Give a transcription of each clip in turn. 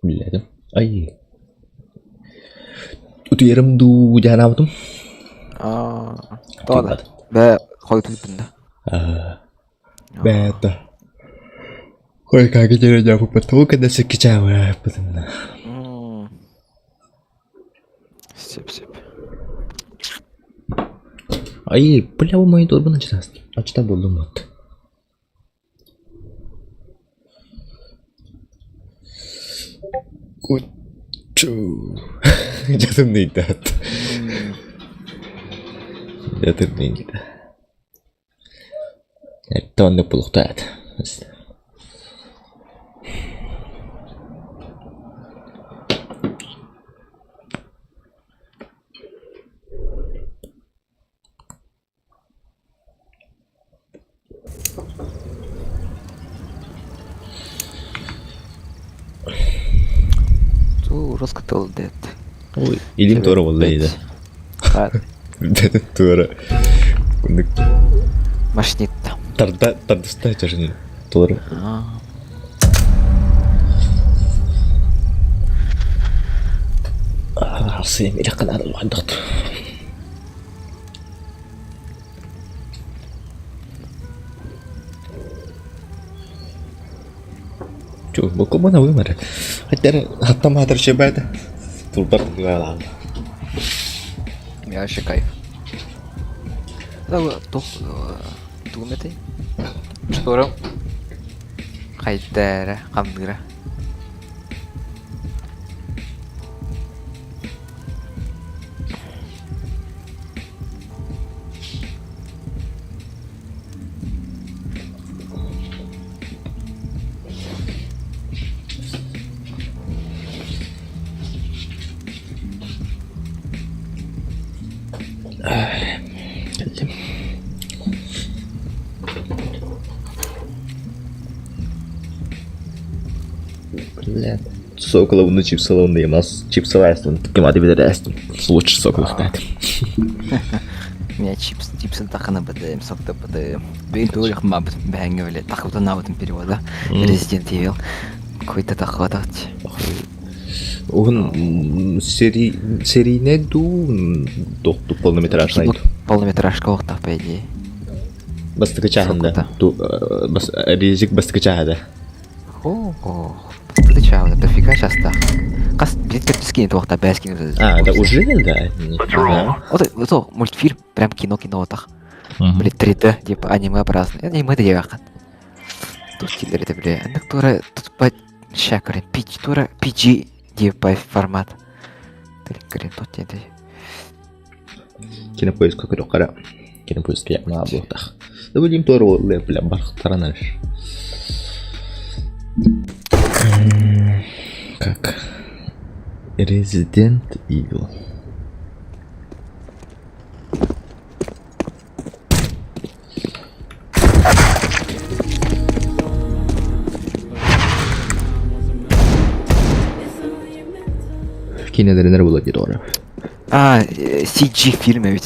Билбэтим. Ай. Утуйарым дуу дьаһанаабытым. Аа, тоҕо да? Бээ, хойутуйдун да. Аа, бээтэ. Ой, как я тебя попытал, когда все кичавая, потом. Сөп, сөп. Ай, бля, у мониторбун ачытастым. Ачыта булдум вот. Дьэ тымныйдаат. Дьэ тымныйда. Это оннук булуохтаат. Русский тыл дед. Ой, илин туора буолла иде. Туора. Кундук. Машнитта. Тарда тардыста чашын туора. Арсыйым илэххин арыллахдахт. Чугбуккубун абыым эрэ. Хотя хаттам аатар чебээтэ. Турбар тыгаалаан. Я вообще кайф. Тух тугум этэй? Шторым хайда эрэ хамныыра. Бля, Соколовну чипсаловну ямас чипсалаастын ким аты билер ээстим лучше соколовтаат Меня чипс, чипсы тахана бадым, сокта бадым. Бейн туурих мабыт бэһэҥҥэ биле тахыбытанаабытын перевода. Resident Evil. Какой-то тахыбатач. Уһун сери серийне дуу докту полнометражный Полнометражка уохтах по идее. Бастакы чааһында бас Ризик бастакы чааһа О, Встречал, дофига часто. Хас билет төрдүс туохта бээс кино. А, это уже, да? Вот, вот, мультфильм, прям кино-кино так. Блин, 3D, типа аниме-образный. Аниме да яхан. Тут киллер это, бля. Аннык тура, тут по ща, корин, PG, тура, PG, типа формат. Корин, тут не Кинопоиска көрөххө Кинопоиска якмаа буолтах. Да билим туора бля бархтаранар. Как Resident Evil. Киинэлэринэр була диир оҕо. А, CG фильм эбит.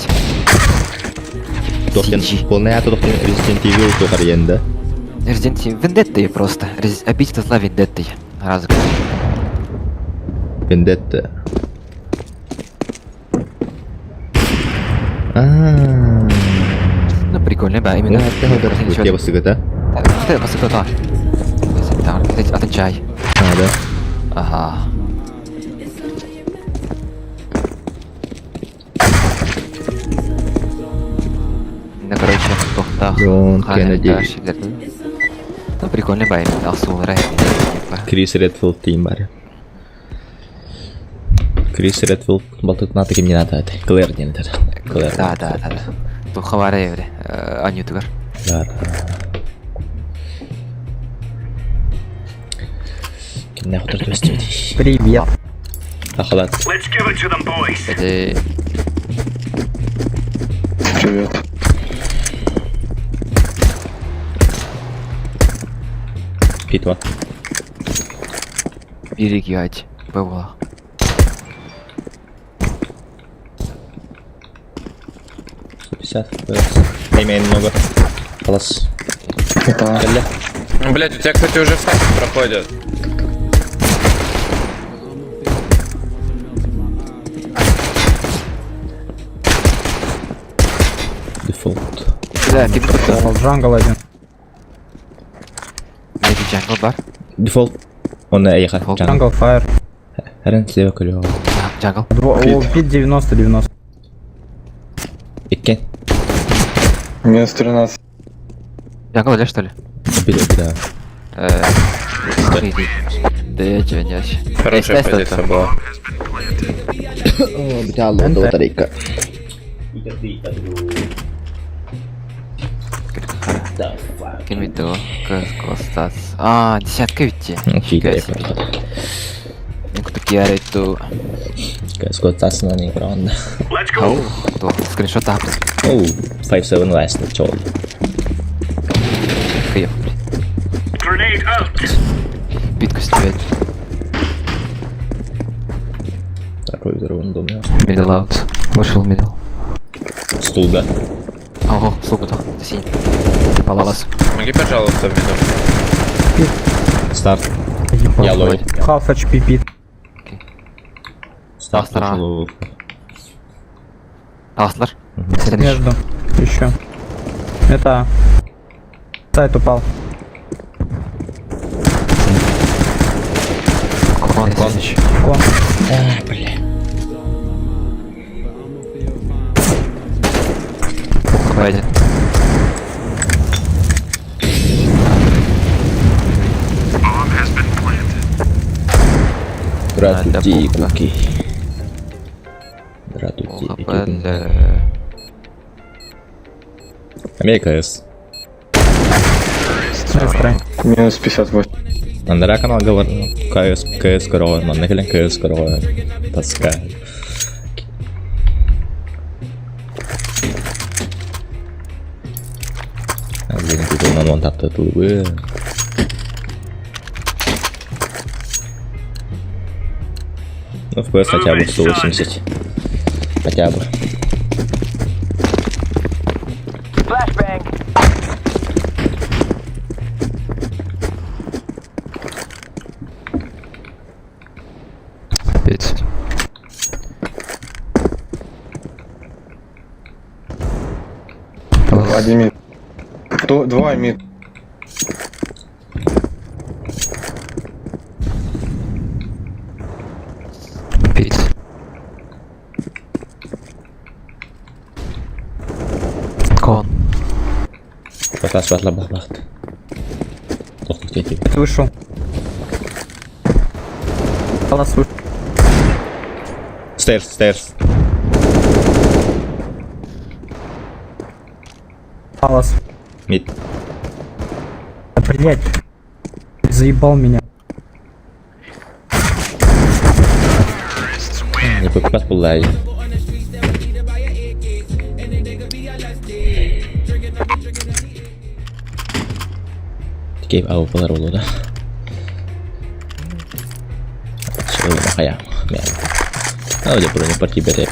Туох полный аата туох Resident Evil туох арыйан да? Resident Evil Vendetta просто. Обитель зла Vendetta. Разок. Vendetta. А. Ну прикольно, да, именно. Я басыгата. Ты басыгата. Атын чай. А, да. Ага. Ну, короче, тохтах. Джон Кеннеди. Ну, прикольный бай, ахсуулара. Крис Редфилд тиим бар. Крис Редфилд балтытын аты кимнен ата этэй? Клэр диэн этэр. Клэр. Да, да, да, да. Туха бара эбри. Анютугар. Да. Кимнээх утар түбэстибитий? Привет. Ахалат. Let's give it to them, boys. Эти... Привет. Питва. Берегать. Было. 150 FPS. Имею много. Класс. Опа. Кэллэ. Ну, блядь, у тебя, кстати, уже факт проходят. Да, ты кто? Jungle один. Maybe jungle бар. Дефолт. Он эйха. Дефолт. Jungle fire. Харан слева көрүө. Jungle. О, pit 90-90. Иккен. Минус 13. Jungle или что ли? Били, да. Да я тебя не вообще. Хорошая позиция была. Бля, лода батарейка. Кем то Костас. А, десятка ведь. Нифига себе. Куту ту. Скотасна не гранда. Ау, то скриншот ап. Оу, 5-7 last чол. Хыев, блин. Битку стрелять. Такой здоровый дом. Middle out. Вышел middle. Стулга. Ого, слугу то. Синий. Палас. Помоги, пожалуйста, в миду. Старт. Я low. Half HP pit. Старт. Сторона. ушел. Аслар. Между. Еще. Это... Сайт упал. Кон. Кон. Кон. А, бля. Один. Здравствуйте, куки. Здравствуйте. ХП. Америка С. Nice try. Минус 58. Андара канал говорил. КС, КС корова, манна КС корова. Тоска. Блин, тут он вон тапта тулы. Ну, FPS хотя бы 180. Хотя бы. Пять. Один mid. Два mid. Пять. Con. Батас батла бахт. Тохту Вышел. Палас вышел. Stairs, stairs. Палас. Mid. Блять. Заебал меня. Не покупать булай. Кейп ау болар болу да. Чего хая. А, где броня партии берет.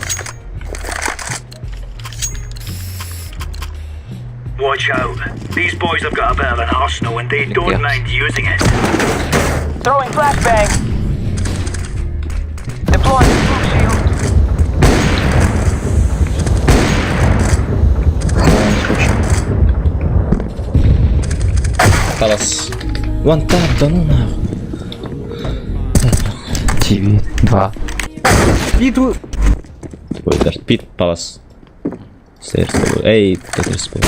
Watch out. These boys have got a bit of an arsenal and they don't Yeah. mind using it. Throwing flashbang. Deploying smoke shield. Палас. One tap, да ну нахуй. ТВ. 2. Pit вы- Ой, даже pit, palace. Stairs был. Эй, Тетрис был.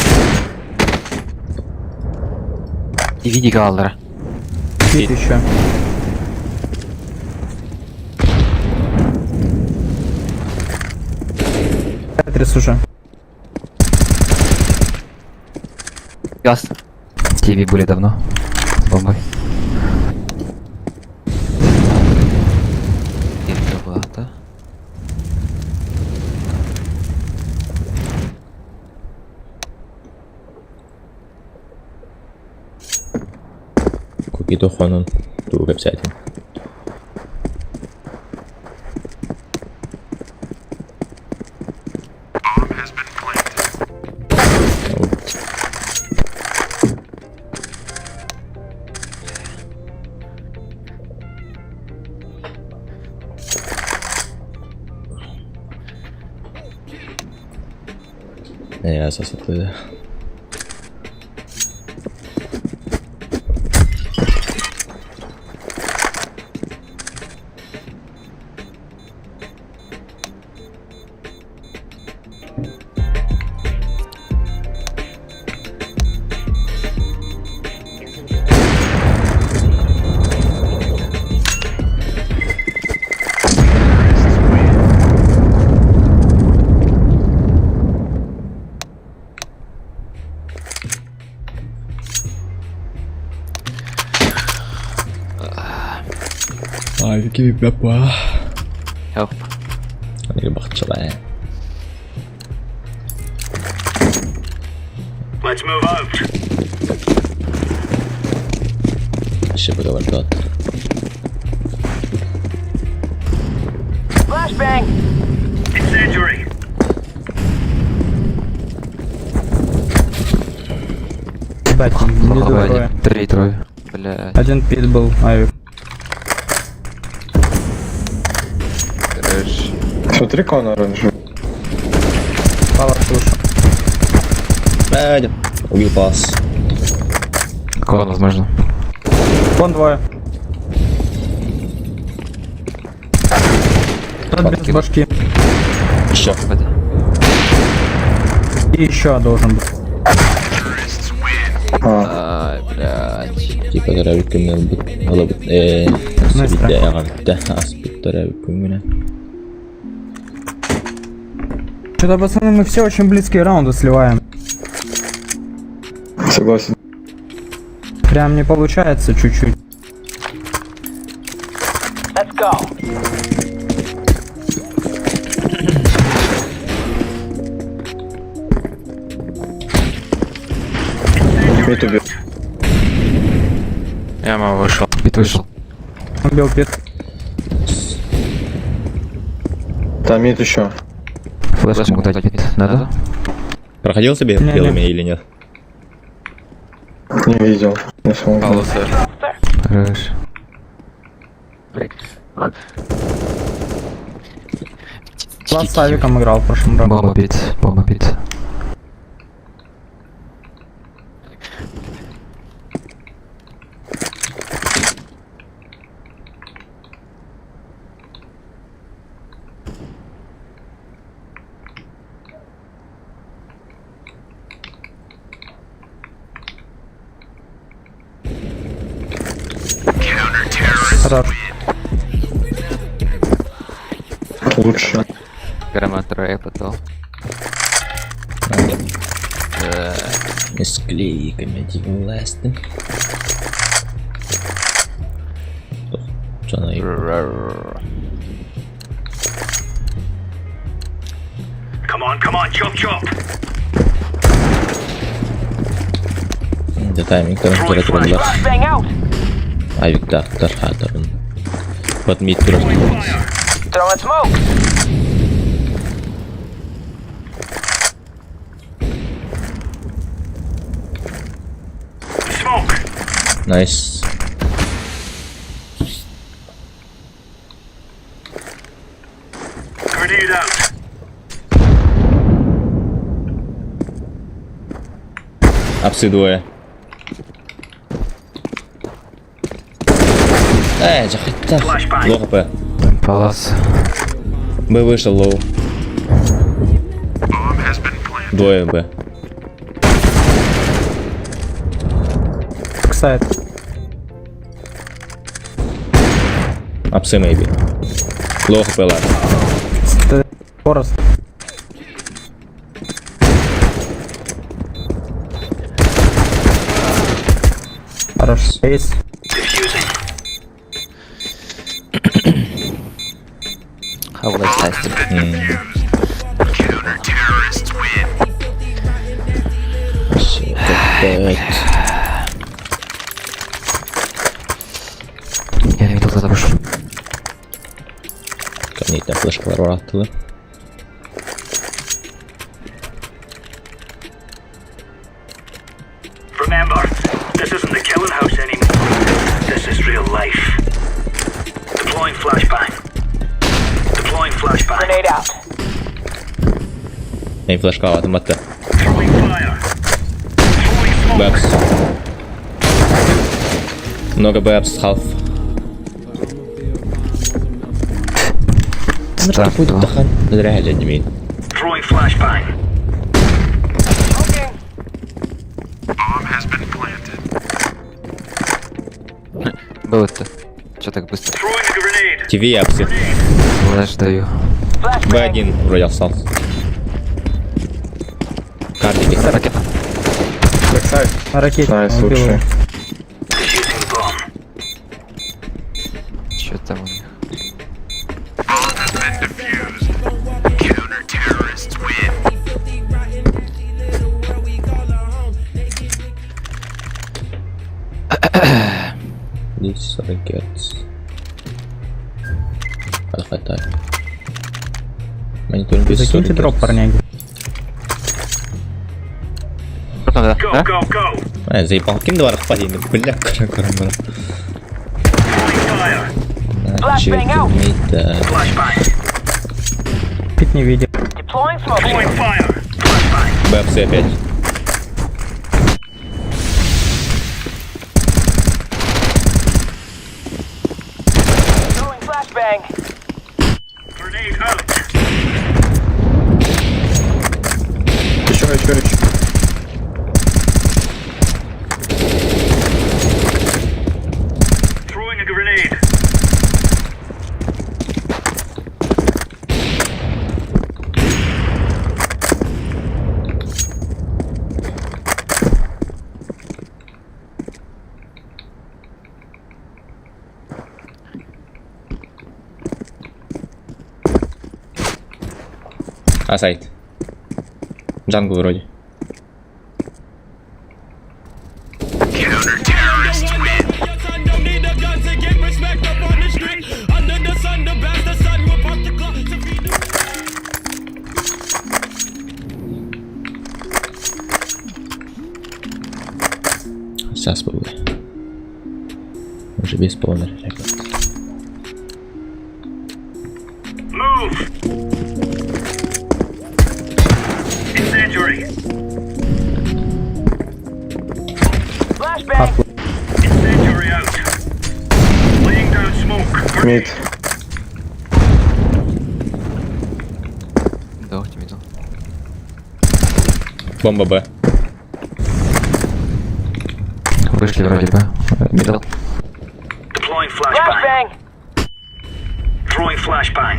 ТВ Дигаллера. Pit еще. Тетрис уже. Газ. ТВ были давно. С бомбой. Это была, да? Куки тохонун. Ту веб-сайтин. Я сосуты. Авики бапа. Help. Аныгы бахчалаа. Let's move out. Шибага барбат. Flashbang. Incendiary. Ебать, миду трое. Три трое. Блядь. Один пит был, авик. Трэш. Смотри, кон оранжевый. Палас слышу. Бэдя. Убил пас. Кон, возможно. Вон двое. Тот без башки. Еще. И еще должен быть. А, Ай, блядь. Типа төрөөбүт күммүн ылбыт ээ Настя. эҕэрдэ ааспыт төрөөбүт күммүнэн. Что-то, пацаны, мы все очень близкие раунды сливаем. согласен. Прям не получается чуть-чуть. Let's go. Mid убил. Яма вышел. Pit вышел. Убил pit. Там mid еще. Флешку могу дать pit. Надо? Проходил себе Не-не. белыми или нет? Не видел. Не смог. Палуса. Хорош. Лас с авиком играл в прошлом раунде. Бомба pit. Бомба pit. Хорош. Лучше. Громад трое потом. Склейками власти. Что она Come on, come on, chop chop. Да тайминг там Throwing тураллар. Flashbang out. Авиктар хатарын. Под mid турар. Throwing smoke. Smoke. Nice. Grenade out. Апсы двое. Эй, жахайта. Low HP. Палас. Б вышел low. Двое Б. Backside. Апсы maybe. Low HP ладно. Форест. Хорош. Ace. Defusing. How will I test it? Всё, опять. Я не туда заброшу. Камней там флешкалар бараттылы. Remember, this isn't the killing house anymore. This is real life. Deploying flashbang. Deploying flashbang. Grenade out. Мен флешка атым атты. Throwing fire. Throwing smoke. Бэпс. Много бэпс, half. Страх. Тахан. Реально не имеет. Throwing flashbang. Smoking. Было-то. Че так быстро? Throwing a grenade. ТВ апсы. Flash даю. Flashbang. Б1 вроде остался. Картики. Ракета. Backside. На ракете. Nice, Убил лучше. его. Defusing the bomb. Че там у них? Здесь 40 Гц. Хватает. Мониторинг Закиньте 240 дроп, Гц. парняги. Потом, да? Go, Да? go, go. А, заебал. Ким два распадение? Бля, кара кара Throwing fire. Flashbang out. Flashbang. Пик не видел. Deploying smoke Throwing shield. fire. Flashbang. БФС опять. Throwing flashbang. Grenade out. Еще, еще, еще. Throwing a grenade. А, сайт. Jungle вроде. Сейчас был. Уже без полных, ребят. Move. Incendiary. Flashbang. Incendiary out. Laying down smoke. Mid. Да, у тебя middle. Бомба Б. Вышли вроде бы. Middle. Deploying flashbang. Flashbang. Throwing flashbang.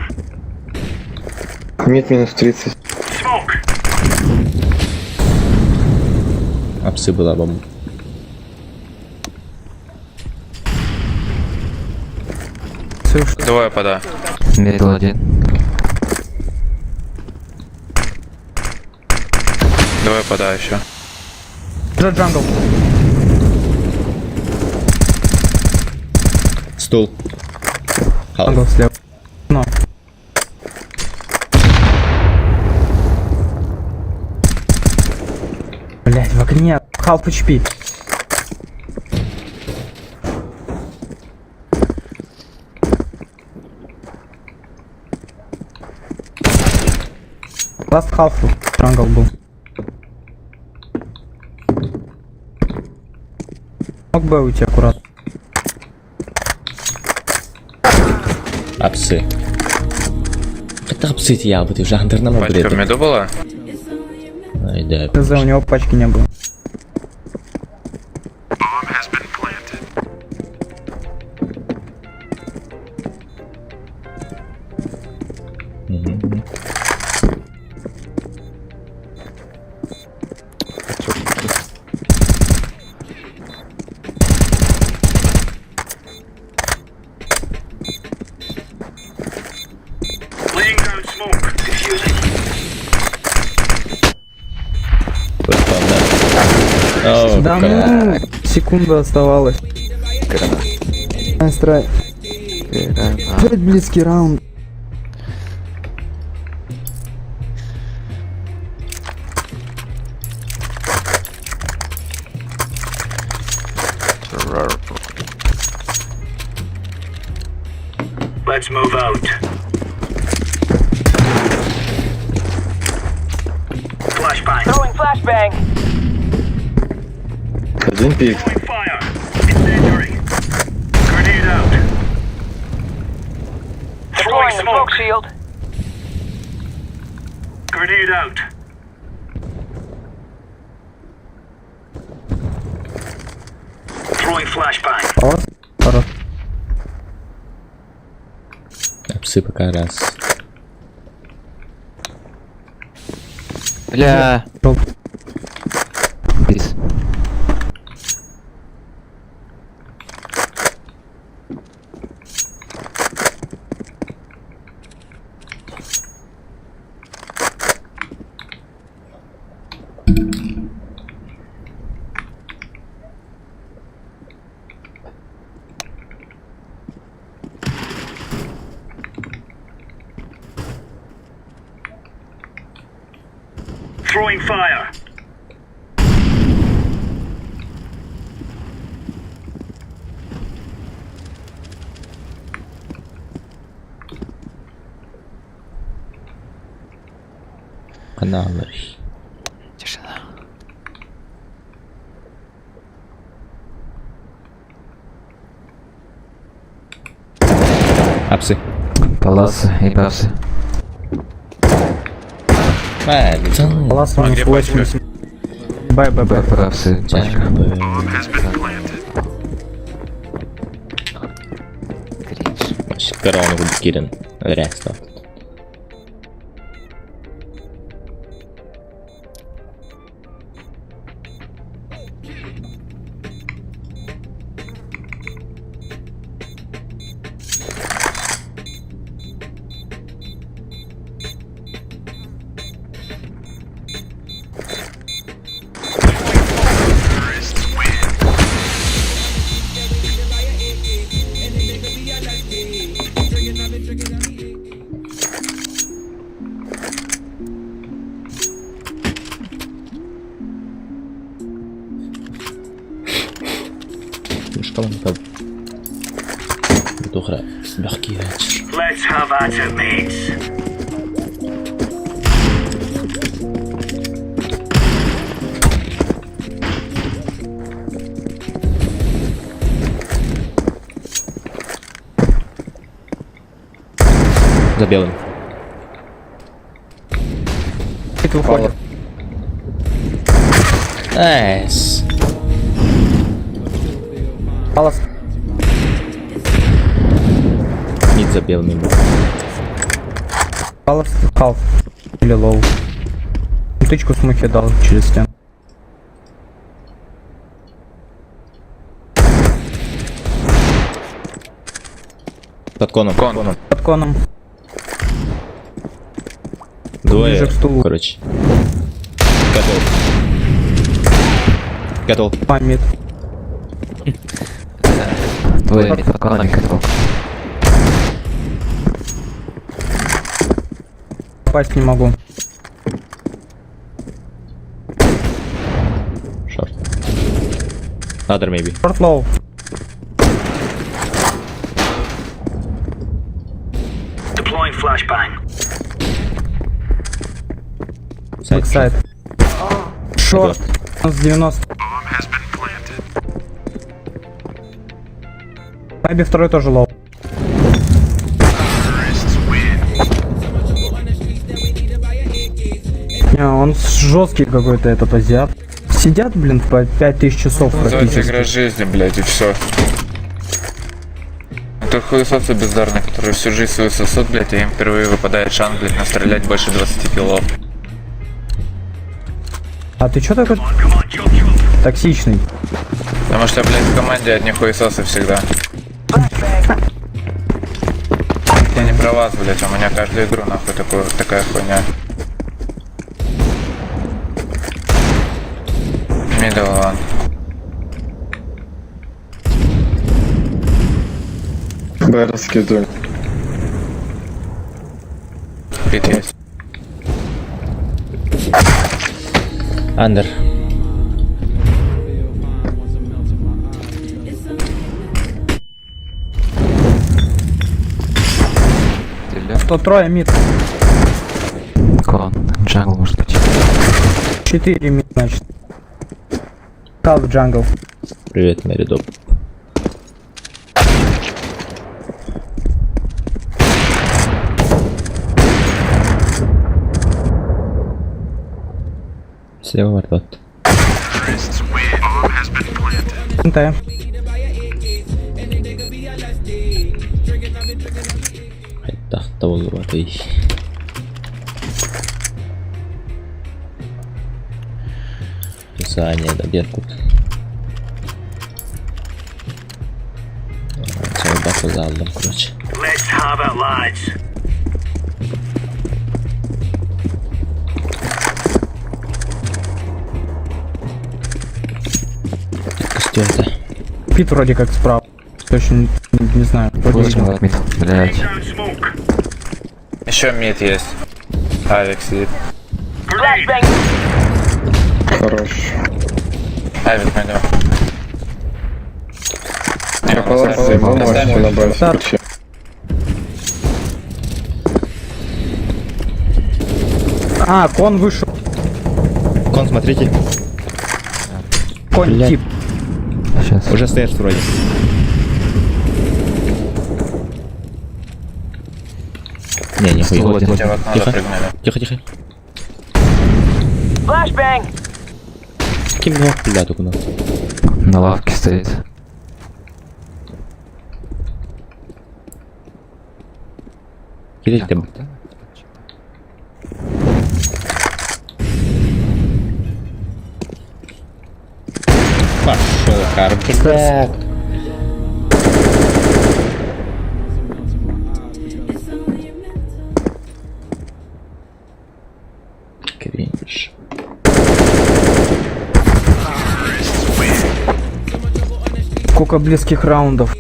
Mid минус 30. Smoke. Апсы была бомба. Двое пода. Middle один. Двое пода еще. Уже jungle. Стул. Half. Jungle слева. Но. Блять, в окне. Half HP. Last half jungle был. Мог бы уйти аккуратно. Апсы. Это апсы я бы ты уже андернама Пачка в миду была? Ай, да. ТЗ, у него пачки не было. Мгм. Laying down smoke. Defusing. Вот там, да. О, Да какая. ну, секунда оставалась. Граната. Nice try. Граната. Опять близкий раунд. Let's move out. Flashbang. Throwing flashbang. Один пик. Throwing fire. Incendiary. Grenade out. Throwing Deploying the smoke smoke. shield. Grenade out. Throwing flashbang. Палас. Хорош. Апсы пока раз. Бля. Желтый. Пиз. Throwing fire. Каналлар. Тишина. Апсы. Паласы и басы. Палас А минус где пачка? 80. Б, Б, Б. Б, пачка. Кринж. Корона будет кирен. Рясто. Мышкалан таб. Бутухра. Бахки Let's have at it, mates. За белым. Мид выходит. Найс. Палас. Мид за белыми был. Палас half. Или low. Тычку с мухи дал через стену. Под коном. Кон. Под коном. Двое. Ближе к стулу. Короче. Готов. Готов. А, мид. Двое мид под конами каток. Попасть не могу. Short. Other maybe. Short low. Deploying flashbang. Side. Backside. Short. Минус 90. Maybe второй тоже low. Не, он жесткий какой-то этот азиат. Сидят, блин, по 5000 часов Называется практически. игра жизни, блядь, и все. Это хуесосы бездарные, которые всю жизнь свою сосут, блядь, и им впервые выпадает шанс, блядь, настрелять больше 20 киллов. А ты чё такой Come on, chop chop. токсичный? Потому что, блядь, в команде одни хуесосы всегда. Я не про вас, блядь, у меня каждую игру нахуй такую, такая хуйня. Middle one. Б раскидывали. Пит есть. Under. Что трое mid, Con. Jungle может быть. 4 mid, значит. Half jungle. Привет, Мэри Доп. Слева вардот. НТ. Тахта болбатый. Писание да Беркут. Баку залдым, короче. Let's have it, lads. Костюм-то. Пит вроде как справа. Точно не, не знаю. Вроде Флешка видел. мид. Блять. Down smoke. Еще mid есть. Авик сидит. Flashbang. Хорош. Авик найду. Не, Я палас заебал, можете на Б Стар. включи. А, кон вышел. Кон, смотрите. Конь Блядь. тип. Сейчас. Уже стоишь вроде. Не, не хуй. Вот, Тебя в окно Тихо. запрыгнули. Тихо, тихо. Flashbang. Ким ну, бля, только на. На лавке стоит. Кирилл, ты Пошел, карп. Блядь. Кринж. Сколько близких раундов.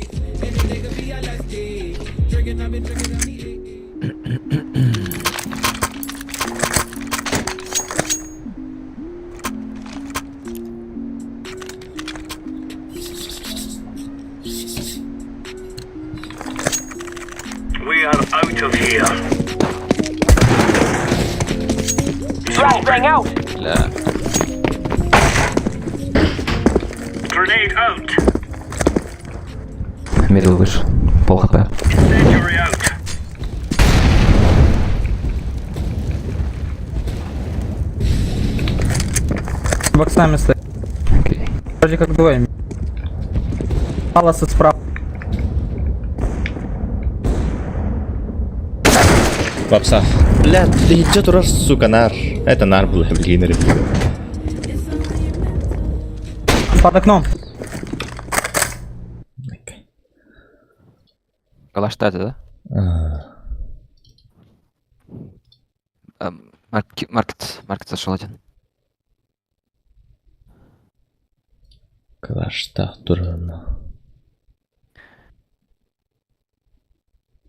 We are out of here. Flashbang out. Бля. Grenade out. Мидл вышел. Пол хп. Incendiary out. Боксами стоит. Окей. Вроде как двое. Паласы справа. Попса. Бля, ты чё тураш, сука, нар. Это нар был, блин, ребята. Под окном. Калаштаты, да? Маркет, маркет зашел один. Калашта турана.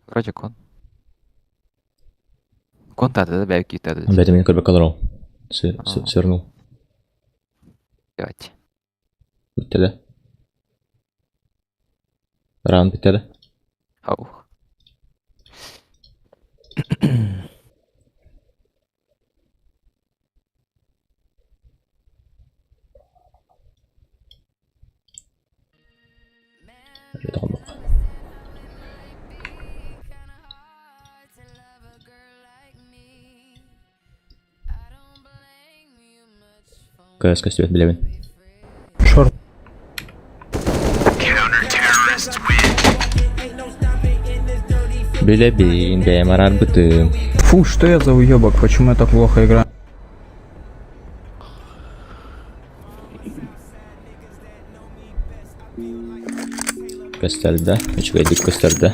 Вроде кон. Кон тады, да, бәйки тады. Блядь, меня көрбө колорол. Свернул. Давайте. Бітті да? Раунд бітті да? Ау. Тоғындық. КС көстүбэт билэбин. Шорт. Билэбин, бэйэм арарбытым. Фу, что я за уебок? Почему я так плохо играю? Көстөрдө, үчүгэйдик көстөрдө.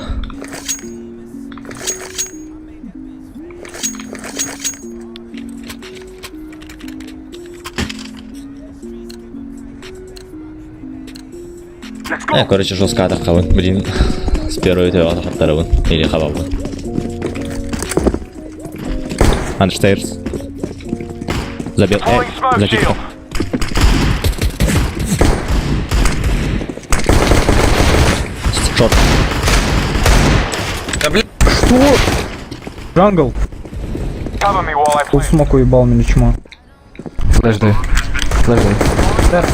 Let's go. Короче, жестко атаққабын. Блин, с первой өтө атақаттарыбын. Или хабабын. Анштейрс. Забил. Throwing smoke Закидка. shield. Шорт. Да бля, Что? Jungle. Cover me while I Пол smoke уебал меня чмо. Flash дай. Flash дай. Stairs.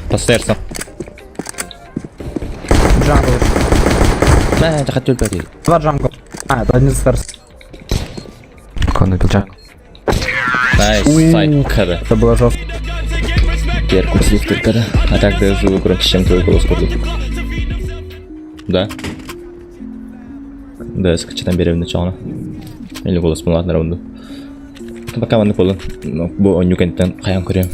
По stairs ам. Jungle. Мә, тахат өлбәді. Два jungle. А, это один stairs. Кон убил jungle. Nice, сайт када. Это было жестко. Перку слифтер када. А так даже громче, чем твой голос будет. Да? Да, скачатан берем начало. Или голос был на раунду. Пока манны болын. Бу оню кенттен каян көрөм.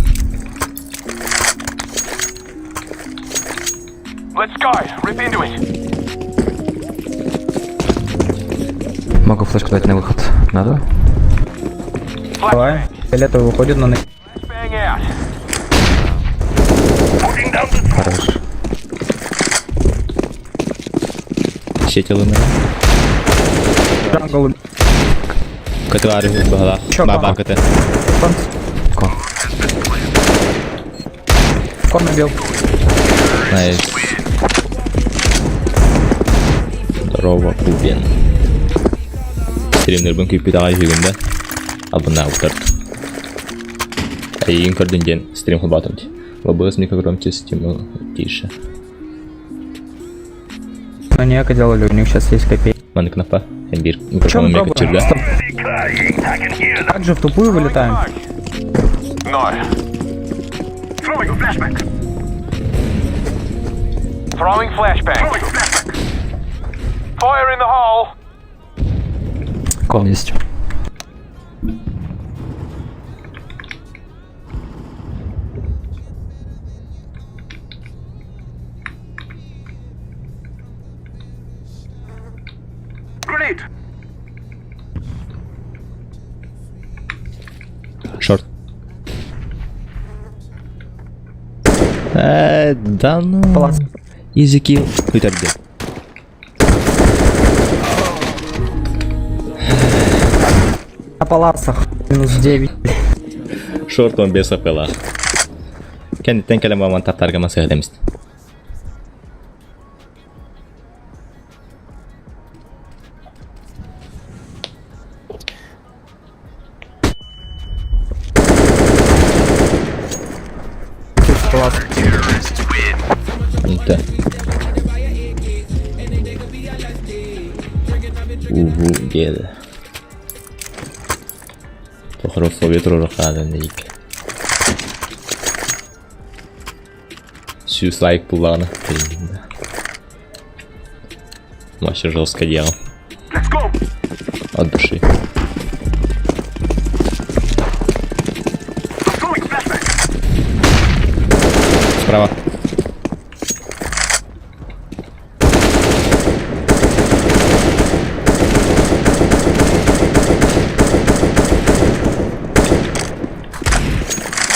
Let's go. Rip into it. Могу флешку дать на выход. Надо? Давай. Фиолетовый выходит на... Flashbang out. Putting down the Хорош. Сетилы Jungle. Көтү баар быһалаах. Чё, Баа баар кон? көтө. Кон. Кон. Кон убил. Найс. Здорово, Кубен. Стримнербин күүппүт аҕай үһүгүн да. Албыннаабыттар. Эйигин көрдүн диэн стрим холбоотум дии. Лобыз микрогромче стимул тише. Ну не делали, у них сейчас есть копейки. Маннык напа. Эмбир Чем микрофону пробуем? мекачырга. Стоп. Так же в тупую вылетаем. No. Throwing a flashbang. Throwing flashbang. Throwing a flashbang. Fire in the hole. Кон есть. Grenade. Шорт. Да ну. Палац. Easy kill. Бүтэрдим. На палацах. Минус 9. Шорт он без апела. Кэнниттэн кэлэн маман таптарга масыһалемист. Палац. Онто. Угу, деді. Тохрофобия турурахадан дейік. Сүүс лайк буллаҕына. Вообще жестко делал. Let's go. От души. Throwing flashbang. Справа.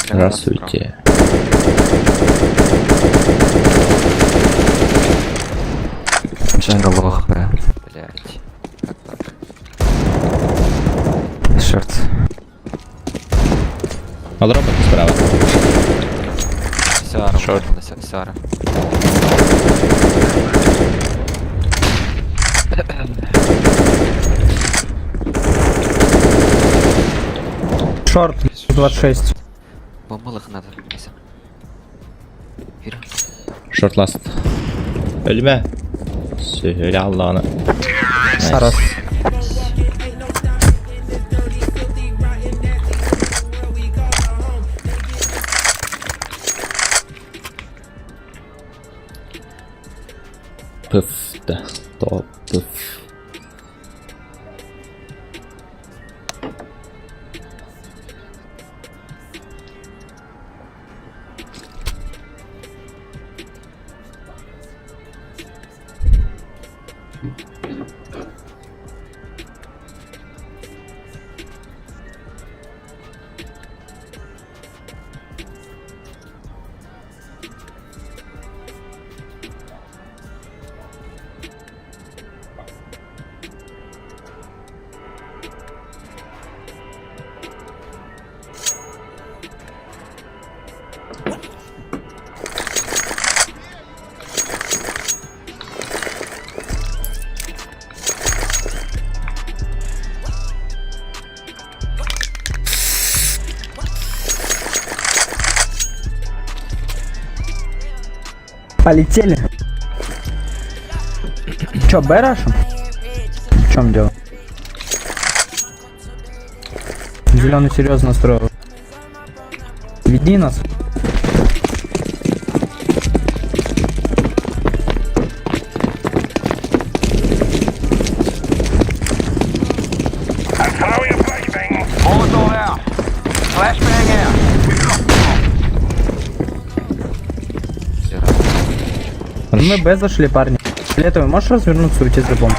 Здравствуйте. Jungle low HP. Блять. Как так? Short. Ал робот справа. Сара, Short. Сара. Short. 26. Бомбалых надо. Вася. Вера. Short last. Өлүмэ. Сөһүлэ Аллаҕына. Хорош. Nice. Пыф да. То пыф. Полетели. Чё, Б рашим? В чем дело? Зеленый серьезно настроил. Веди нас. I'm throwing a flashbang. Molotov out. Flashbang out. Вера. Мы Б зашли, парни. Летовый, можешь развернуться и уйти за бомбу?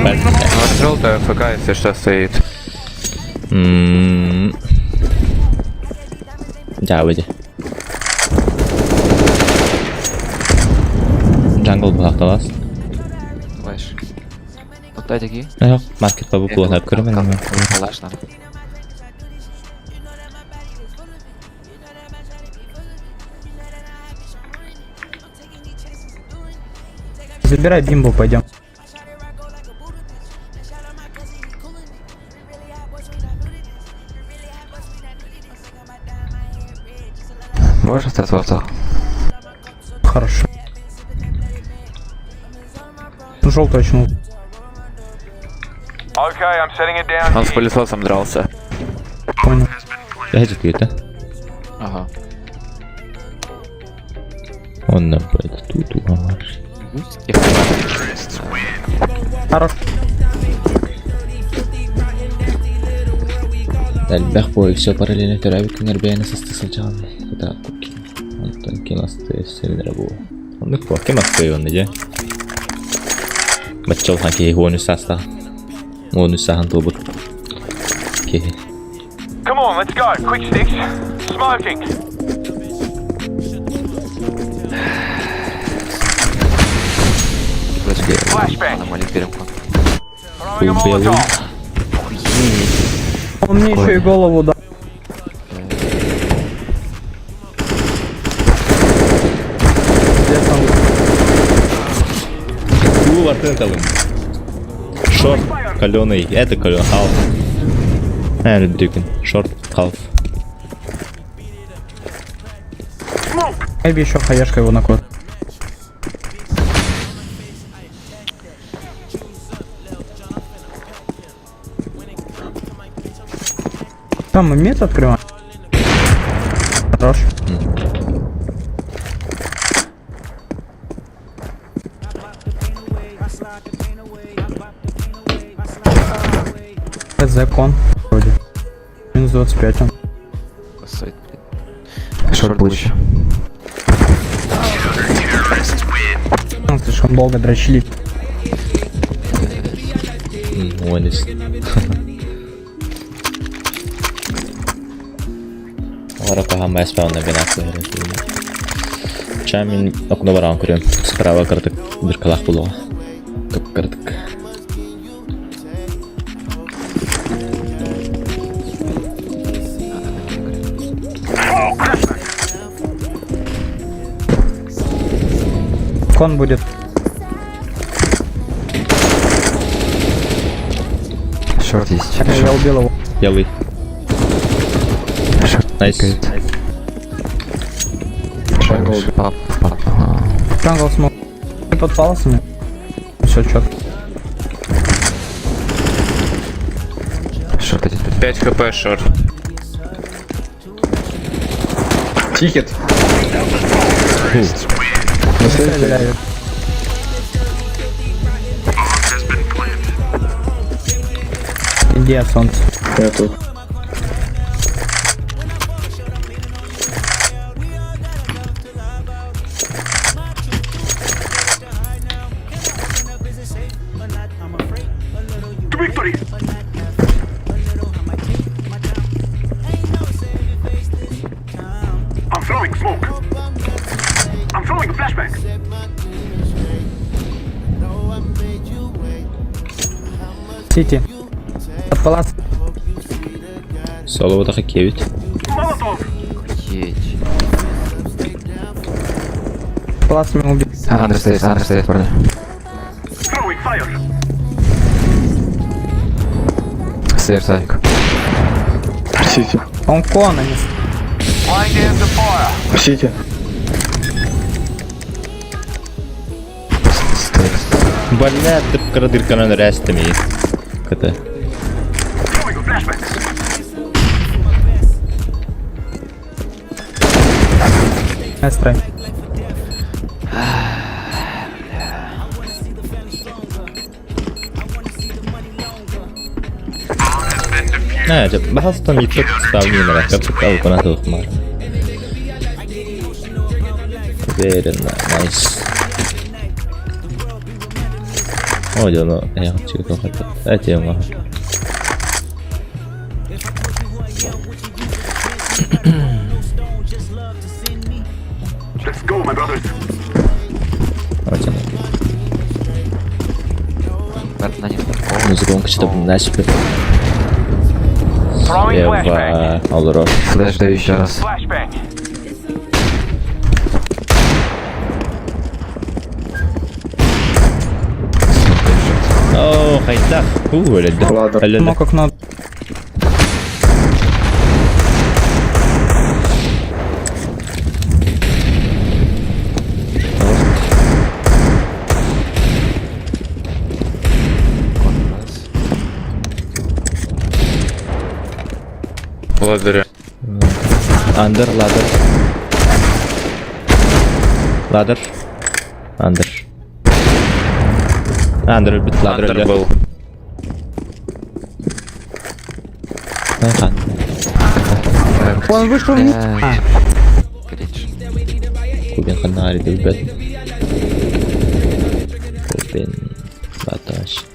Вот желтая AFK, если что, стоит. Да, выйди. Jungle баахталас. Flash. Куда такие? Маркет по букву открыл. Калаш нам. Забирай бимбу, пойдем. Можешь остаться в авто? Хорошо. Желтый очнул. Okay, I'm setting it down Он с here. пылесосом дрался. Понял. Это это. Ага. Он на тут уговор. Хорош. Элбэх бу все параллельно төрөөбүт күннэр бэйэни састы сылдьаҕын кытаат онтон ким астыы сэллэрэ бу оннук буо ким астыы онно дьэ бачча улахан киһи 13 саастаах 13 сааһын туолбут киһи Come on, let's go. Quick sticks. Smoking. Flashbang. Аномалик берем кон. Throwing a Белый. Molotov. Он мне еще и голову дал. Лесом. Уу бартын талым шорт каленый это каленый халф наверное дрюкин шорт халф Эбби еще хаешка его на код. Там мы мид открываем. Хорош. Это кон вроде. Минус 25 он. Стоит, блин. Шорт будет. Он слишком долго дрочили. Уонис. Ora pahamma спавна бинакы Чамин окно баран көрөм. Справа кырдык бир калах булуга. Кып кырдык. Кон будет. Шорт есть. Я убил его. Ялы. Nice. Пап, пап. Jungle smoke. Ты под паласами? Все четко. Short один. 5 хп short. Ticket. Стреляю. Иди от солнца. Я тут. To victory. I'm throwing smoke. I'm throwing a flashbang. Сити. Под палас. Соло таха кевит. Molotov. Охуеть. Паласами убил. А, Андрей стоит, Андрей стоит, парни. Throwing fire. Стоит, Савик. Сити. Он кон, а не Laying down some fire. Сити. Стоит. Бля, ты крадырканан рәстеми. Ката. Throwing a flashbang. Эстрай. Не, бахастан итеп ставнина, капчык алып кана тохмар. Very nice. О, дено, я хочу то хотел. Это я могу. Let's go, my brothers. Очень. Брат, на нет. Музыка кычта сүппүт. Throwing flashbang. Ева, олорор. Флеш даю еще раз. Flashbang. Оо, хайдах. Уу, өлөдө. Ладер. Өлөдө. Мог окно. Кон раз. Ладеря. Андер, ладер. Ладер. Андер. Андер өлбүт, ладер Андер өлдө. был. Хан. Он вышел вниз. А, Крич. Кубин ханна ариды өлбөт. Кубин баташ.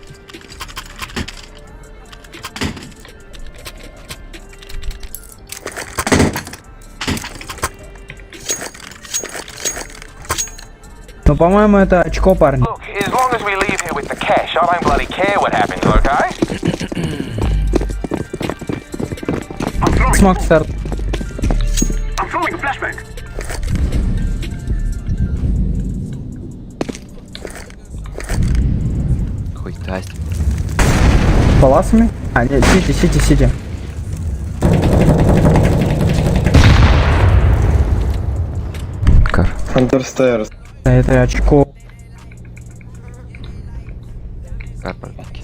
Ну, по-моему, это очко, парни. Look, as long as we leave here with the cash, I don't bloody care what happens, okay? I'm throwing Смог старт. I'm throwing a flashbang. Хуй тасть. Паласами? А, нет, сити, сити, сити. Кар. Андерстерс. Да, Это очко. Кар пробеги.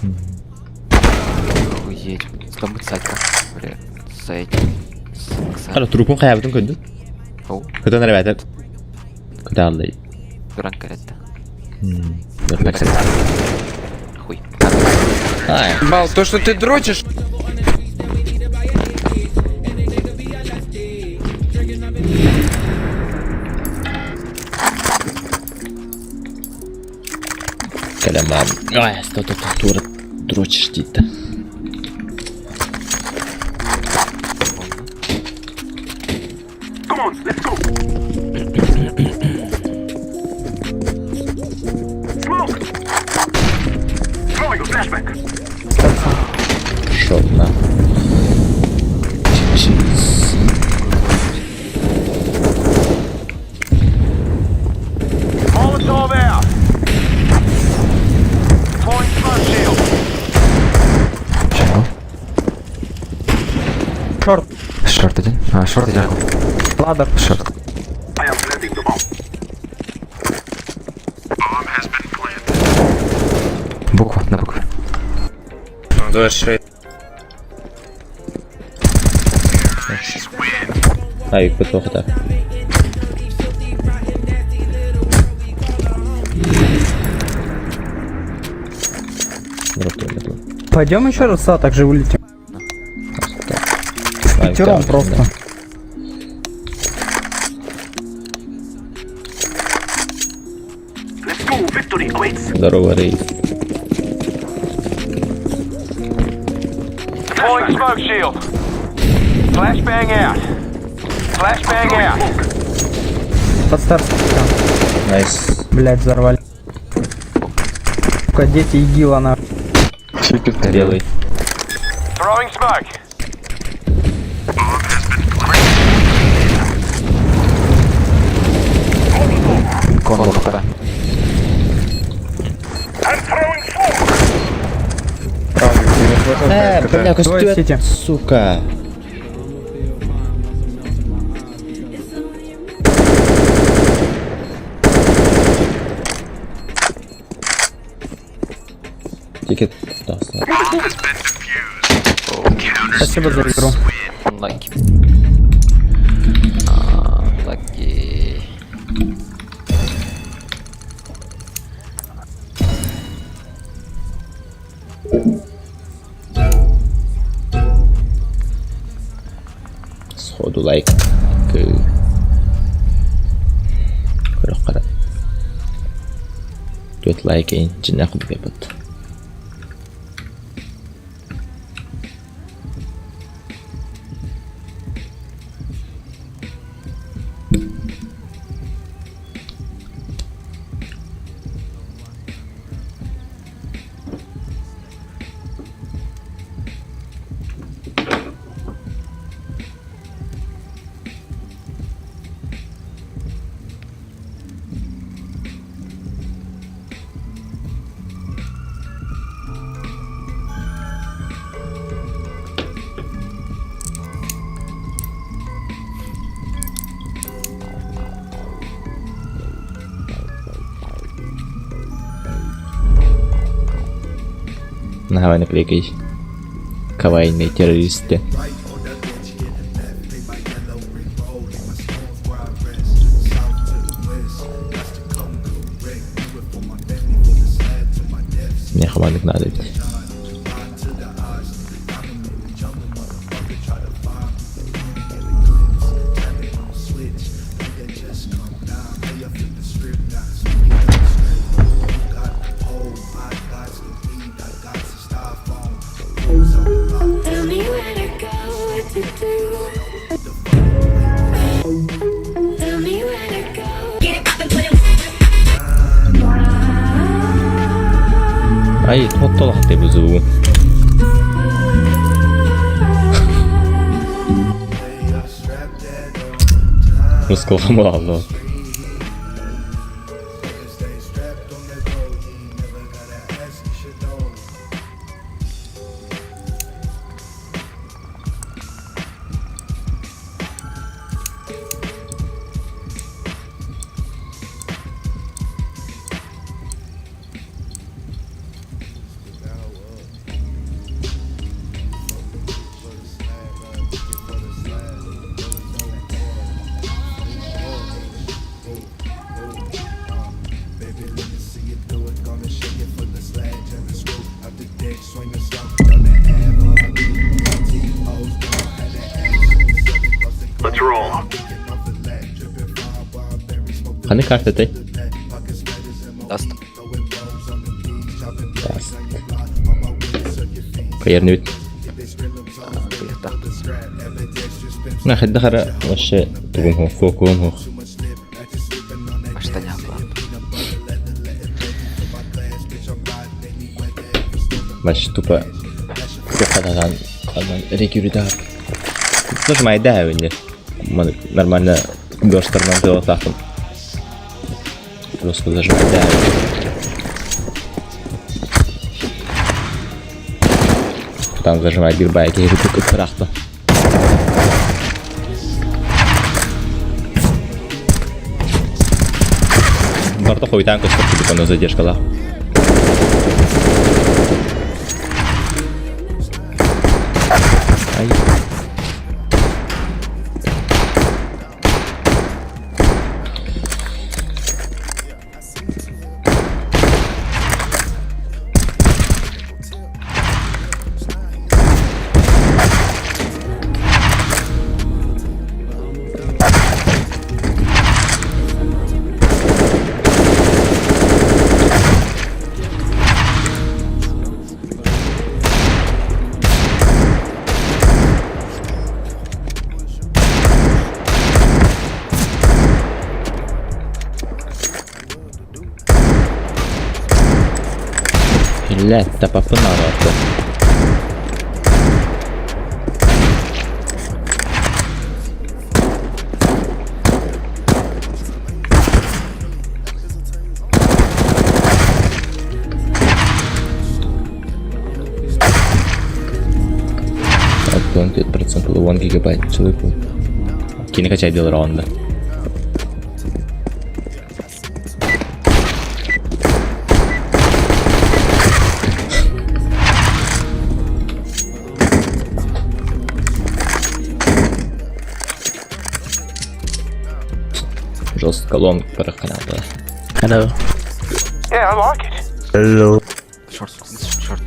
Охуеть. Стамбыт сайтка. Бля. Сайт. Хара трупун хаябытын көндүм. Оу. Кытан ребята. Кыталлай. Дуран каретта. Хуй. Ай, Бал, то, что ты дрочишь, калямам. Ай, сто то тура дрочишь дейді. Come on, let's go. Smoke. Throwing a flashbang. Шел на. Чиз. Molotov out. Deploying smoke shield. Чего? Шорт. Шорт один. А, шорт один. Ладер. Шорт. I am planting the bomb. Буква, на букве. 26. Ай, кытохта. Пойдем еще раз, а, так же вылетим. Пятером просто. Let's go. Victory awaits. Здорово, Рейс. Deploying smoke shield. Flashbang out. Flashbang out. Под старт. Nice. Блять, взорвали. Сука, дети ИГИЛа на. Ticket. Белый. Throwing smoke. Кон буква. I'm throwing smoke. Бля, Двое сити. костюм, сука. Тикет. Да, Спасибо за игру. Лаки. Лаки. Сходу лайк. Көрөх қара. Төт лайк эйн жинақ бит. Наһаа наклейкай. Кавайный террористы. Миэхэ маннык наада эбит. Ай, тоттолахты бузуу. Русского мало. Let's roll. Ханнык карта этэй? Даст. Даст. Кайырныбыт. На хайдах эрэ вообще тугум суох, фокуһум суох. Что не оплату. Вообще тупо көххататан рекюритар. Нажимай да өнне. Нормально госторынан тылатаахтым. Просто зажимай да. Там зажимай бир бай киһи кыттыраахта. Барта хойутаан көстөр курдук ону задержкалаах. Ай. Бля, тапапын араты. Оттон 5% 1 гигабайт человеку. Кини качай дел раунда. Жестко лонг параханата. Hello. Yeah, I like it. Hello. Шорт, шорт, шорт,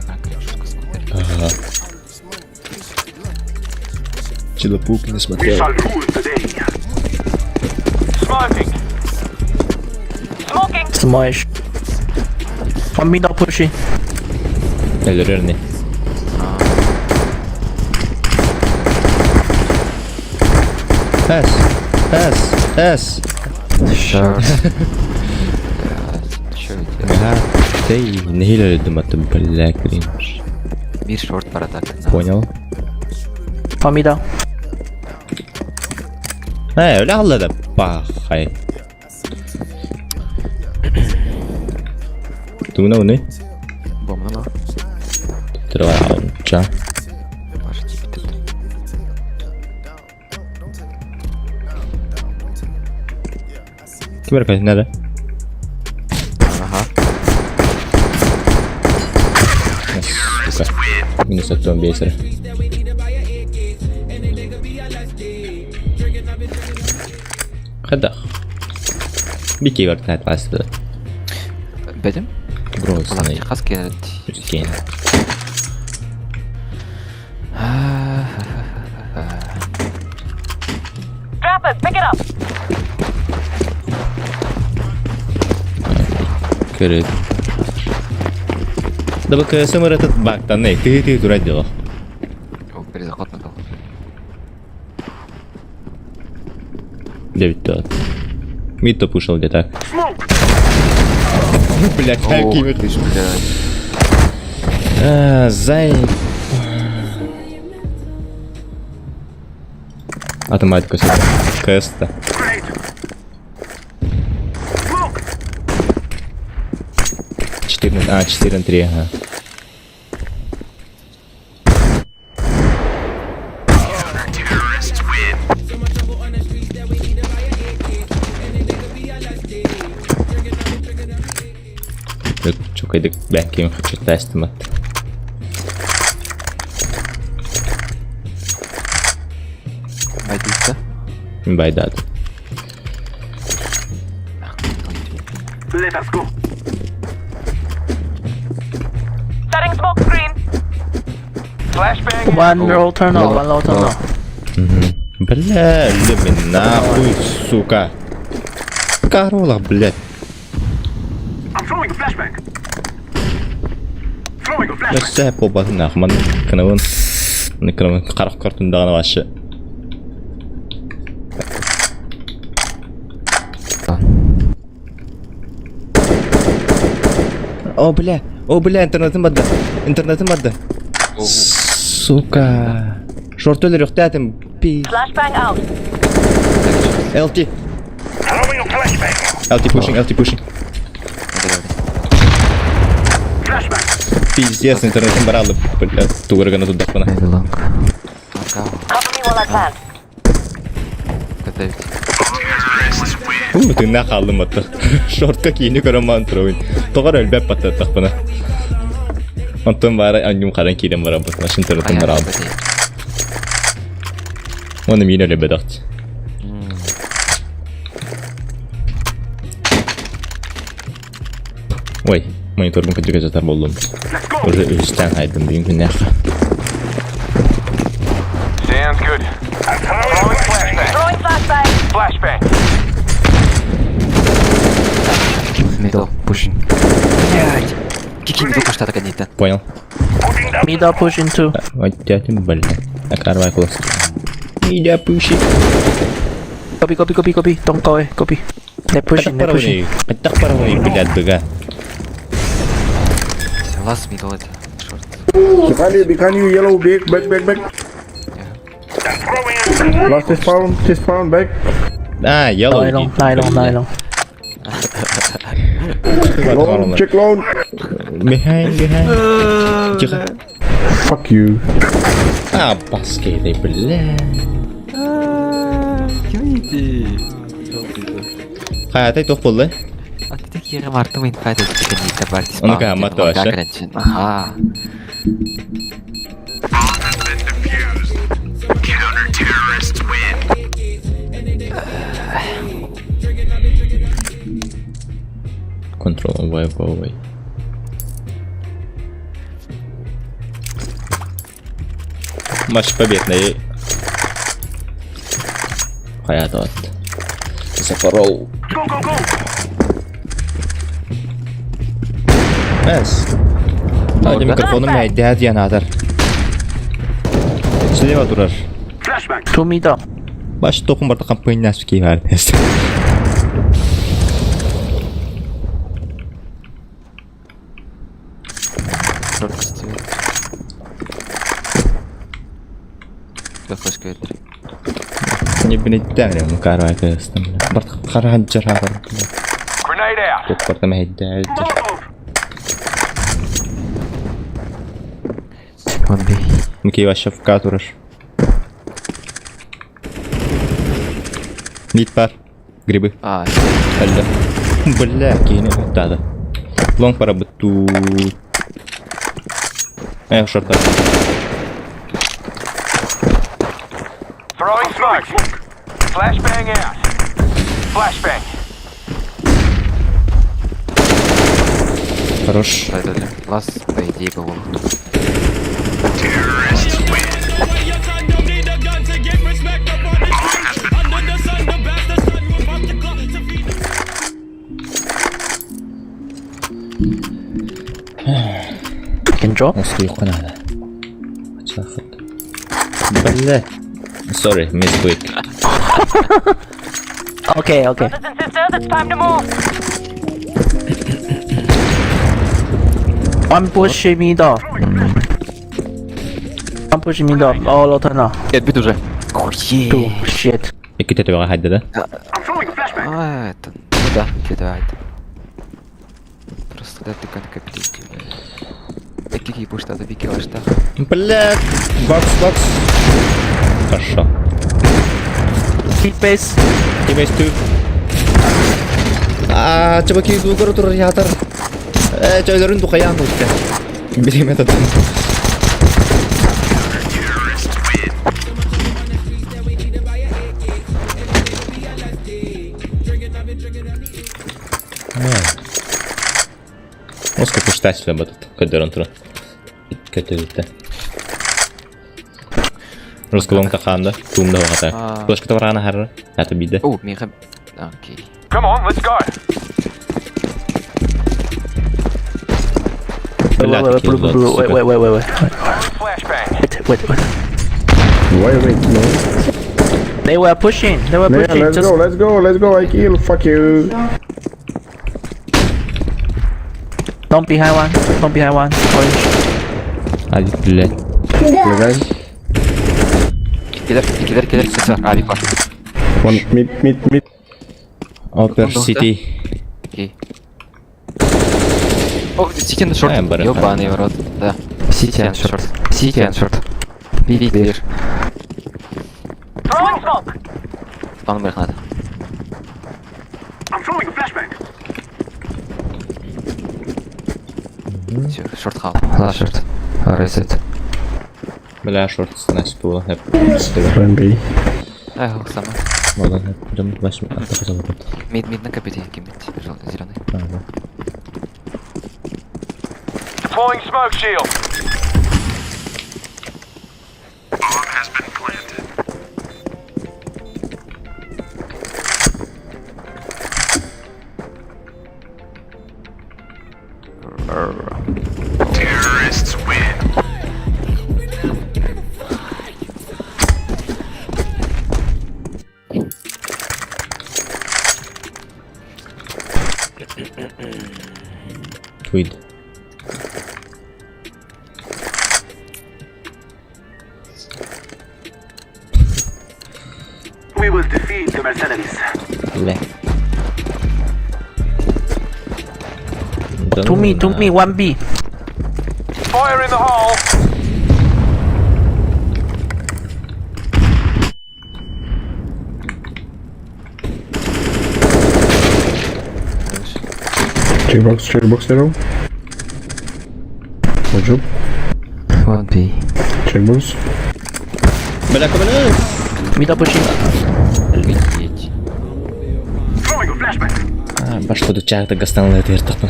Ага. Челопук не смотрел. shall rule the day. Smoking. Smoking. Smash. One mid not pushing. Өлөрөр S S S Шорт. Чё Ага, ты нэһиилэ өлдүм атын бля кринж. Мир шорт баратак. Понял. One mid down. Э, өлө алла да пахай. Тугуна уны? Бомна. Тырва ча. Боже, типа тут. Ким эрэ надо? Ага. Сука. Минус 65 эрэ. Хайдах? Бики вертнет ласта. Бэдим? Грозный. Хас киэнэ Үскиэн. Drop it, pick it up. Көрүт. Да БКС ырытыт бактан тыы-тыы турар дело. О, перезаход надо. Девять тот. Мид топ ушел где-то. Бля, какие Ох ты ж, блядь. А, Зай. Автоматика сюда. КС-то. 4 на... А, 4 на 3, ага. Чукайдык бәккем хочу тестимат. Байдыта. Байдат. Let us go. Setting smoke screen. Flashbang. One roll tunnel, one roll tunnel. Бля, люби нахуй, сука. Корола, блядь. I'm throwing a flashbang. Throwing a flashbang. Өссө буолбатын нахуй маннык кынабын. Кынабын харах кортун даҕаны вообще. О, бля, о, бля, интернетым барда. Интернетым барда. Сука. Шорт өлөрүөхтээтим. Пи. Flashbang out. LT. Throwing a flashbang. LT pushing, LT pushing. Flashbang. Пиздец, интернетым баралы. Бля, тугургана тудахпына. Maybe long. Ага, Cover me while I plant. К9. У, ты нахалым атты. Шортка киини көрөн маан туруйн. Тоҕор өлбөп баттаттахпына. Онтон баара анньум харан киирэн баран бутна интернетым баралды. Оны миин өлөбөдөхт. Ой, мониторбун кырдьыга жатар боллум. Let's go. Уже үстэн хайдым бүгүн күннээх. Sounds good. I'm throwing a flashbang. Throwing flashbang. Flashbang. Middle, pushing. Блядь! Кики middle push наконец-то. Понял. Middle pushing too. Оттятим, бля. Акарвай кулас. Иди пуши. Copy, copy, copy, copy. Don't go away, copy. They're pushing, they're pushing. Паттах паровый, блядь, быга. Last middle это. Short. Behind you, behind you, yellow, big, back, back, back. Throwing a Last is spawn, this spawn, back. А, yellow. Nine long, nine long, nine long. Long, check long. Behind, behind. Тихо. Fuck you. А, баскейный, бля. Хайатай туох буолла? А ты такие мартым инфайт это бар. Ну-ка, матта вообще. Ага. Control Y, go away. Матч победный. Хайа тот. Запорол. Go, go, go. Эс. Hadi микрофонум мәйдәд янатар. Слева турар. Flashbang. Two middle. Баш тохун барта кампания ки бар. Short костюм. Да флешка это. Не билеттер юм карвай кыстым. Барт караджар хабар. Grenade out. Тук барта мәйдәд. Molotov. One B. Микей вообще в турар. Мид бар. Грибы. А, Әлде. Бля, кейіне да. Лонг пара буту. Эх, шорта. Throwing smoke. Flashbang out. Flashbang. Хорош. Лас, по идее, был. Can drop. Оскуйуохха наада. Ачаахыт. Бля. Sorry, misclick. Okay. Brothers and sisters, it's time to move. One push middle. One push middle. Oh, low turn Нет, бит уже. Охуеть. Two. Shit. Икки төбөҕө хайда да? I'm throwing a flashbang. А, это... Ну да, кидает. Просто да ты накопить. Какие пушта, забики вашта. Блядь. Бокс, бокс. Хорошо. Keep base. Teammates two. Аа, чабаки дугар турар ятар. Э, чайларын тухаян утка. Бириме татым. Оска пуштасля батут. Көдөрөн тура. Көтөрүттэ. Рускулон каханда, тумда вахата. А. Флешка таврана харра. Это биде. О, миха... Окей. Come on, let's go. Wait, wait, wait, blue, blue, blue. Wait, wait, wait, wait, wait. Flashbang. Wait, wait, wait. Wait, wait, no. They were pushing. They were Yeah, pushing. let's Just go, let's go, let's go. I kill, fuck you. don't behind one. Don't behind one. Orange. Ай, блядь. Okay, guys. Киллер, киллер, киллер, сесар. А, випа. One mid, mid, mid. Upper City. Окей. О, Сити на шорт. А, барахан. Ёбаный в рот. Да. Сити на шорт. Сити на шорт. Би, клир. Throwing smoke. Пан барахнат. I'm throwing a flashbang. Все, шорт хал. Лast шорт. Reset. Бля, шорт снась было. Plan B. Эх, сама. Ладно, идем восьмой. А, так, так, Мид, мид накопите, кем-нибудь. Зеленый. Deploying smoke shield. Tweed. We will defeat the mercenaries. Бля. To me, one B. Fire in the hole. Checkbox, checkbox, arrow. Good job. One B. Checkbox. Бля, бля. Middle pushing. Охуеть. Throwing a flashbang. А, башка дучакта гастанлы тертакпын.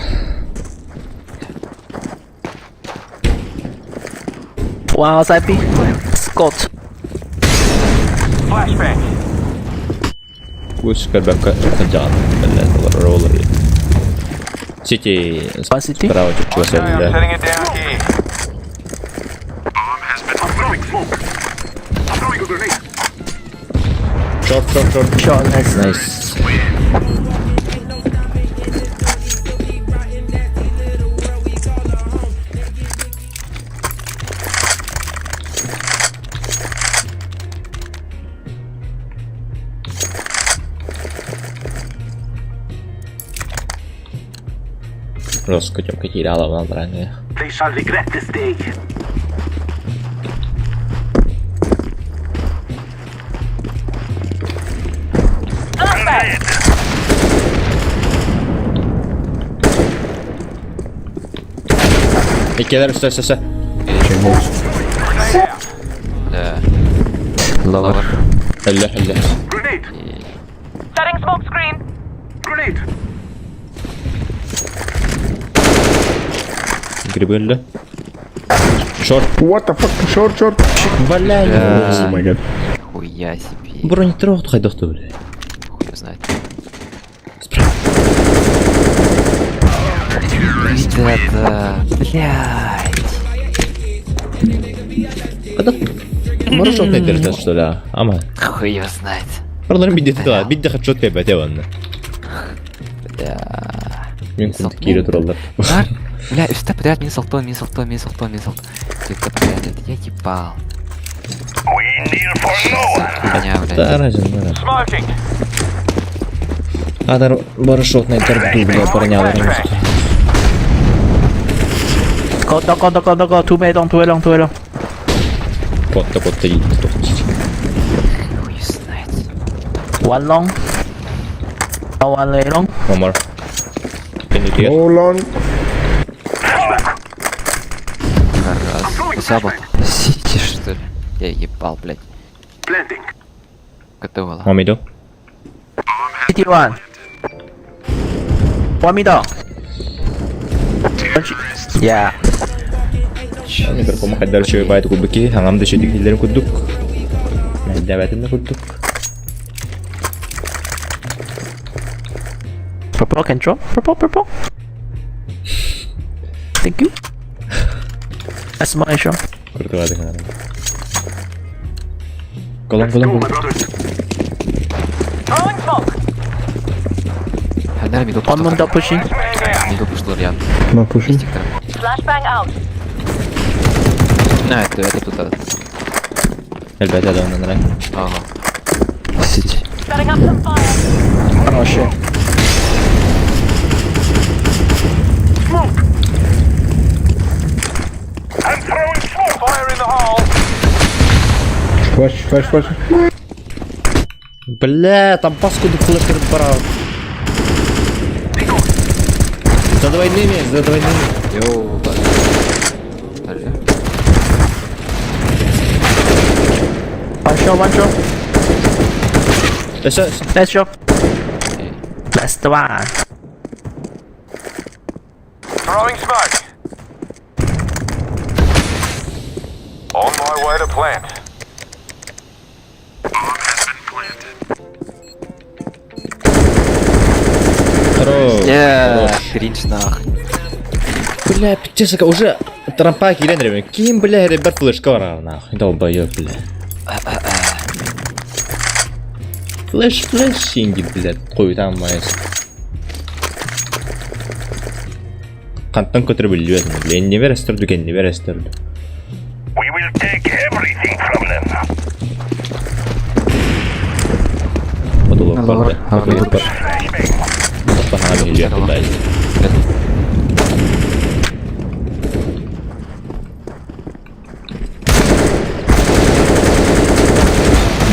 One outside B. Scott. Flashbang. Пусть көрбөккө хаджан. Бля, роллер. Сити One city. справа чуть-чуть Okay, I'm бля. setting it down here. I'm throwing smoke. I'm throwing a grenade. Short, short, short. Short, nice. Nice. Просто котем какие ранее. They shall regret this day. Flashbang. Иккелер, все, все, все. Чекбокс. Да. Lower. Өллө, өллө. Grenade. Setting smoke screen. Grenade. Грибы өллө. Short. What the fuck? Short, short. Бля. Oh my god. Хуя себе. Бронетрог хайдах бля. Хуй знает. Справа. Ребята, блядь. Хайдах? Можешь шот найдешь, что ли? а? Ама. Хуй его знает. Барларын бидде да, бидде хедшот кәбәте ванна. Бля. Мен күндік кире тураллар. Нар, бля, үстә подряд минус алты, минус алты, минус алты, минус алты. Типа, блядь, это я ебал. We kneel for no one. Хуйня, блядь. Дара жандара. Smoking. Адар бары шот найдар дубля парнялар. Go, go, go, go, go, go. Two A long, two A long, two A long. Котта котта дейді тоқты. Хуй знает. One long. One A long. One more. Can you get? Hold on. Раз. Забот. Сити, что ли? Я ебал, блядь. Planting. Готово. One middle. CT one. One middle. Yeah. Микрофон хайдар чөй байт кубики, хангам да шедик хиллерин кудук. Мәдәбәтин да кудук. Purple can drop. Purple, purple. Thank you. That's my shot. Куртывады ханам. Колон, колон, Go, my колон. brothers. Throwing smoke. Хайдар мидл One more pushing. Мидл пушлар я. Not pushing. Flashbang out. На, это тут. а, Әлбәттә да оннан рай. Ага. Сити. Setting up some fire. Oh shit. Smoke. I'm throwing smoke. Fire in the hole. Flash, flash, flash. Бля, там паскуду флешкер брал. За двойными, за двойными. Йоу, да. Алло. One shot, one shot. Все, Last shot. Last one. Throwing smoke. On my way to plant. Bomb has been planted. Хорош. Yeah, кринж нах. Бля, пиздец, уже трампа кирен ребят. Ким, бля, ребят, флешка вара, нахуй. Долбоёб, бля. Флеш, флеш, синди, блядь, қой там майс. Қанттан көтіріп біліп бля, не берестірді, не берестірді. We will take everything from them. Потолок бар, бля. А, Потолок бар. Пахана біліп, блядь.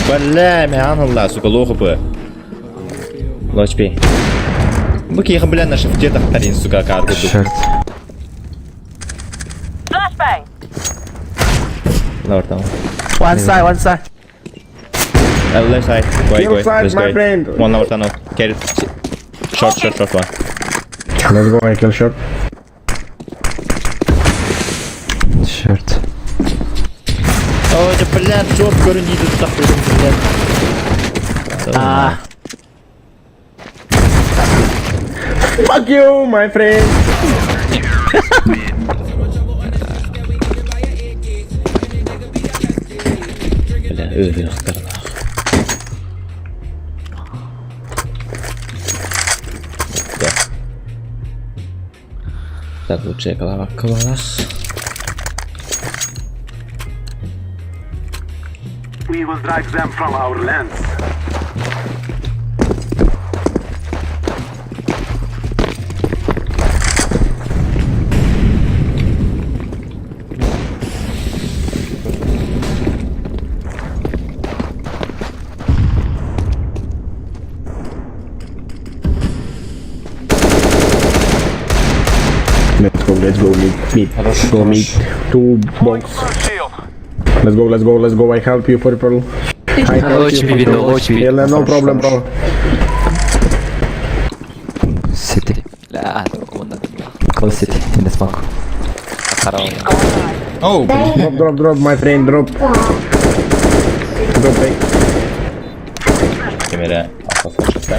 Бля, мен алла, сука, лоху бы. Лочпи. Бу киһи, бля, на шифте тахтарин, сука, каргу. Short. Flashbang. Lower down. One side, one side. Left side. Go, Kill go. side, Let's my go. friend. One lower tunnel. Carry. Short, short, short one. Let's go, I kill short. Short. Ой, да бля, short көрінеді тахтарин, блядь. Ah. Fuck you, my friend. Бля, ырықтар нах. Да. Так, лучше голова калалах. We will drive them from our lands. Let's go, let's go, mid, mid. Go mid. Two box. Let's go, let's go, let's go. I help you, purple. I help you, Очень видно, purple. очень Yeah, no problem, bro. City. Ля, Close city, in the smoke. Оу, блин. Drop, drop, drop, my friend, drop. Drop back. Камера.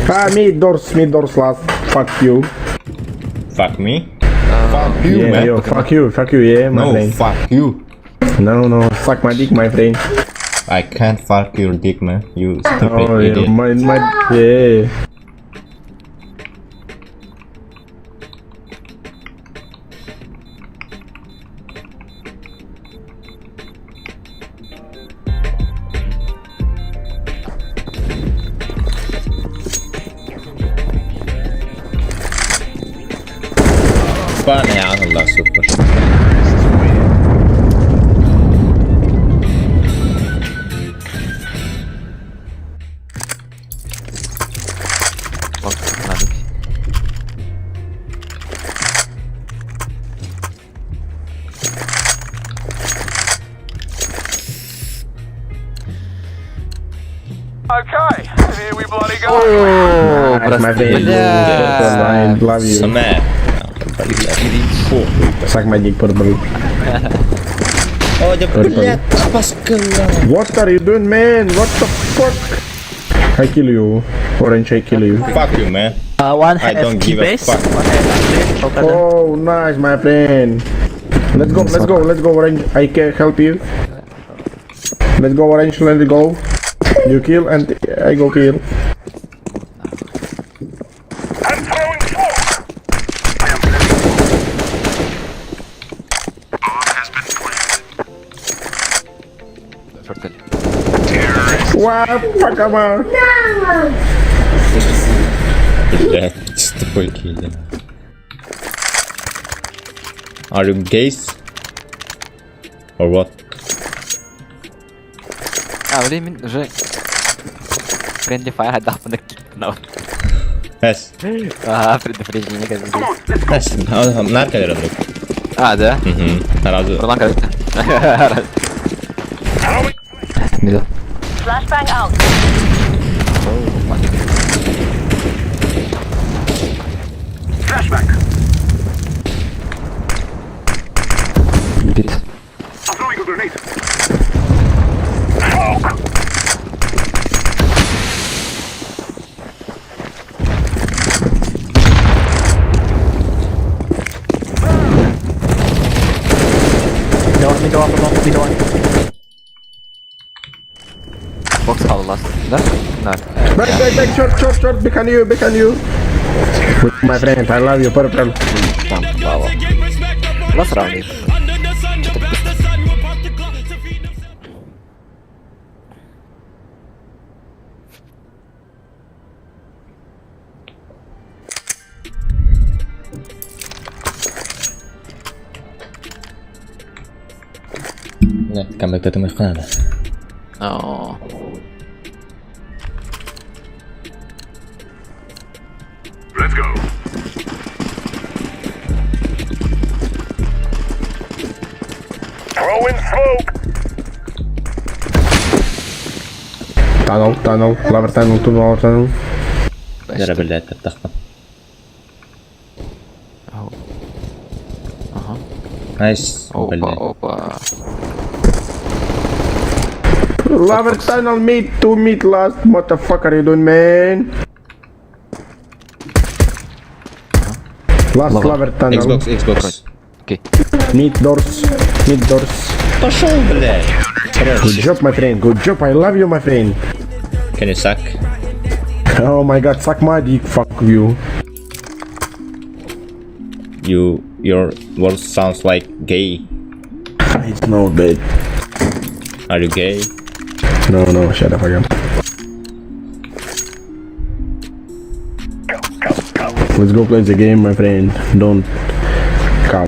Ah, mid doors, mid doors last. Fuck you. Fuck me. Fuck you, Yeah, man. yo, fuck you, yeah, my No, friend. fuck you. No, no, suck my dick, my friend. I can't fuck your dick, man. You stupid Oh, yeah, idiot. my, yeah. Бана, Allah супер. Надо. Okay, here we bloody go. О, Nice, my friend. Бля. I love you. Саме. Блядь. Suck my dick, purple. О, да блядь, паскала. What are you doing, man? What the fuck? I kill you. Orange, I kill you. Fuck you, man. One I have don't key give a base, fuck. one have okay. Oh, nice, my friend. Let's go, let's go, let's go, Orange. I can help you. Let's go, Orange, let's go. You kill and I go kill. I'm throwing smoke. Шортали. What? Fuck, I'm out. Блядь, тупой киллер. Are you gays? Or what? А, время уже... Friendly Fire дал на кикнул. Эс. Ага, предупреждение как бы. Эс. Нарко вернул. А, да? Угу. Сразу. Ролан, короче. Middle. Flashbang out. Flashbang. Pit. I'm throwing a grenade. Smoke. Middle one, middle one, middle one. Box hall last. Да? Да. Back, back, back, short, short, short, behind you, behind you. My friend, I love you, purple. Там, лава. Last round. Что-то быстро. Нет, камера это мы надо. О. Let's go. Throwing smoke. Tunnel, tunnel, lower tunnel, two lower tunnel. Дара, блядь, тахма. Ау. Ага. Nice, Опа, блядь. опа. Lower tunnel, mid, two mid last. What the fuck are you doing, man? Last Lower. lower tunnel. Xbox, Xbox. Окей. Mid doors, mid doors. Пошел, блядь. Good job, my friend. Good job. I love you, my friend. Can you suck? Oh my god, suck my dick. Fuck you. Your words sounds like gay. It's no bad. Are you gay? No, no, shut up again. Let's go play the game, my friend. Don't call.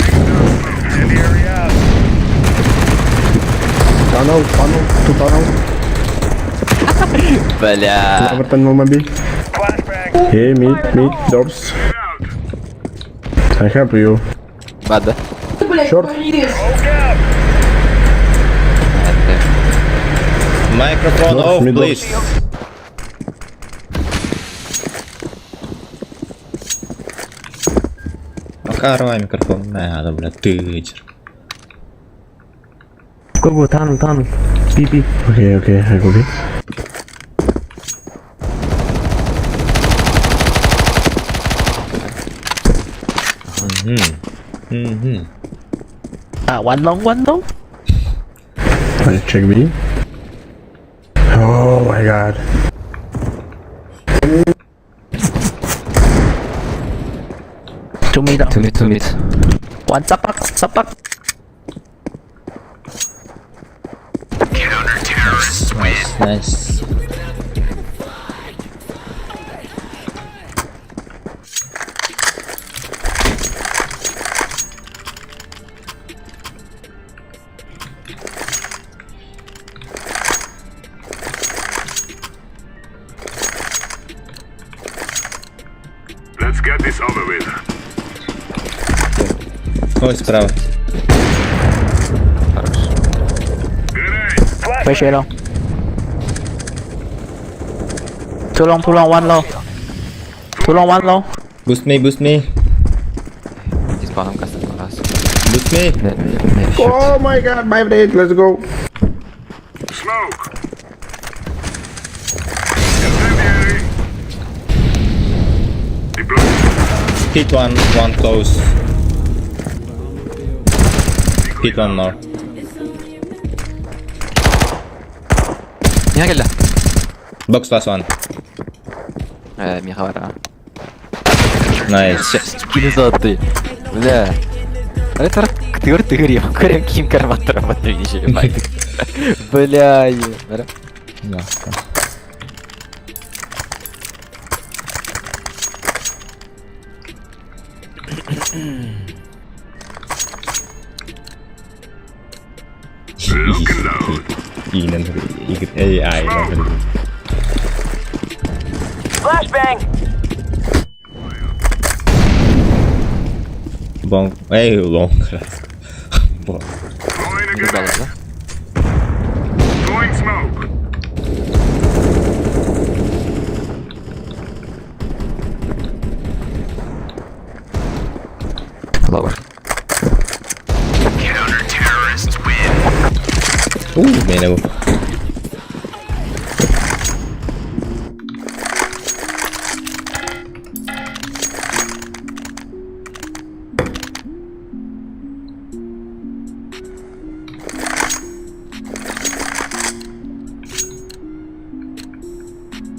Incendiary out. Tunnel, tunnel, two tunnel. Бля. Lower tunnel maybe. Flashbang. Hey, mid, mid, doors. I help you. Бада. Short. Microphone Doors, off, mid doors. please. Макарова микрофон надо, бля, тычер. Go go tunnel tunnel. B B. Okay, okay, I go B. Ah one long one long. I check B. Oh my god. Two mid. Two mid, two mid. One zapak zapak. Nice, nice. Let's get this over with. Ой, справа. Flash A long. Two long two long one low. Two long one low. Boost me, boost me. Диспаном кастом раз. Boost me. Oh my god, my blade, let's go. Smoke. Incendiary. Deploy. Hit one, one close. Hit one more. Миха кэллэ. Box last one. Э, Миха бара. Nice. Скины золотые. Бля. А это тыгыр тыгыр я көрем ким карматтар Бля, е. Бара. Да. Look and load. Инен, AI. Flashbang. Бонг. Эй, лонг. Бонг. Throwing a Убегала, grenade. да? Throwing smoke. Ловер. У, меня его.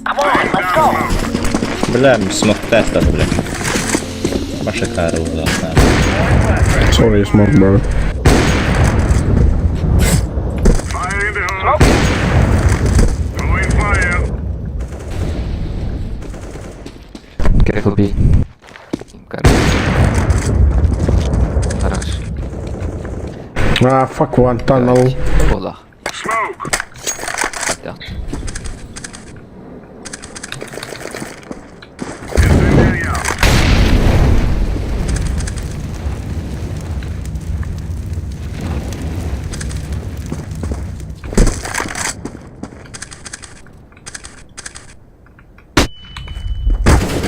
Come on, let's go. Бля, смог тест, бля. Маша Карл, да. Sorry, smoke, bro. Fire in the hole. Throwing fire. Careful B. Хорош. Ah, fuck one tunnel. Ола. Smoke. Да. Incendiary out.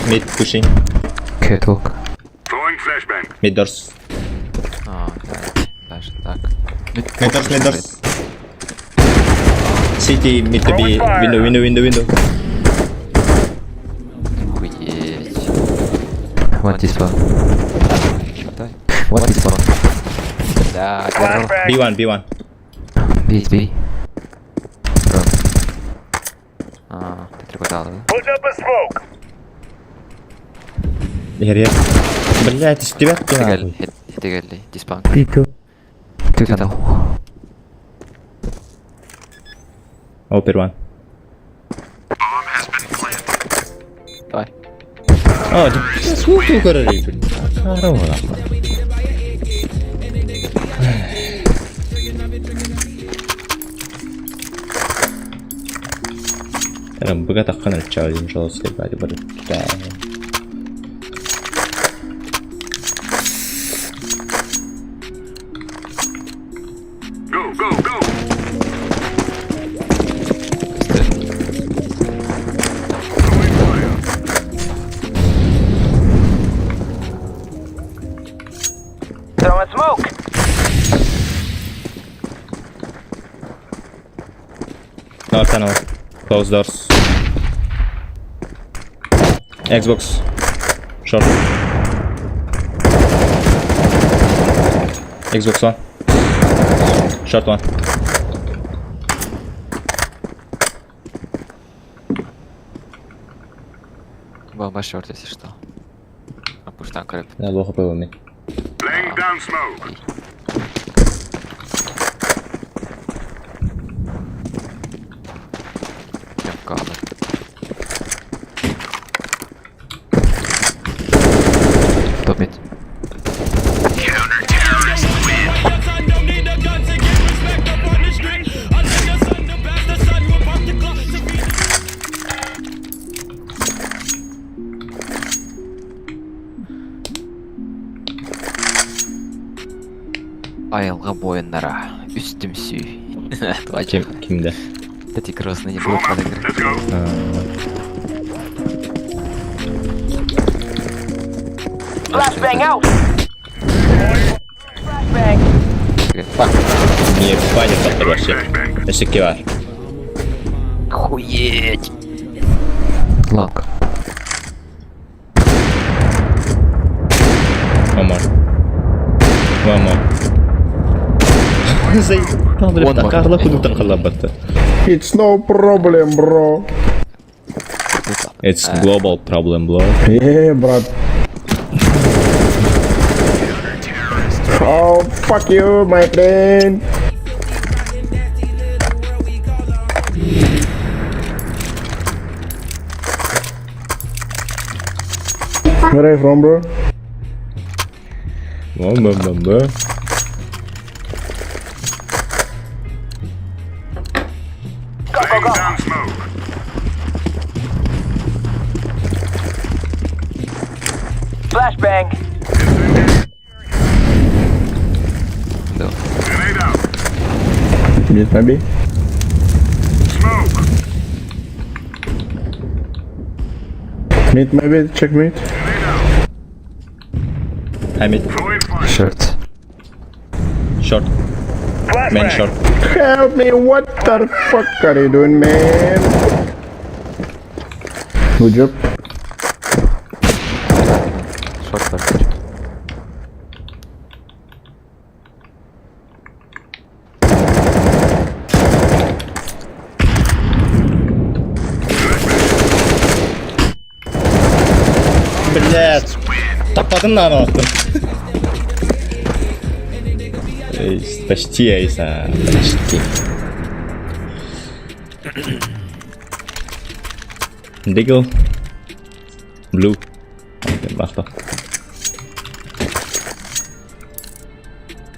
Mid pushing. Catwalk. Throwing flashbang. Mid doors. А, да, даже так. Mid doors, mid doors. City, mid to be window, window, window, window. Охуеть. One this one. One this one. Да, здорово. B1, B1. B, B. Бро. А, ты трепотал, да? Put up a smoke. Here, here. Блядь, из тебя кто нахуй? Хитегелли, диспан. B2. Ты там. Open one. Давай. О, ты сколько королей, блин. Здорово, нахуй. Быга таххан ыччаҕын жёсткай баары барыта. Go, go, go! Throwing fire. Throwing smoke. Door tunnel. Close doors. Xbox. Short. Xbox One. Short one. Бомба short, если что. А пусть там креп. Я плохо пойму. Laying down smoke. Прям кадр. Топ mid. Айылҕа буойуннара үстүмсүү. Ким, кимде? Эти красные не будут подыгрывать. Let's go. Flashbang out. Flashbang. Не, паника таптар вообще. Өссө бар. Охуеть! Long. One more. One more. One more. Карла кудуктан халлабатты. It's no problem, bro. It's global problem, bro. Yeah, брат. Oh, fuck you, my friend. Where are you from, bro? Бам бам бам бам. Laying down smoke. Flashbang. Да. Grenade out. Mid, maybe. Smoke. Mid, maybe. Check mid. Grenade out. Hamid. Throwing fire. Short. Short. Main short. Help me! What the fuck are you doing, man? Good job. Short квартира. Блядь. Таппатын нааны аттым. Эй, почти Айса, почти. Deagle. Blue. Бахта.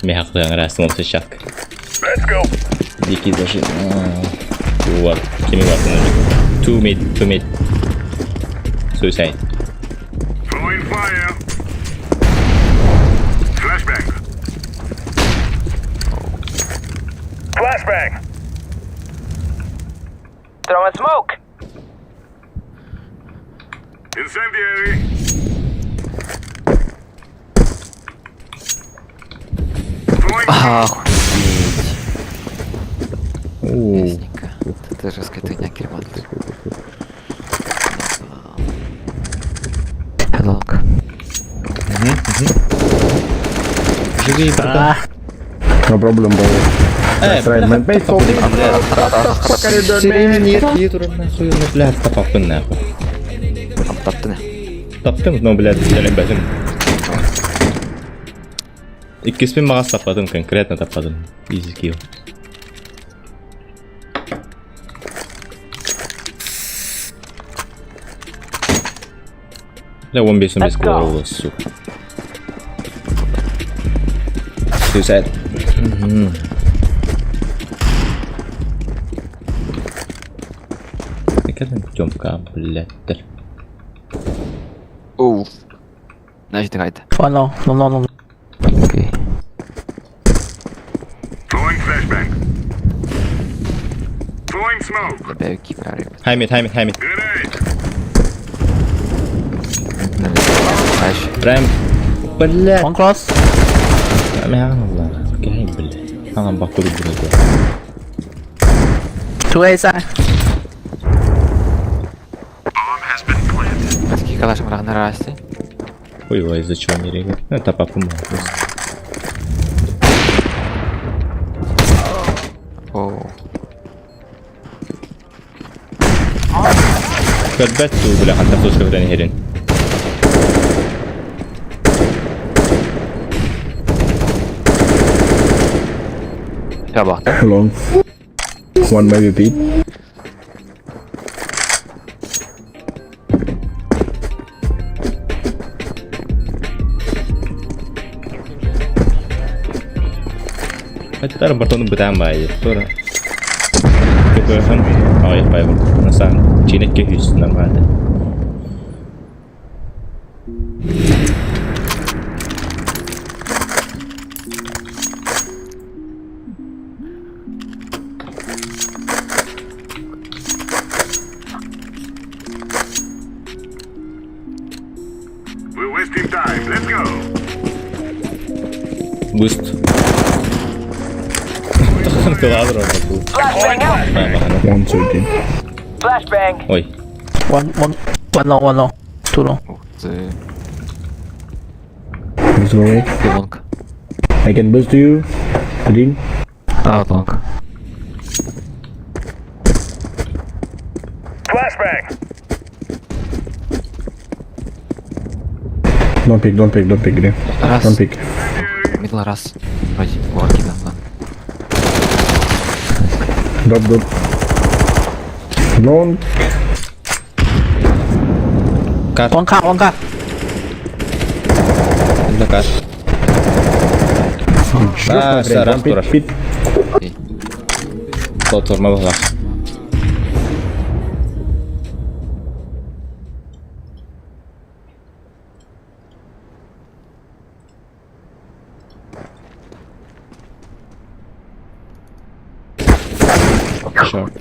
Мягко раз он шаг. Let's go. Дикий зажим. Вот. Кими бар. Two mid, two mid. Suicide. Throwing fire. Flashbang. Flashbang. Throwing smoke. Incendiary. Throwing Охуеть. Уу. Ясненько. Это жесткая хуйня, Кирман. Long. Живи, братан. No problem, bro. Э, That's right, man. Wait, so what the fuck are you doing, man? Нет, нет, нахуй, ну, блядь, тапапын нахуй. Таптын. Таптым, но, блядь, бэтим. Иккиспин маҕас таппатым, конкретно таппатым. Easy kill. Бля, 15 Let's go. голос, сука. Suicide. Мгм. Тёмка, блядь. Оу. Значит, кайда. One long, long, long, long. Окей. Throwing flashbang. Throwing smoke. Бэки прорыв. Хаймит, хаймит, хаймит. Grenade. Дальше. Прям, блядь. One cross. Кай, блядь. Ана бакуру, блядь. Two A side. Такие калаши на расте. Ой, ой, из-за чего не регает? Ну, это папа мой просто. Оу. Көрбөт дуу, бля, ханта флешка бүтэн иһэрин. Жабахта. Long. One maybe pit. Хаттар бартону бытаан баайы. Тура. Көтөһөн аҕыйах баайы курдук. Насаан чинэккэ үс нормально. We're wasting time. Let's go. Boost. Тохтон кылаадыр ордук. Flashbang out. 113. Flashbang. Ой. One, one, one long, one long. Two long. Ух ты. Let's go. Ты long. I can boost you. Green. А, long. Flashbang. Don't pick, don't pick, don't pick, green. Раз. Don't pick. Мидл раз. Вроде. Вот, кидал. да. Drop, drop. Long. Кат. One car, one car. Это кат. Drop, А, my friend. раз One pit, турар. pit. Окей. Платформа была. Short.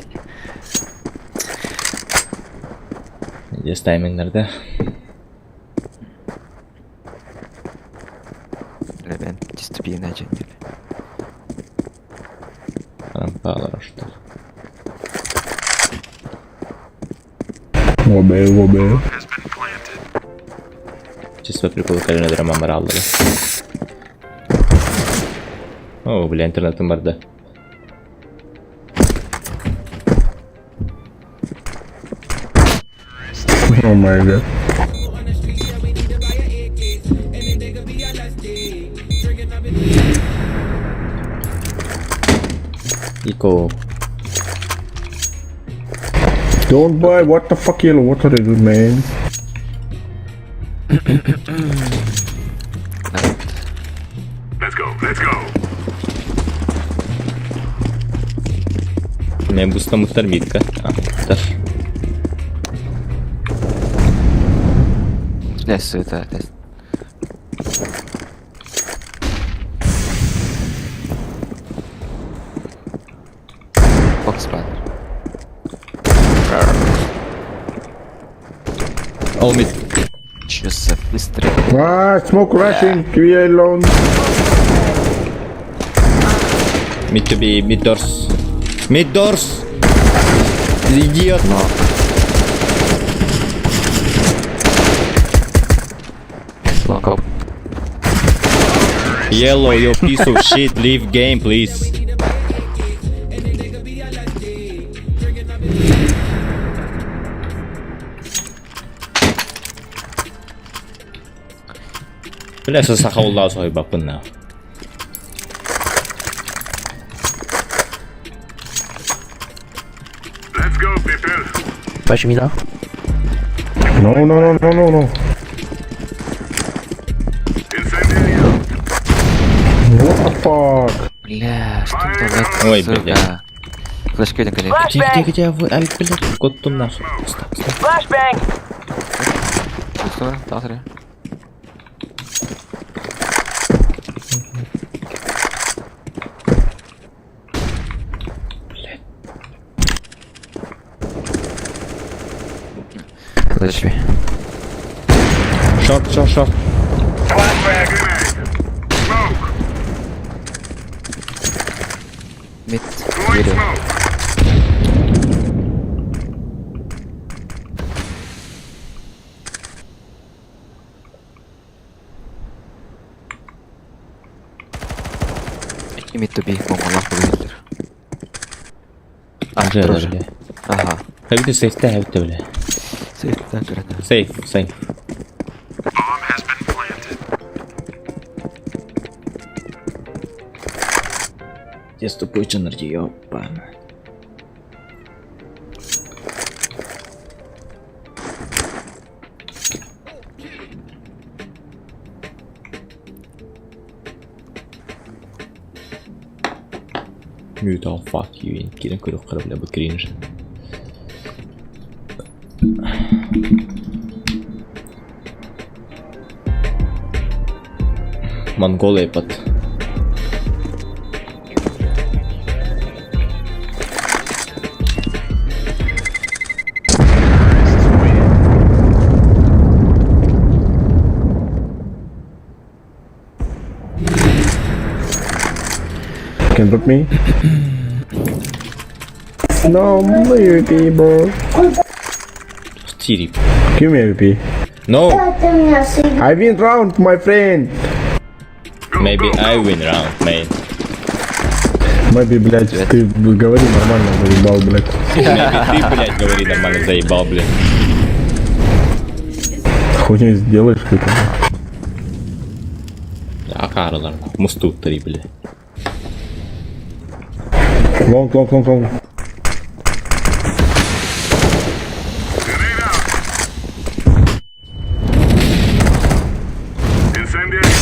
Здесь тайминглерде. Бля, мен чисто иначе. Рампалар что. Obey, obey. Чисто по приколу калина драма мораллары. О, бля, интернетым бар да. Oh my god. Ико. Don't buy. What the fuck, yellow? What are you doing, man? Let's go. Let's go. Мен буста муттар митка. А, тар. Бля, суета. бля. Бокс баннер. Ол мид. Чё за быстрый? Ah, smoke rushing. Three alone. Mid to be mid doors. Mid doors! Идиот! Но. Long up. Yellow, you piece of shit, leave game, please. Бля, саха уллаа сойбаппын на. Let's go, people. Flash me down. No, no, no, no, no, no. Incendiary out. What the fuck? Бля, что это Ой, сука? блядь. Флешка өтөн кэлэр. Где, где, где вы? Ай, блядь, коттум нахуй. Стоп, стоп. Flashbang. Скоро, завтра. Удачи. Short, short, short. Flashbang. Grenade. Smoke. Mid. Throwing Дерево. smoke. И mid to B. Бомбалар бугелдер. А, Уже, тоже. бля. Ага. Хэбити сейфте, хэбити, бля. Сейф, да, граната. Сейф, сейф. Bomb has been planted. Я тупой чанарди, ёпана. Mute all fuck you in кирен көрөх бля бу кринж. Монголия под. Can drop me? No, AWP, bro. Тири. Give me AWP. No, I win round, my friend. maybe I win round, man. Maybe, блядь, ты говори нормально, заебал, блядь. Maybe ты, блядь, говори нормально, заебал, блядь. Хуйню сделаешь какую-то. Акаралар, мустуттари, блядь. Long, long, long, long. Grenade out. Incendiary.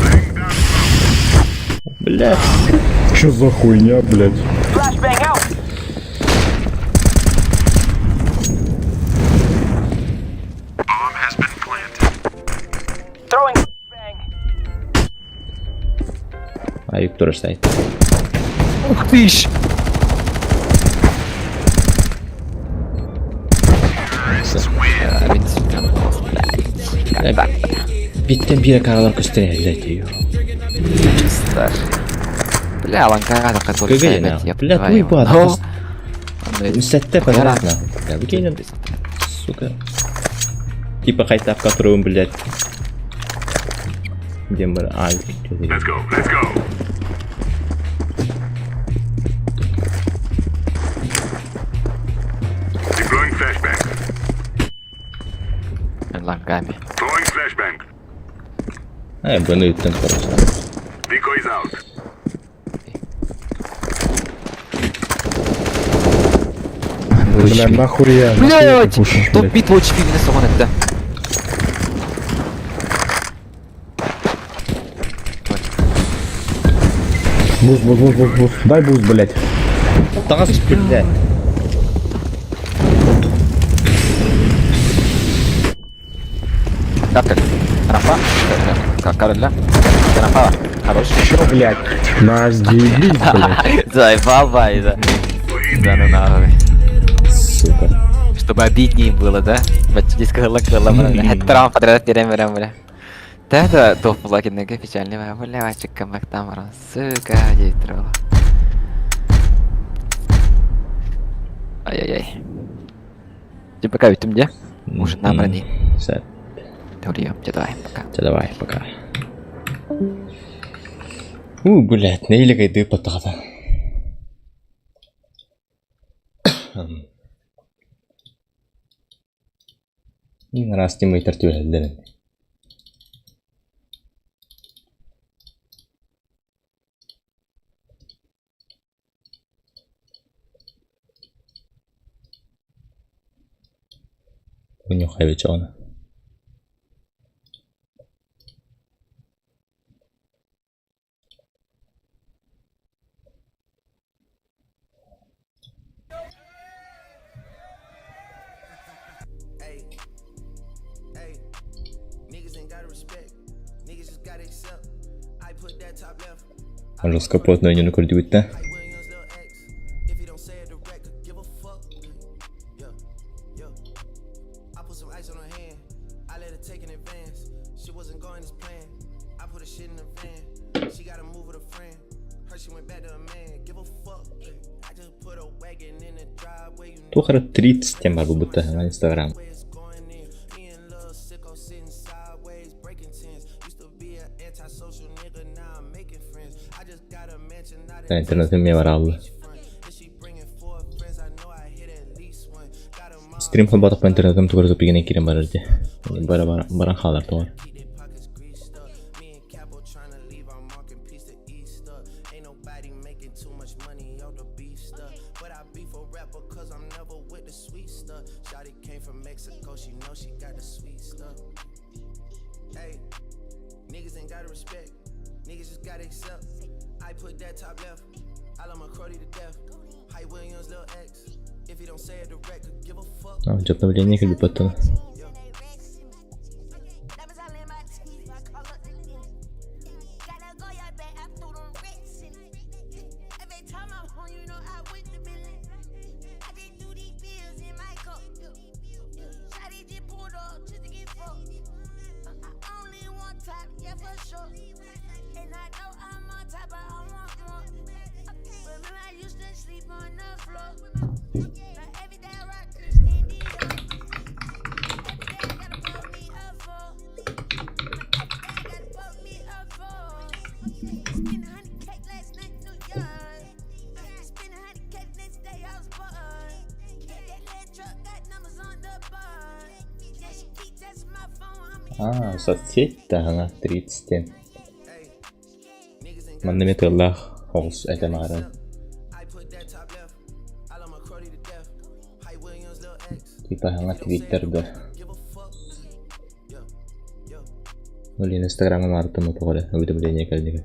Laying down smoke. Блядь. Чё за хуйня, блядь? Flashbang out. Bomb has been planted. Throwing bang. Аюк тоже сайт. Ух ты ж! Биттен бире каралар көстен блядь, её. Бля, ланкада который Какая нахуй? Бля, твой бат. Сәтте понятно. Бля, выкинем. Сука. Типа хайта в которую, блядь. Где мы? А, Let's go. Let's go. Deploying flashbang. Ланками. Throwing flashbang. А, я бы ну там, короче. Decoys out. Бля, нахуя? нахуя ты Блять! пушишь, Топ блядь? бит лучше пивина сомон это. Буст, буст, буст, буст, буст. Дай буст, блядь. Тагаз, блядь. Катка. Рампа. Короля. Рампа. Хорош. Чё, блядь? Наздебись, блядь. Заебал, бай, да. Да ну нахуй. Сука. Чтобы обиднее было, да? Бать, здесь крыла, крыла, бля. Травм подряд теряем, бля, бля. Да, да, топ лакиннеге печальный, бля, бля, камак там, сука, дейтрова. Ай-яй-яй. Ты пока ведь где? Уже набрани. Все, Давай, пока. давай, пока. У, блядь, нейлі кайды патағада. Ең рас демей тәртіп Унюхай вечона. Жестко плотно не көрдүгүт да. Туох эрэ 30 диэн баар буолбут да Инстаграм. Интернетим эмиэ бараалла. Стрим холботохпун интернетим тугу эрэ тупигинэн киирэн барар дии. Бара баран хаалар тоҕо. Дьэ обновление кэлбит Аа, соцсеть таһына 30 диэн. Манна эмиэ тыаллаах оҕус этэ мааран. Типа саҥа твиттер да. Блин, инстаграмҥа маарыттан тоҕо эрэ уведомление кэллигэ.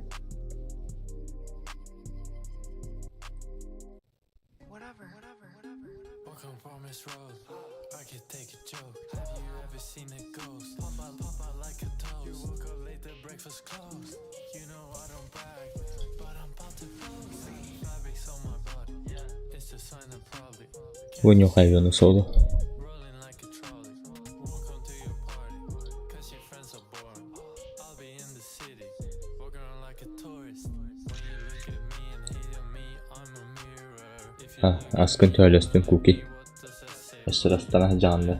Вынюхай соло. Аскын төлөстүн куки. Өссө астана сылдьаҕын да.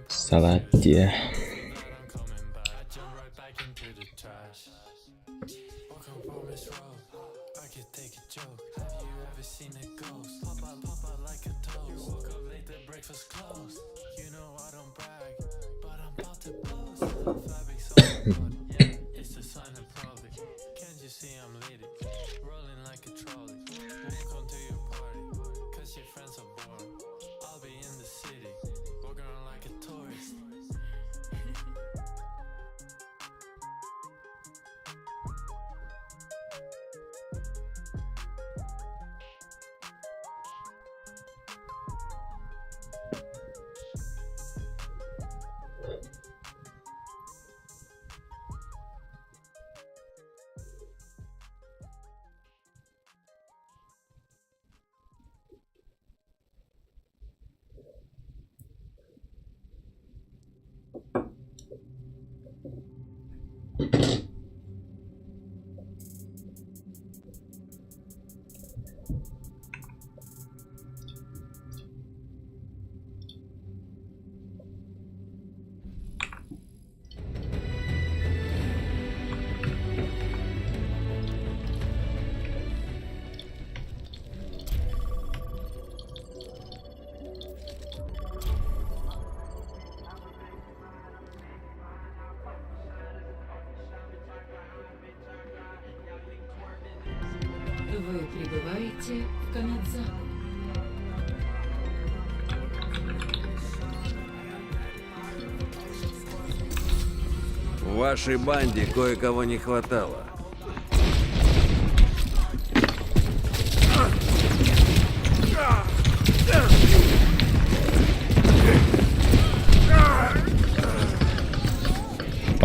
Салат диэ. Вы прибываете в Канадзаву. В вашей банде кое-кого не хватало.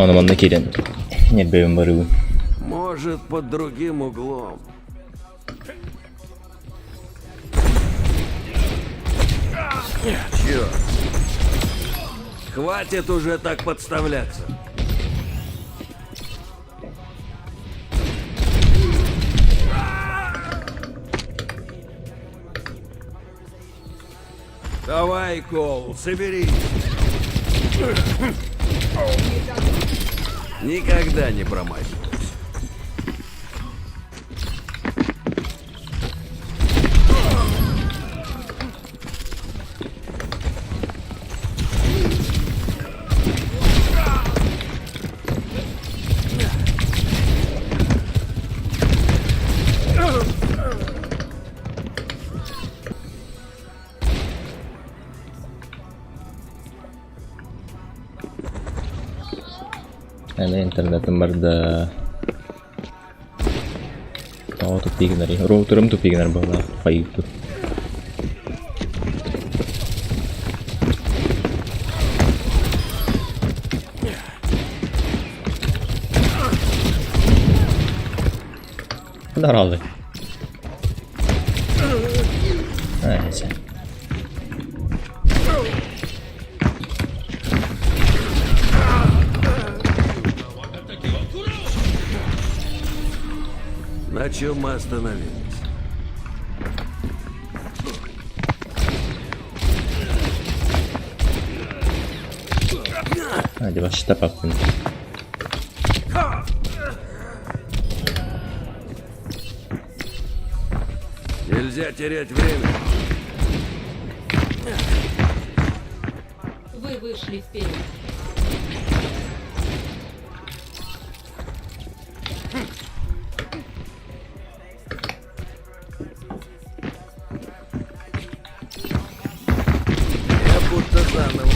Ону манна киирэн ньирбэбин барыбын. Может, под другим углом. Черт. Хватит уже так подставляться. Давай, Кол, соберись. Никогда не промахиваюсь. Аны интернетым барда. Тоҕо туппий гынарый? Роутерым туппий гынар буоллаах хайыытын. Даралы. Нейсе. На чем мы остановились? Hadi başla baktın. Нельзя терять время. Вы вышли вперед. Я будто заново.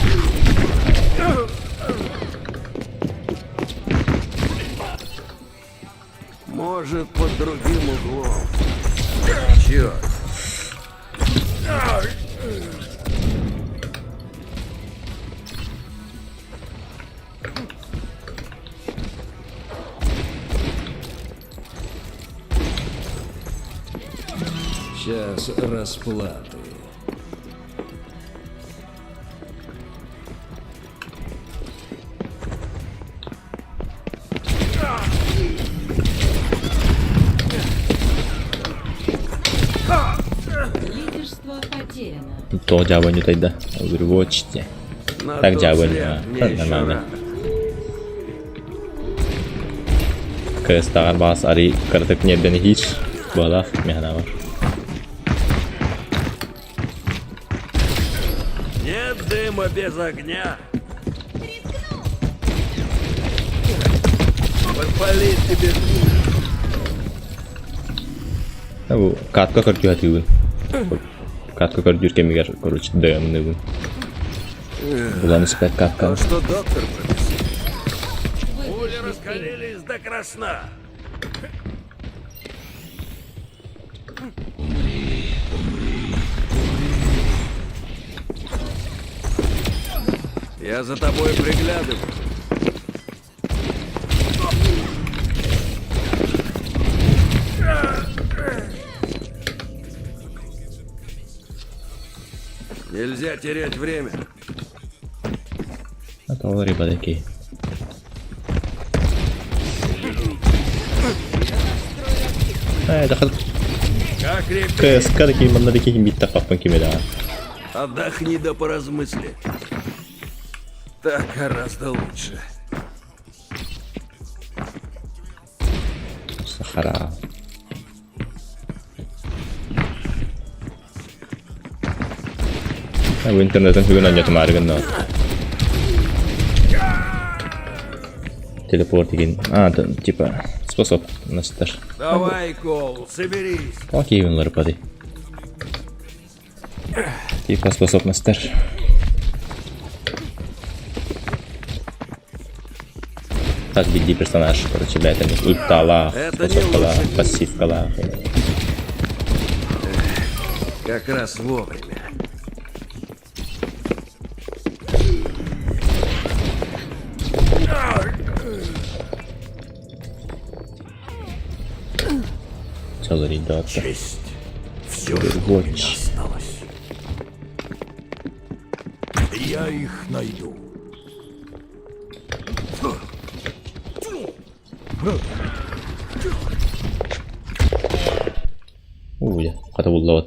Может, под другим углом. Черт. Сейчас расплаты. Лидерство потеряно. Тоҕо дьаабанньытай да? Overwatch диye. На Так тот дьаабанньа. свет мне еще Нормально. рано. Кырыстаҕар баас арый кыратык ньиэрбэни иһиир быһалаах миэхэ Нет дыма без огня. Подпалить тебе. Бу катка көрдүү сатыыбын. Катка көрдүүр кэмигэр короче дөйөмнүүбүн. Булан испэт катканы. То, что доктор прописал. Вы Пули вышли вперед. раскалились до красна. Я за тобой приглядываю. Нельзя терять время. Это рыба такие. Э, Как крепко. КСК такие манна такие битта паппан кимеда. Отдохни да поразмысли. Так гораздо лучше. Сахара. Бу интернеттен бүгүн анньатымаары гынна. Телепорт деген. А, типа, Способностар. Давай, Кол, соберись. Окей, уларыппатый. Типа способностар. Хас биирдии персонаж, короче, бэйэтэ ульталаах, Это не способкалаах, лучше. пассивкалаах. Как раз вовремя. Чалырыйда Честь. Все, что у меня осталось. Я их найду. Уу, хата булла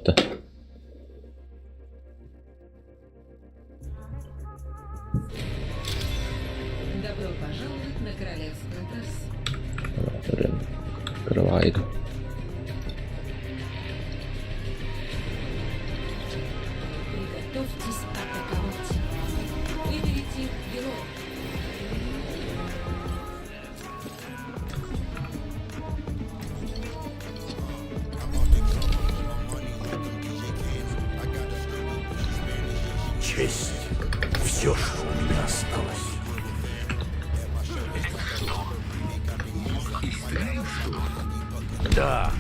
Добро пожаловать на королевскую трассу. Кырывайду. Приготовьтесь атаковать. Выберите героя. Честь. Все, что у меня осталось. Да.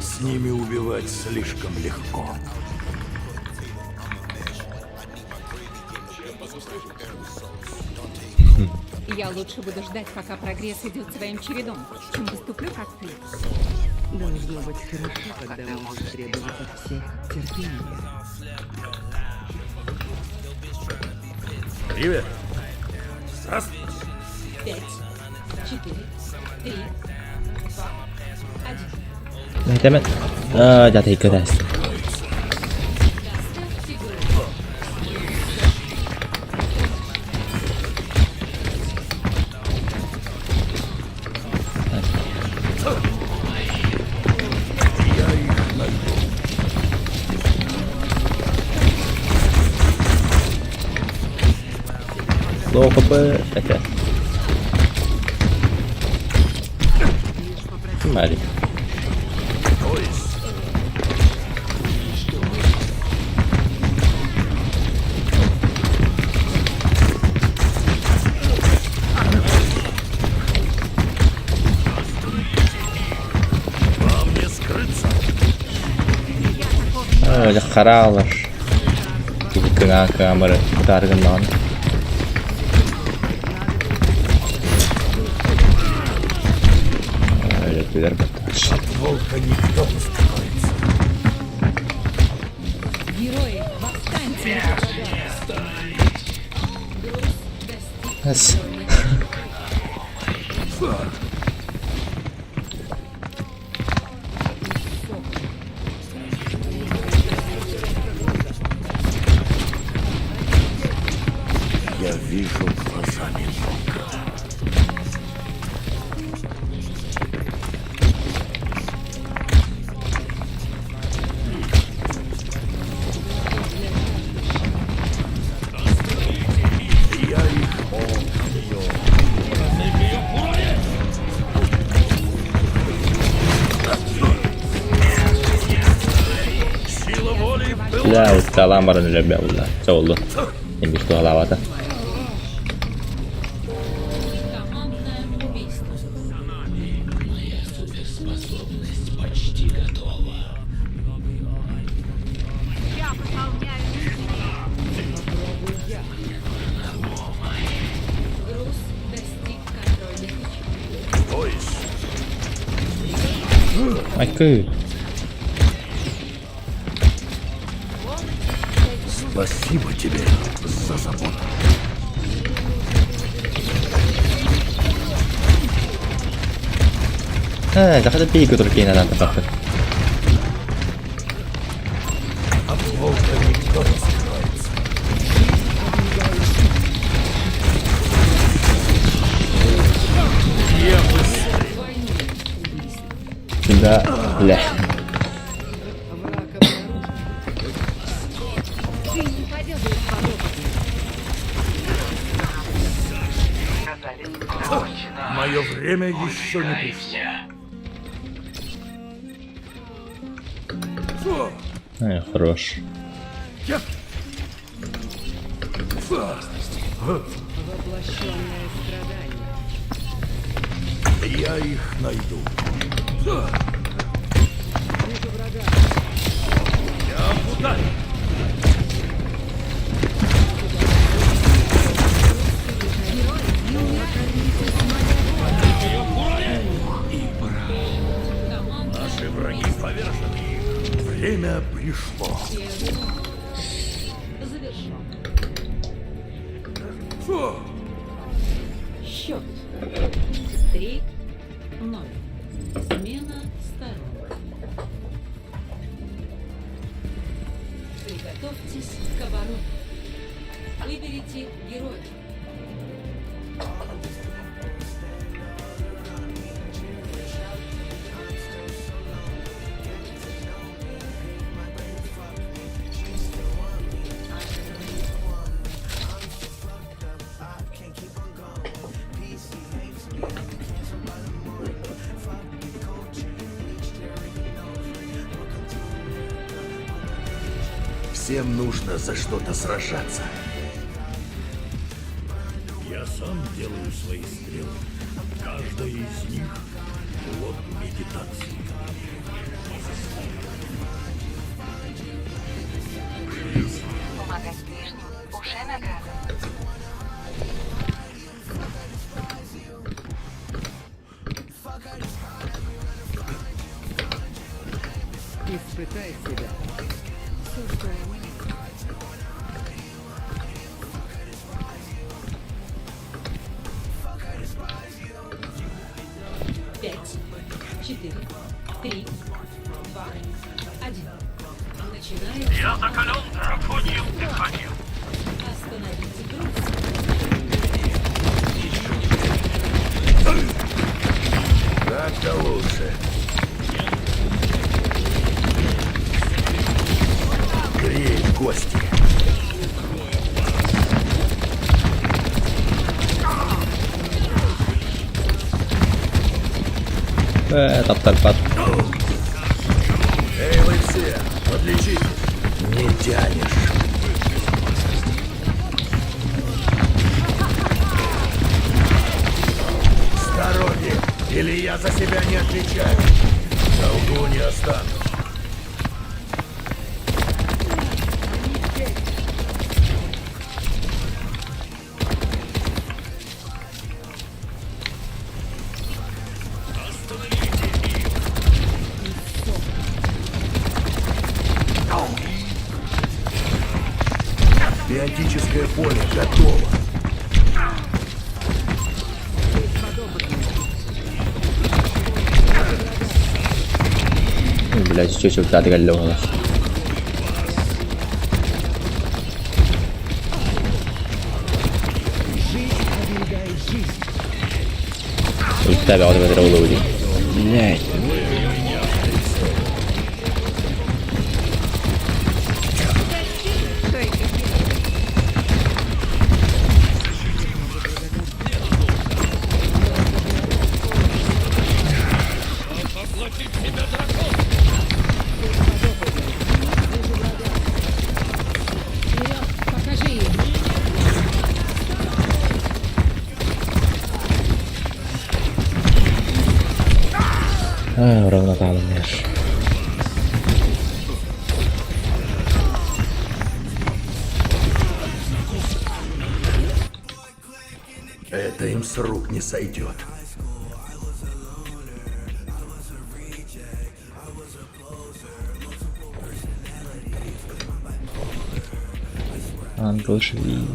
С ними убивать слишком легко. Я лучше буду ждать, пока прогресс идет своим чередом, чем поступлю как ты. Должно быть хорошо, когда можешь требовать от всех терпения. Привет. Здравствуй. 5, 4, 3, 2, 1. Дэмэн. Аа, дата иккәдәс. Доставьте груз. Лоу ХП это. Марик. Вам не скрыться. Аа, харалар. Кына камера таргыннан. Өлөтүлэр батташ. От волка никто не скроется. Герои, восстаньте! Груз достиг Эс. Я вижу глазами Бога. Я их помню. Сила воли Бля, ульталаан баран өлөрбө булла. Чоолу. Эмир туһалаабата. командное убийство. Моя суперспособность почти готова. Я выполняю Груз достиг контрольной точки. Айкы. Спасибо тебе за заботу. Э, захада пейку только не надо таппын. От волка никто не скроется. Я быстрее. Да, бля. Ты не поделаешь подобного. Мое время еще не пришло. Э, хорош. Воплощенное страдание. Я их найду. Вижу врага. Я в ударе. Наши враги повержены. Время пришло. Завершен. Счет. 3-0. Смена сторон. Приготовьтесь к обороне. Выберите героя. Всем нужно за что-то сражаться. Я сам делаю свои стрелы. Каждая из них — плод медитации. Помогать ближним уже награда. Испытай себя. Все, что имею. Пять, четыре, три, два, один. Начинаем. Я закален драконьим дыханием. Остановите груз. Так-то лучше. Греет кости. Э, таптарпат. Эй, вы все, подлечите. Не тянешь. С дороги, или я за себя не отвечаю. В долгу не останусь. Биотическое поле готово. Блядь, чуть-чуть ультра голос. Ульта бөҕө дии. Блядь. Покажи им. А, ровно там знаешь. Это им с рук не сойдет. Ангел живи.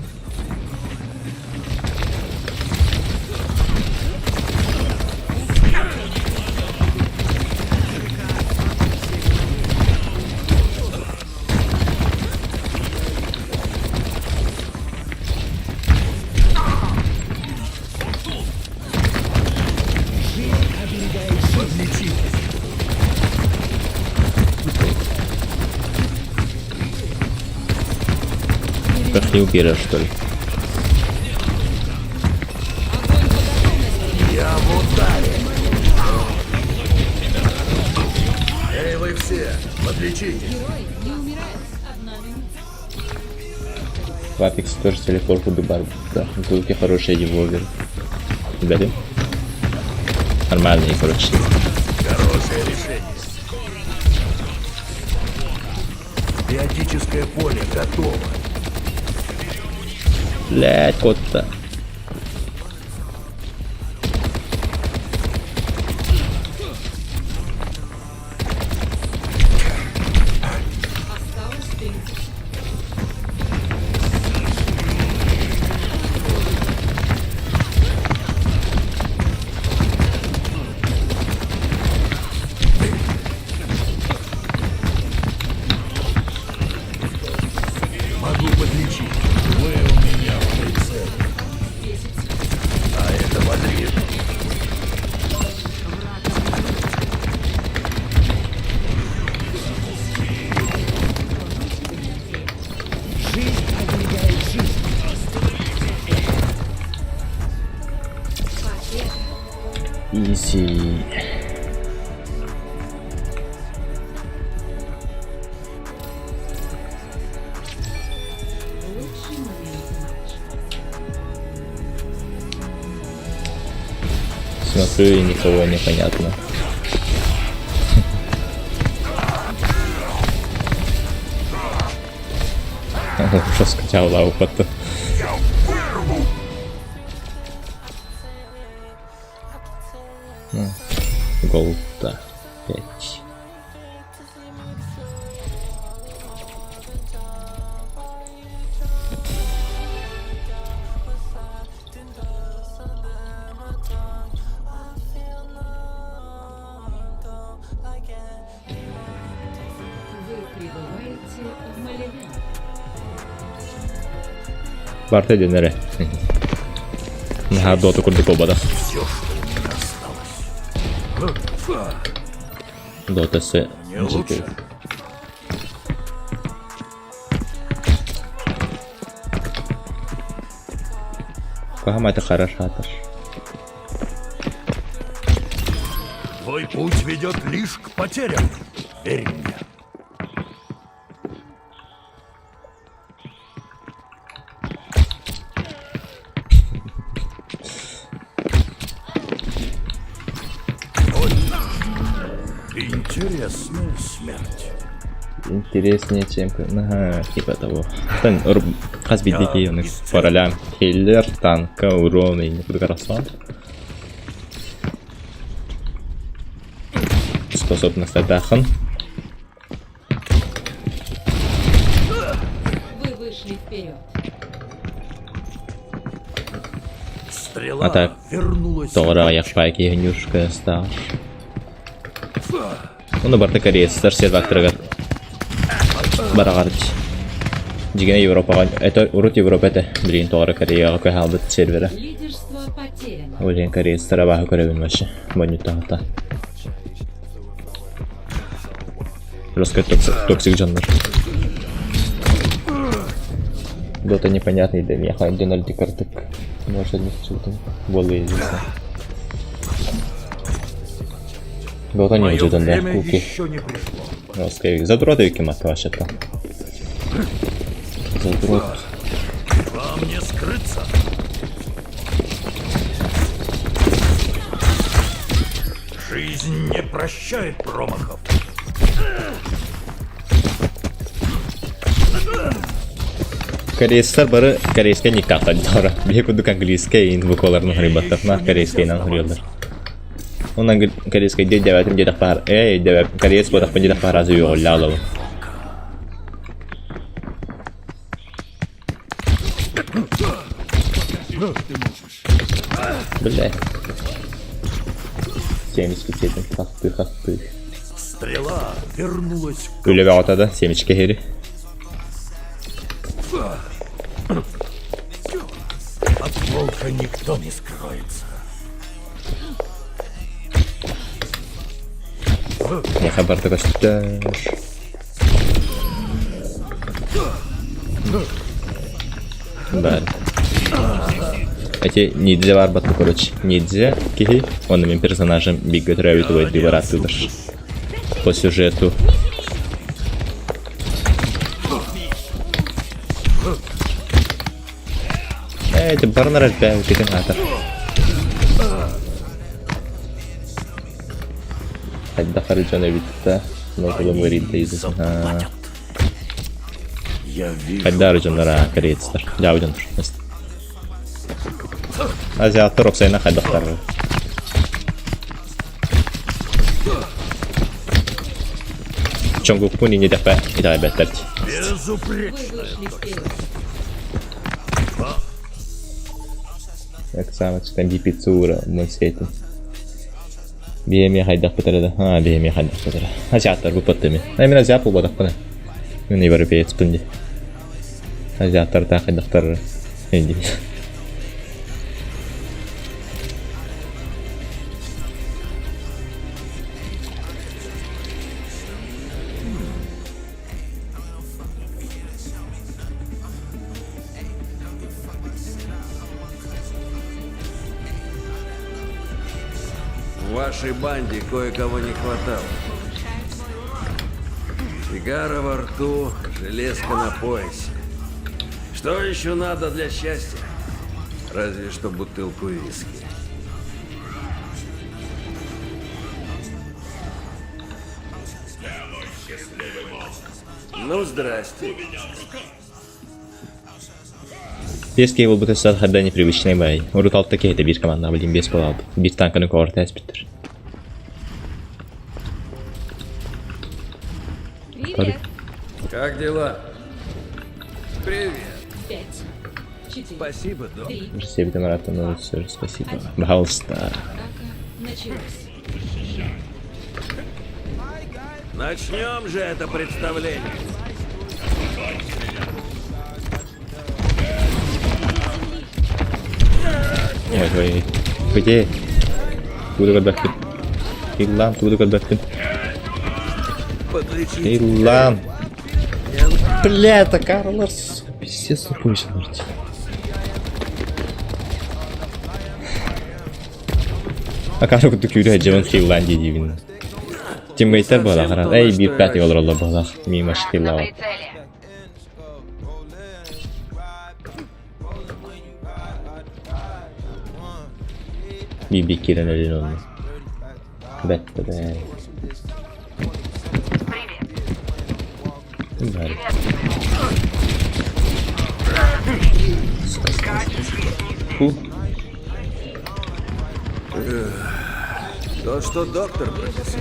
Как не уберешь, что ли? Я в Подлечите. Герои не умирают. Одна минута. Вапикс тоже телепорт курдук бар да. Звуки хорошие девовер. Бери. Нормальные, короче. Хорошее решение. Биотическое поле готово. Блять, кот-то. Могу подлечить. Вы у меня в прицеле. А это бодрит. Easy. Лучший момент матча. Смотрю и никого не понятно. Жестко лаупата. Голда 5. Вы прибываете в Маливен. Барта дэнэрэ. Наһаа Дота курдук буолбатах. Все, что у меня осталось. Дота с Не лучше. Кахамата хорошатор. Твой путь ведет лишь к потерям. Верь мне. Интересная смерть. Интереснее, чем... Ага, типа того. Тан хас бидики у них по ролям. Хиллер, танка, урон и не красава. Способность атахан. Вы вышли вперед. Стрела А так, вернулась. Тоҕо аҕыйах киһи стар. Оны барта кореецтар сервактарыгар бараҕарыч. Дьиҥэ Европаҕа, это урут Европа этэ, билигин тоҕо эрэ Кореяҕа көһө сервера. Лидерство потеряно. Ол иһин кореецтар абааһы көрөбүн вообще, бонньуттаҕыта. Жестко токсик, токсик дьоннор. Дота непонятный для меня, Дональд Картык. Может, не более известно. Дота не Мое вжидан, да, время куки. еще не пришло. Жестко. Задрот и вообще-то. Задрот. Вам не скрыться. Жизнь не прощает промахов. Корейцтар бары корейскай никтаахтар дьоро. Биһи курдук английскай ин букваларын хоруйбаттар. На корейскайынан хоруйаллар. Онон корейскай диэбэтим диэтэх баар. Эй, диэбэп кореец буотахпын диэтэх баар азы үөҕүллээх олобун. Бля. Семечки сиэтим хастыы хастыы. Стрела вернулась Үлэ бөҕөтө да семечки иһири. От волка никто не скроется. Миэхэ барыта көстөр. Баар. Эти ниндзя баар батта короче. Ниндзя киһи, уонна мин персонажым бииргэ төрөөбүт убайдыы бырааттыылар. По сюжету. Блядь, баран эрэр бээ, аатар. Хайдах эрэ дьон эбит да, нотолом ыарыйда Хайда эрэ дьоннор аа, корейцтар, дьаабы дьоннор. Азиаттар оксайна хайдахтар. Чонгукпун инни дэхпэ итэҕэйбэттэр дии. Экзаменчтан бипицура мун сетин. Биэмиэ хайдах бытара да? Аа, биэмиэ хайдах бытара. Азиаттар буппат эми. Ай, мин азиат буолбатахпына. Мин европеецпин дии. Азиаттар таах хайдахтар дии. В вашей банде кое-кого не хватало. Сигара во рту, железка на поясе. Что еще надо для счастья? Разве что бутылку виски. Ну, здрасте. Биэс киһи буолбута сыл харда непривычный бай. Урут алта киһитэ биир командаҕа билин биэс буолаабыт. Биир танканы коорта эспиттэр. Привет. Как дела? Привет. Пять. Четыре. Спасибо, док. Три. Себитен ырааттан спасибо. Пожалуйста. Атака началась. Начнем же это представление. Ой, ой, где? Тугу көрбөппүн. Иллан, тугу көрбөппүн. Иллан. Бля, это Карлос. Пиздец тупой смерти. А Карл курдук күүрэ дьыбын хиллан дии диибин. Тиммейтер буолах, эй биир пятый олороллор буолах, мимо хиллаабат. Биир киирэн өлүн онно. Бэт бээ. Бары. Фу. То, что доктор прописал.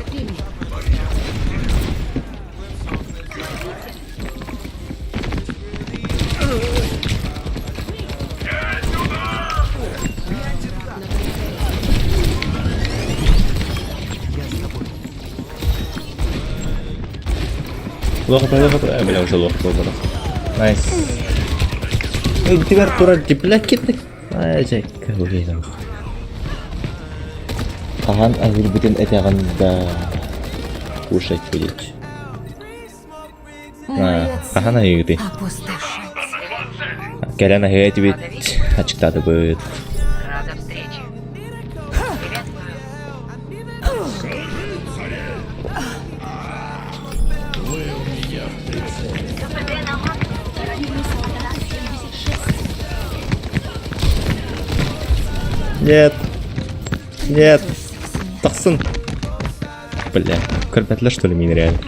Лоха, лоха, бля, уже лох был. Найс. Эй, турар ди, бля, кит. Ай, жайка, уверен. Хаһан аһыырбытын этэҕин да кушать будет. Хаһан аһыыгытый? Кэлэн аһыа этибит, ачыктаатыбыт. Рада встрече. Нет. Нет. Тахсын. Бля, көрбөтүлэр что ли мин реально?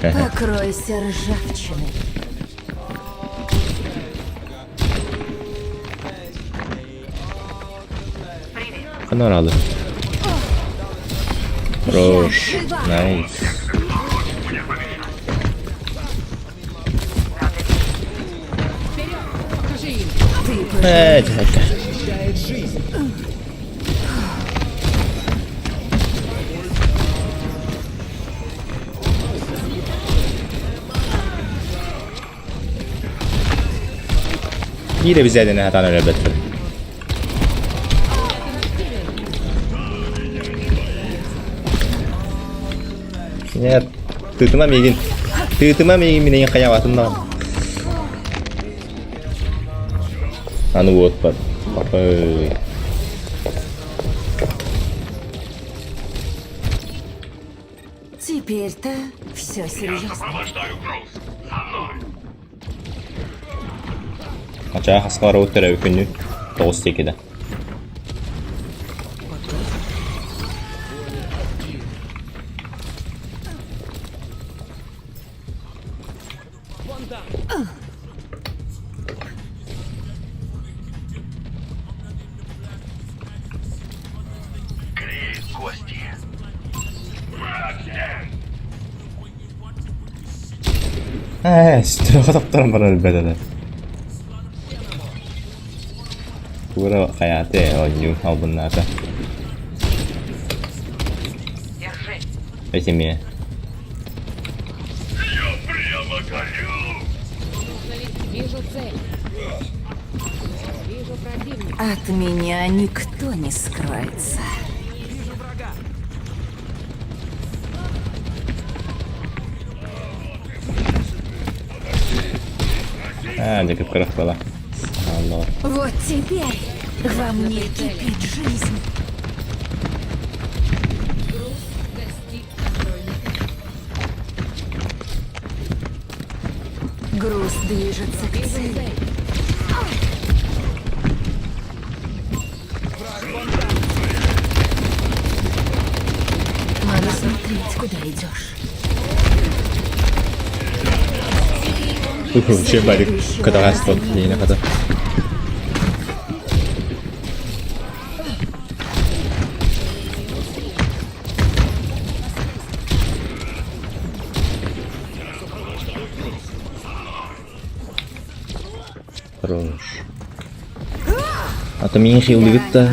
Покройся ржавчиной. Ханна рады. Хорош. Найс. Э, дядька. Биир эбизээдини хатан өлөрбөттөр. Нет, тыытыма миигин. Тыытыма миигин мин эйигин хайаабатым даҕаны. Аны уотпат. Папай. Теперь-то все серьезно. Ачаа хаска барабыт төрөөбүт күнү тоҕус диэки да. Ээ, строго таптаран барар өлбөт этэ. Тура хайааты оонньуу албыннаата. Этимиэ. Вижу цель. Вижу противника. От меня никто не скроется. Аа, дьэ кып-кырах буола. Алло. Вот теперь во мне кипит жизнь. Груз достиг контрольной Груз движется к цели. Надо смотреть, куда идешь. Вообще барик катаҕас диэни хата. Хорош. А то мин хилдыбыт да.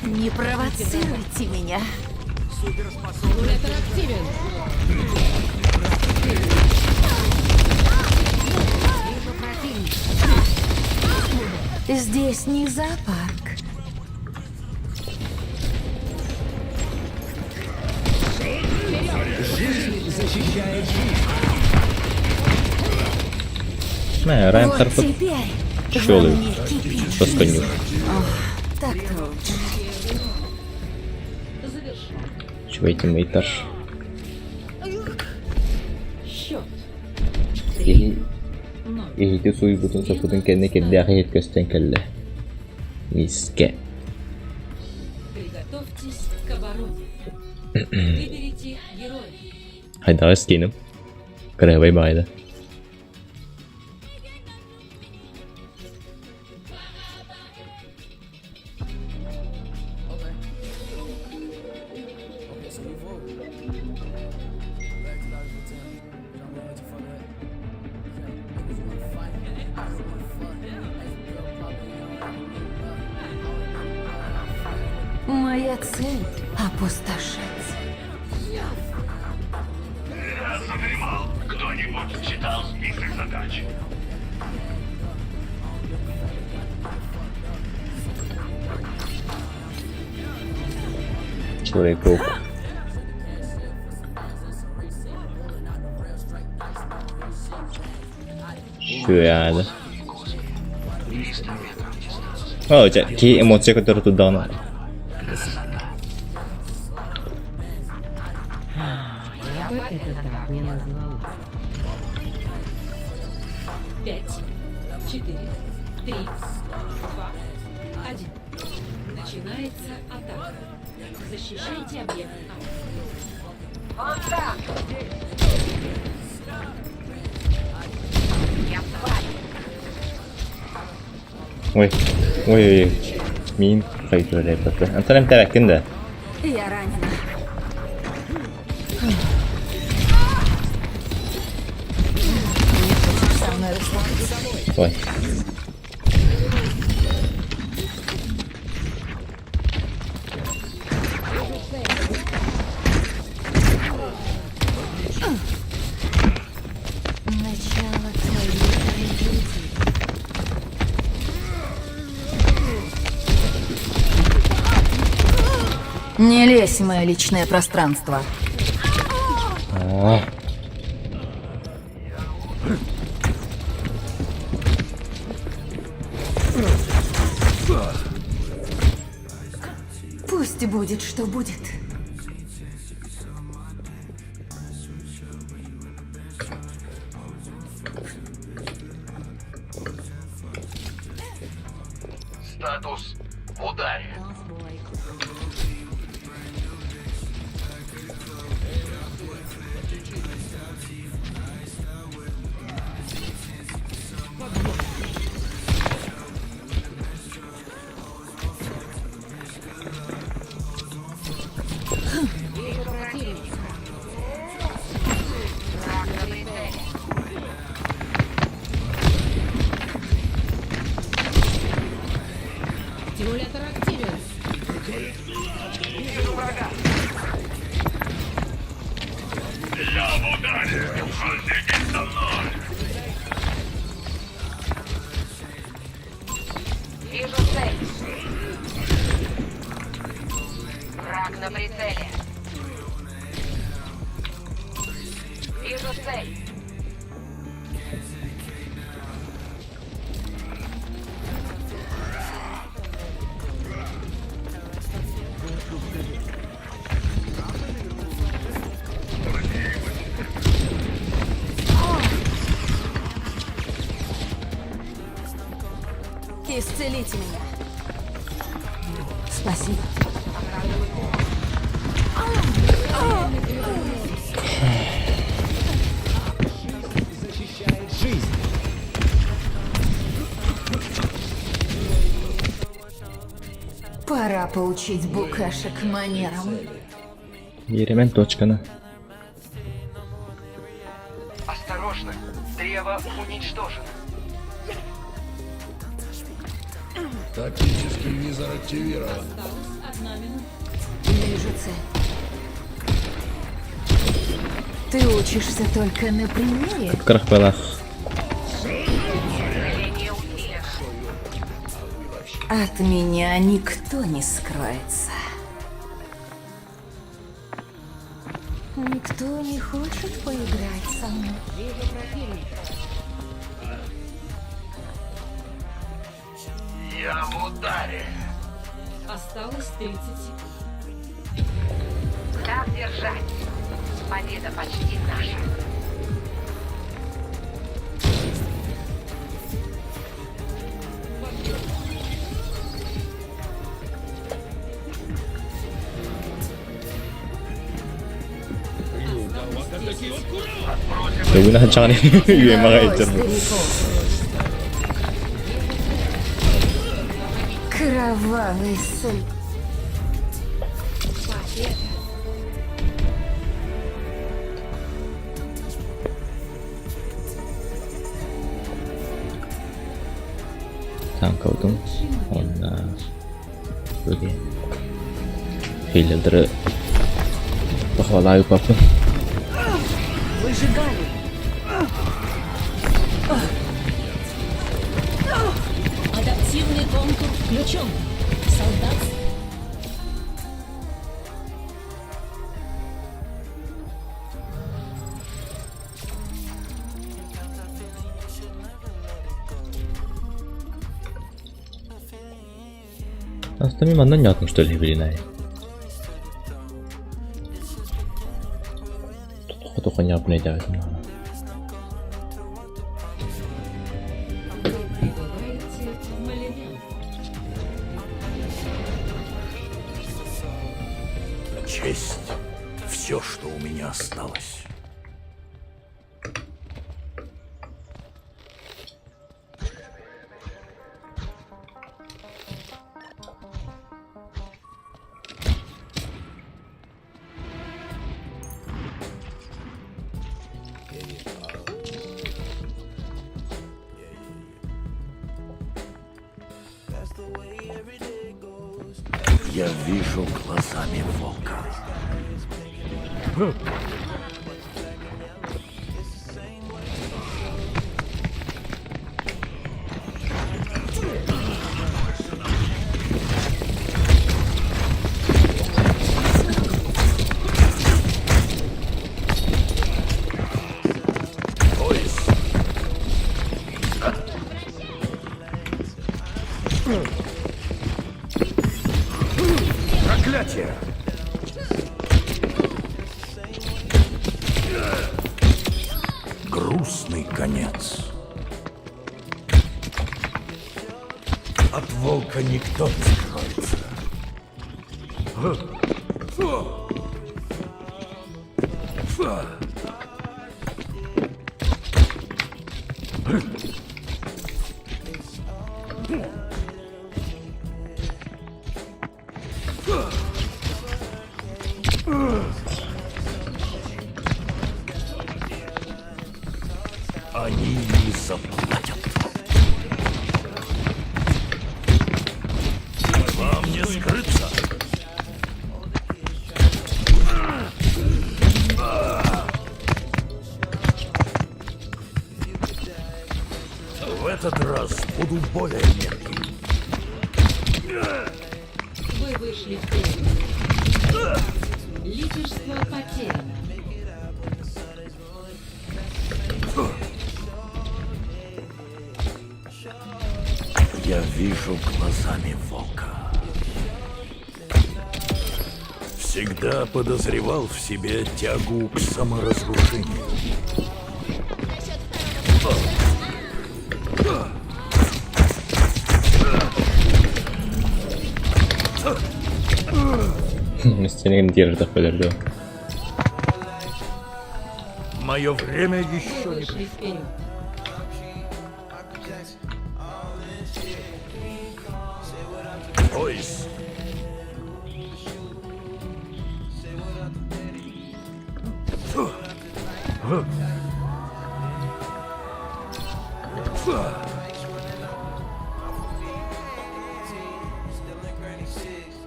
Не провоцируйте меня. Симулятор активен. Вижу противника. Здесь не зоопарк. Мэ, Райм Вот Харфот теперь во Щелый. мне кипит Тосканюк. жизнь. Ох, так-то лучше. Чего тиммейтар. Счет. Иһи Ноль. иһити сууйбутун соппутун кэннэ кирдээх иһит көстөн кэллэ. Миискэ. Приготовьтесь к обороне. Выберите героя. Хайдаҕы скиным. Кыраһыбай баҕайда. Моя цель — опустошить. Я задремал. Кто-нибудь читал список задач? Человек-паук. Шуяда. О, дьэ, киһи эмоция көрдөрө турдаҕына. Я бы это так не назвала. Пять, четыре, три, два, один. Начинается атака. Защищайте объект А. Ой, ой, ой, мин хайдары Антон эмтэрээккин да? Я ранена. Не хочешь со мной расслабиться? Ой. Начало твоей трагедии. Не лезь в мое личное пространство. Аа. Пусть Пусть будет, что будет. Статус в ударе. Стимулятор активен. Вижу врага. Я в ударе! Сойдитесь со мной! Вижу цель. Враг на прицеле. Вижу цель. Исцелите меня. Спасибо. Пора поучить букашек манерам. Биэримэн точканы. Осторожно, древо уничтожено. Тактический визор активирован. Одна минута. Вижу цель. Ты учишься только на примере? Кырах Усиление усилено. От меня никто не скроется. Никто не хочет поиграть со мной. Вижу противника. Я в ударе. Осталось 30 секунд. Так держать. Победа почти наша. Тугуна хачааны үемаға Долой айтыр. стариков. Кровавый соль. Победа. Танкаудың онна бөге хейлердері похвалаю папы. Выжигаю. Адаптивный контур включен. Солдат. Астами манна нятым что ли блин ай. Тут хуйня блядь. Вы прибываете в Малинен. Честь. Все, что у меня осталось. Я вижу глазами волка. Проклятие! Грустный конец. От волка никто не скроется. Они не заплатят. Вам не скрыться. В этот раз буду более метким. Вы вышли вперед. Лидерство потеряно. Я вижу глазами волка. Всегда подозревал в себе тягу к саморазрушению. Мистенеген держит бөлөрдө. Мое время Вы еще не вышли вперед. Ойс.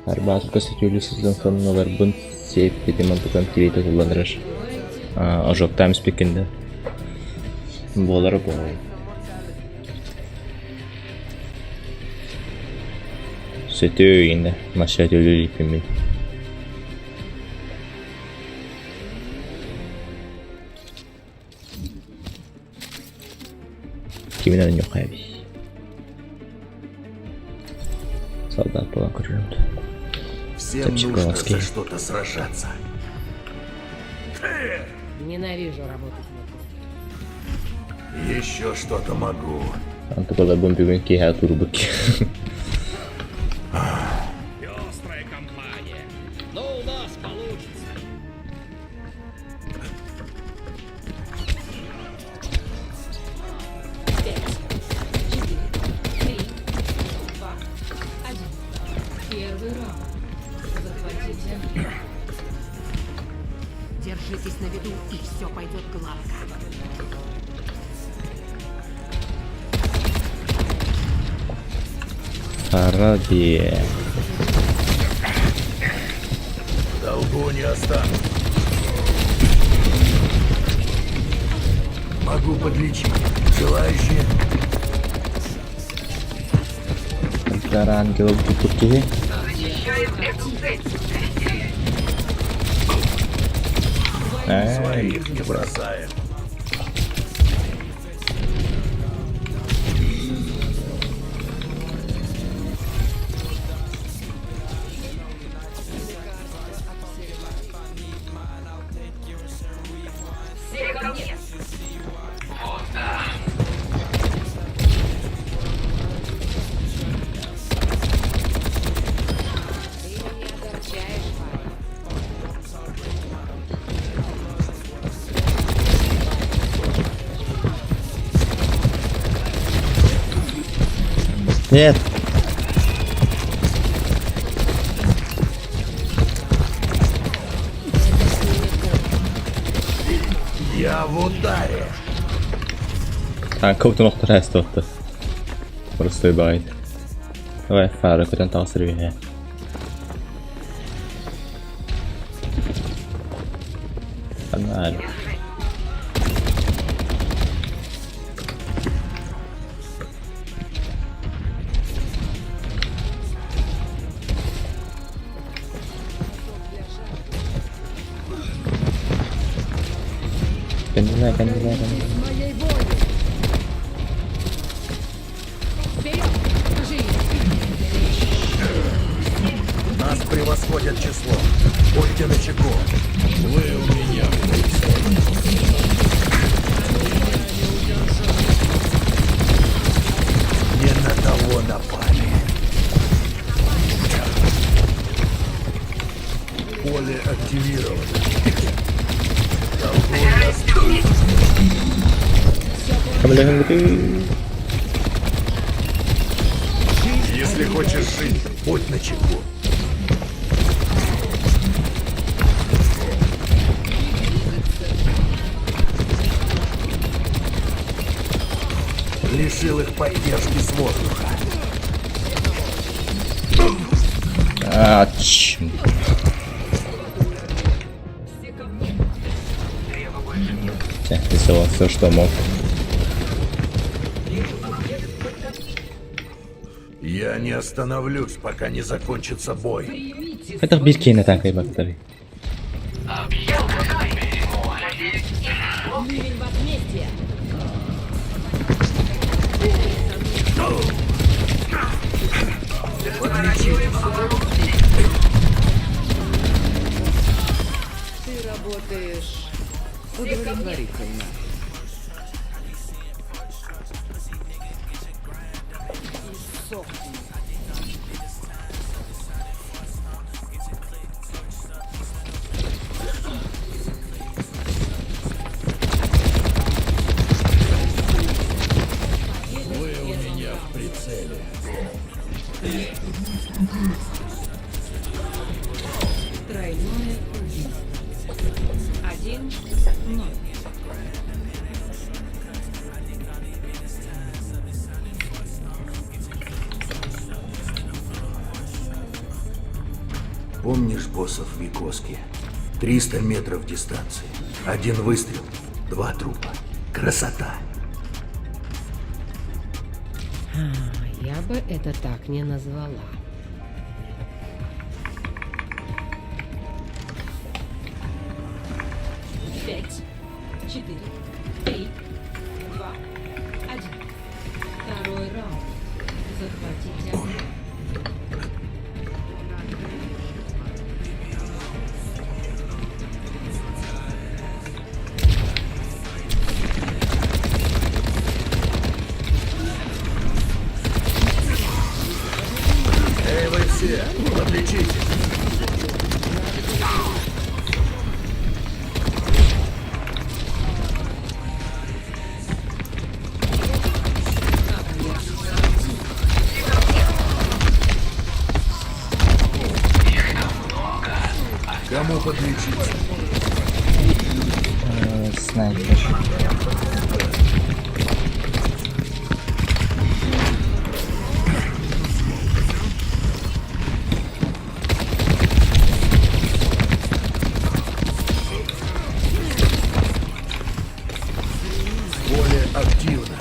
Арбаатка сөтүөлүү сылдьан соннуларбын сиэппитим онтукам тириитэ туллан эрэр. Ожоктаан испиккин да буолара буолуо. Сөтүө игинэ мас сөтүөлүү иликпин мин. Кимин оонньуохха эбий. Солдат буолан көрөрүм Всем нужно за что-то сражаться. Ненавижу работать в отпуске. Еще что-то могу. Онтукаларбын бүгүн киэһэ туурбут Пестрая компания. Но у нас получится. Пять, четыре, три, два, один. Первый раунд. Захватите. Держитесь на виду, и все пойдет гладко. Хара дии. В долгу не останусь. Могу подлечить. Желающие? Темплар ангелов туппут киһи. Защищаем эту цель. Эй, Своих не бросаем. Все ко мне. Вот да. Ты меня огорчаешь, парень. Нет. Я в ударе. А, көптөн охтор эстотты. Простой байт. Давай, фара, көтөн тахсар биһэ. Погнали. Кандила, кандила, кандила. Моей воли. Вперед! Живи! Нас превосходят числом. Будьте начеку. Вы у меня в прицеле. Поле активировано. Если хочешь жить, будь начеку. Лишил их поддержки с воздуха. А, чм. Рисовал все, что мог. Я не остановлюсь, пока не закончится бой. Это биир киэнэ таҥкайбаттарый. Ты работаешь удовлетворительно. Вы у меня в прицеле. Тройное убийство. 1-0. Помнишь боссов Викоски? 300 метров дистанции. Один выстрел, два трупа. Красота. Я бы это так не назвала. Пять, четыре, три, два, один. Второй раунд. Захватите объект. Эй, вы все, подлечите. Кому подлечиться? Снайпер. Более активно.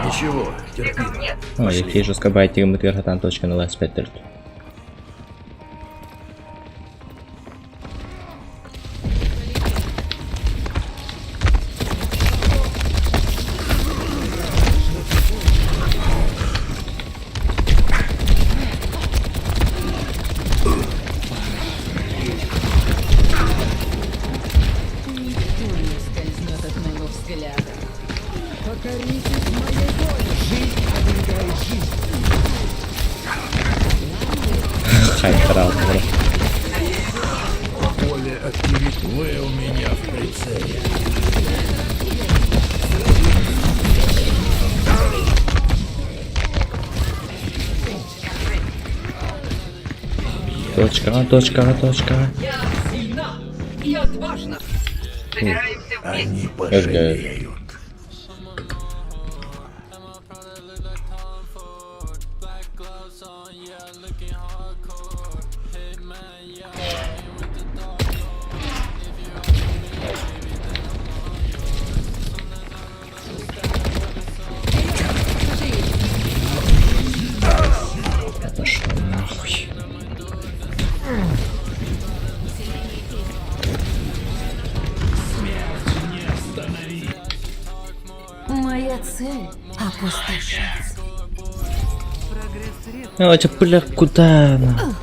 Ничего, терпимо. Ой, який же скабайтик мы там точка на лес петер. Никто не ускользнет от моего взгляда. Покоритесь моей воле. Жизнь оберегает жизнь. Хай, харал, бро. Поле активит. Вы у меня в прицеле. Точка, точка, точка. Я сильна и отважна. Они пожалеют. Я пошел нахуй. Моя цель — опустошить. Ну, это бля, куда она?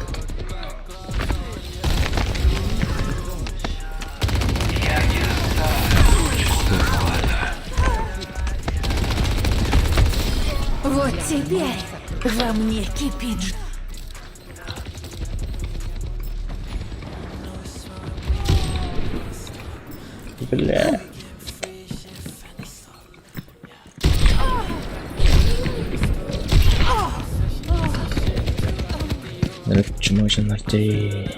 Теперь во мне кипит ж- Бля. Чмочен артей.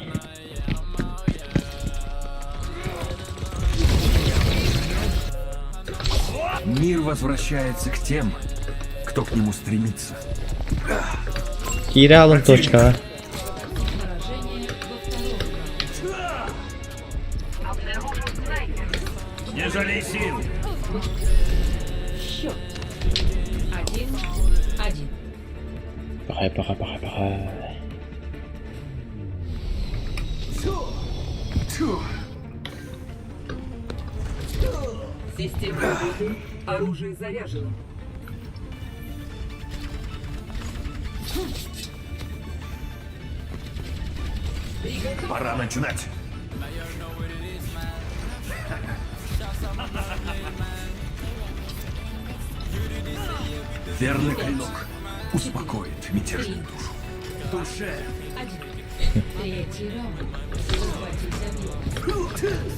Мир возвращается к тем, кто к нему стремится. Киирэ точка. Не жалей сил. Счет. 1-1. Пахай, пахай, пахай, пахай. Система работает. Оружие заряжено. Пора начинать. Верный клинок успокоит мятежную душу. Душе. 1. Третий раунд. Захватить объект.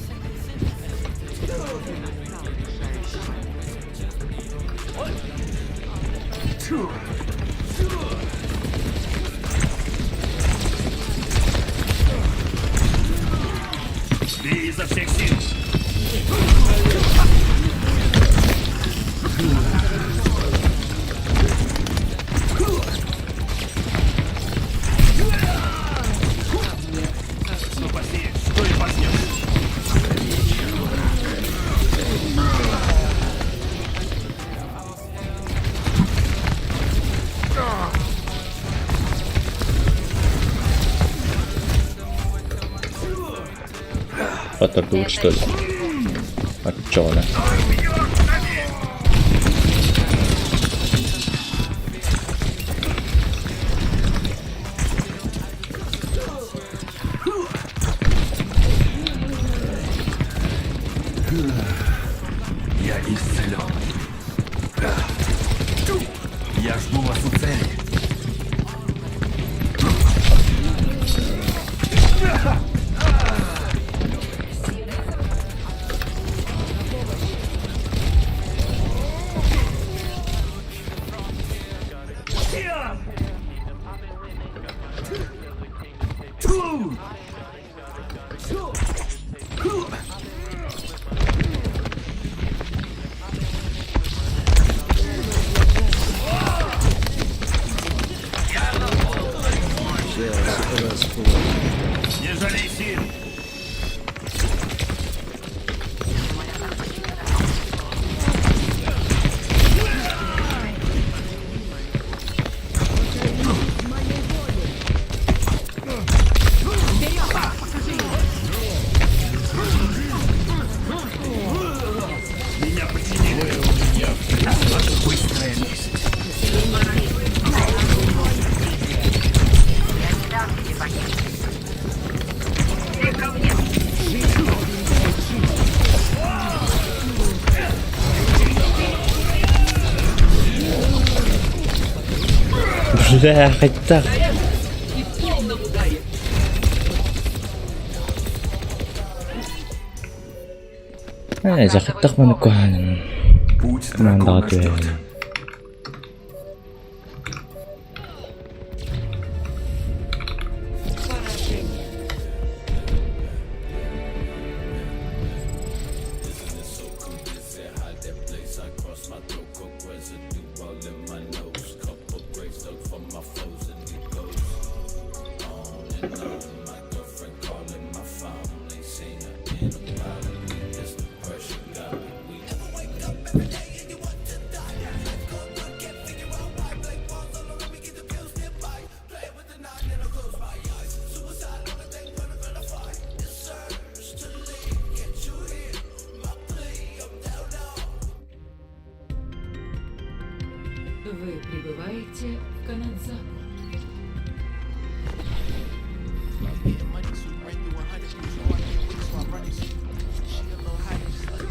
Бей изо всех сил. Что посеешь, то и пожнешь. Поторгуют, что ли? А чё она? Я исцелен. Я жду вас у цели. Не жалей сил. Меня починили. Быстрая месть. Бля, хотя. Э, захаттах манукан. Путь Команда дракона ждет. Поражение. Вы прибываете в Канадзаву.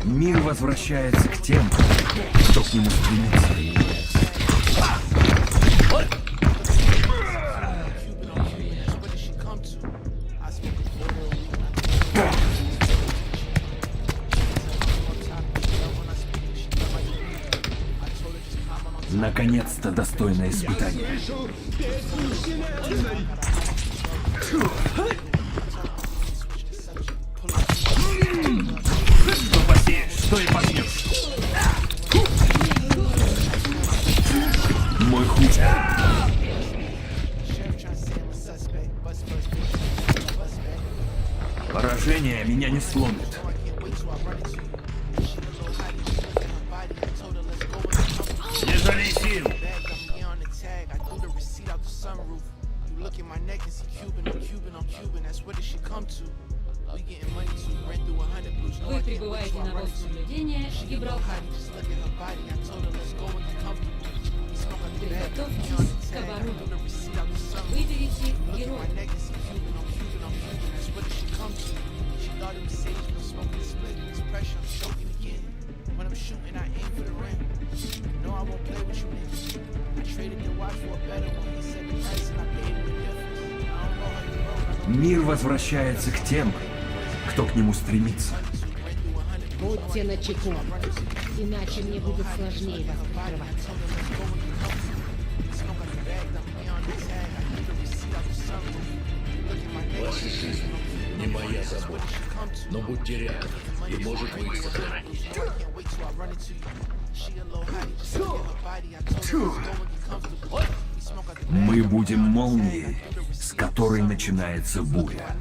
Мир возвращается к тем, кто к нему стремится. Наконец-то достойное испытание. Что посеешь, что и пожнешь. Мой хуй. Поражение меня не сломит. Не жалей сил! Вы прибываете на пост наблюдения Гибралтар. Приготовьтесь к обороне. Выберите героя. Мир возвращается к тем, кто к нему стремится. Будьте начеку, иначе мне будет сложнее вас прикрывать. Ваша жизнь не моя забота, но будьте рядом, и может вы их сохраните. Мы будем молнией, с которой начинается буря.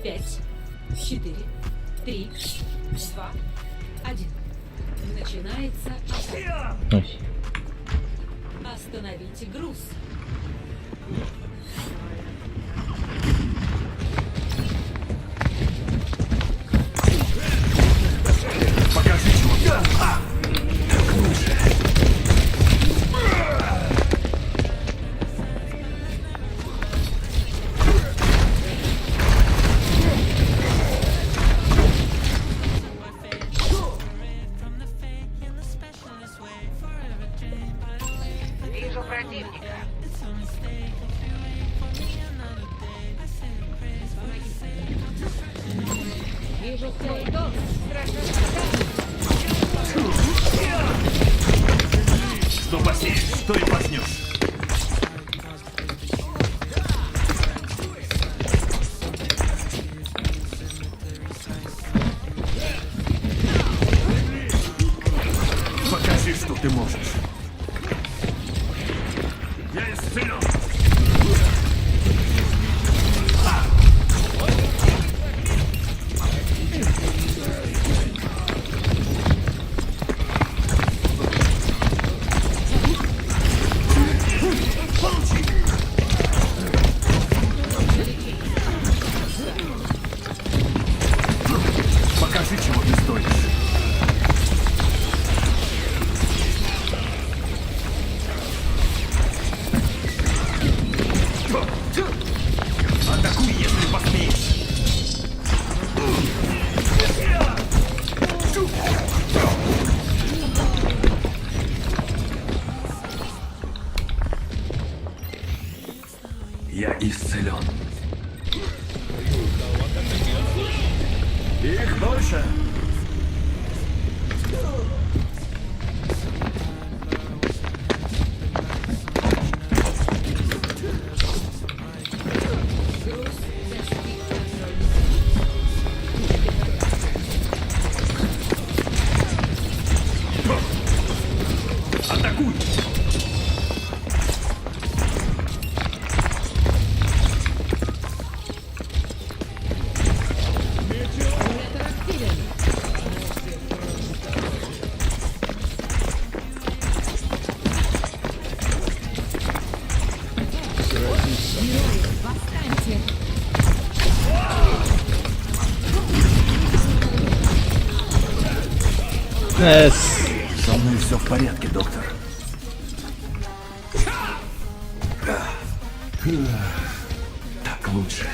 Пять, четыре, три, два, один. Начинается атака. Ой. Остановите груз. Покажи, чего ты. Так лучше. Вижу противника. Вижу целый дом. Что посеешь, что и пожнешь. Покажи, что ты можешь. Я исцелен. Покажи, чего ты стоишь. Атакуй, если посмеешь. Я исцелен. Их больше. Груз достиг контрольной. Атакуй! Генератор активен. Герои, восстаньте! Эс. Со мной все в порядке, доктор. Так лучше.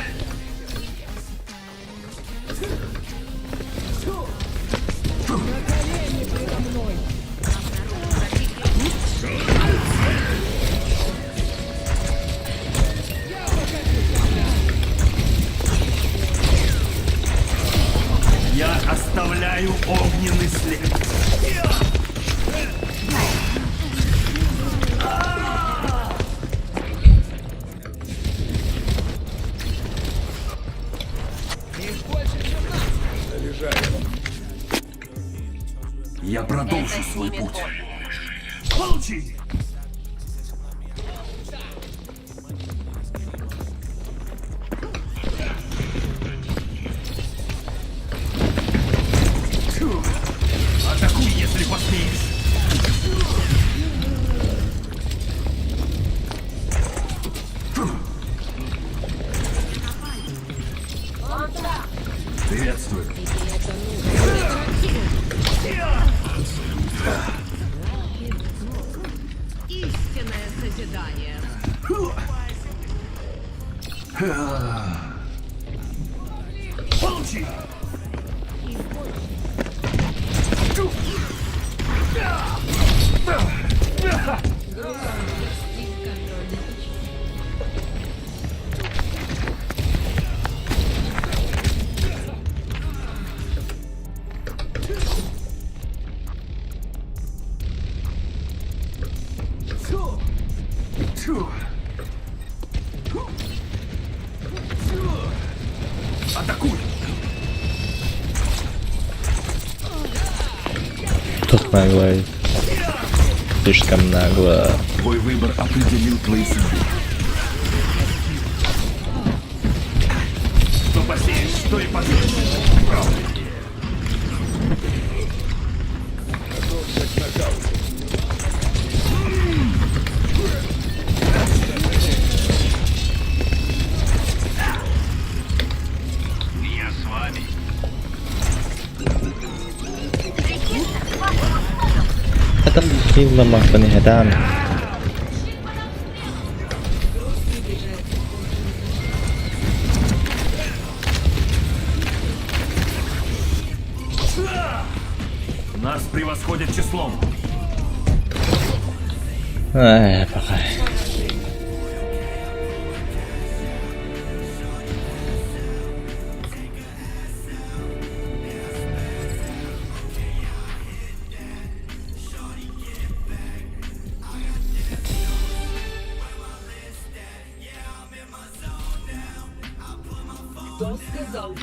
Продолжу свой путь. Получи! Атакуй, если посмеешь! Приветствую. Истинное созидание. Получи! Атакуй! Тут нагло. Слишком нагло. Твой выбор определил твою судьбу. Что посеешь, что и пожнешь. Я с вами. Это хилла махпаны хэтаан. Нас превосходят числом. Ай, пока. Кто сказал?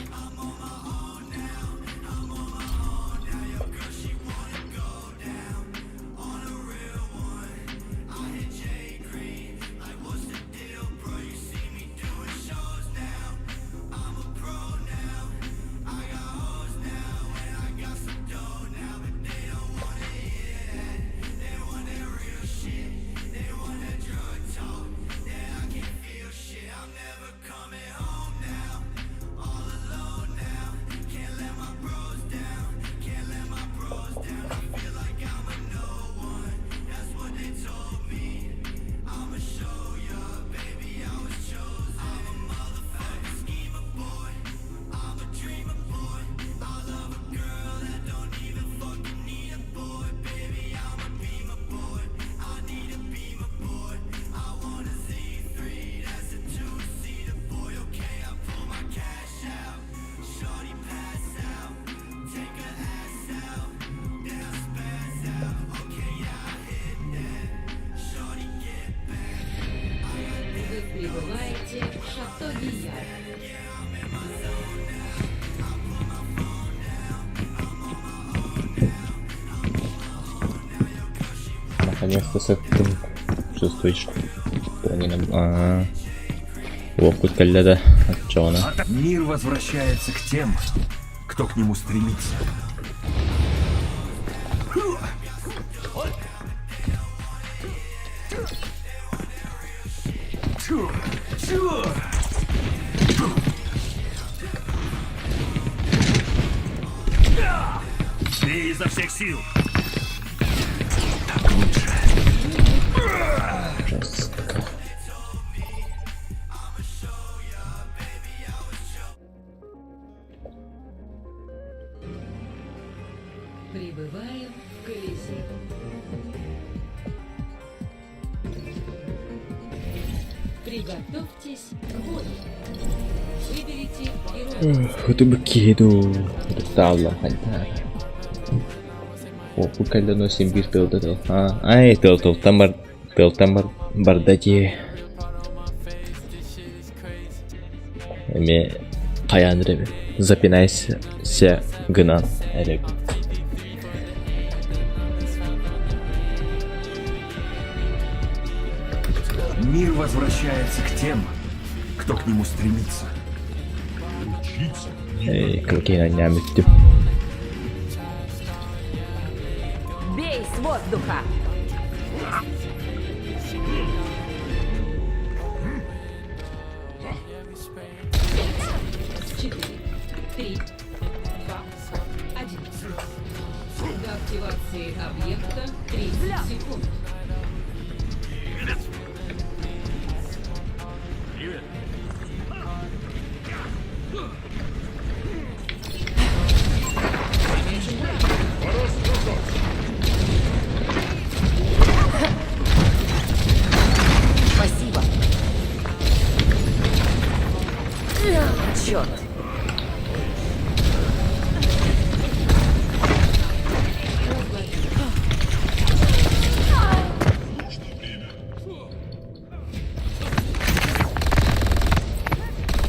Вы прибываете в Шато Гияр. Наконец-то с этим чувствуешь, что они нам... А, Ловку калляда от Джона. Мир возвращается к тем, кто к нему стремится. Бей изо всех сил. Так лучше. Жестко. Прибываем в Колизей. Приготовьтесь к бою. Выберите героя. Хоту Таалла хайдар. Опу каллано симбир тыл А, ай тыл тыл тамар тыл тамар бардати. Эме каяныр Запинайся гынан эрек. Мир возвращается к тем, кто к нему стремится. Эй, кылкин анньаан бүттүм. Бей с воздуха! Четыре, три, два, один. До активации объекта 30 секунд. Спасибо. Черт.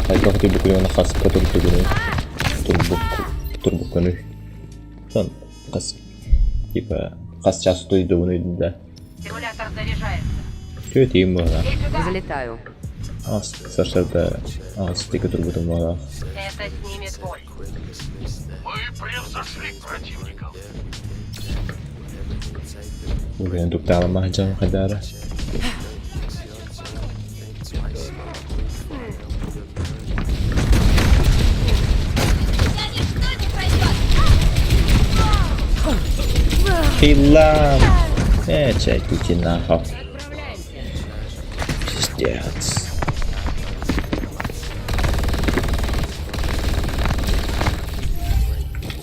Хайдах турбуккунуй уонна хаска турдугунуй турбуккунуй хас типа хас час утуйдугунуй да Симулятор заряжается. Түөтиим буолар. Взлетаю. Аас сарсыарда аас диэки турбутум буолар. Это снимет боль. Мы превзошли противников. Угайан туктаалама дьон хайдаара. Хилам! Э, чайките нахуй. Пиздец.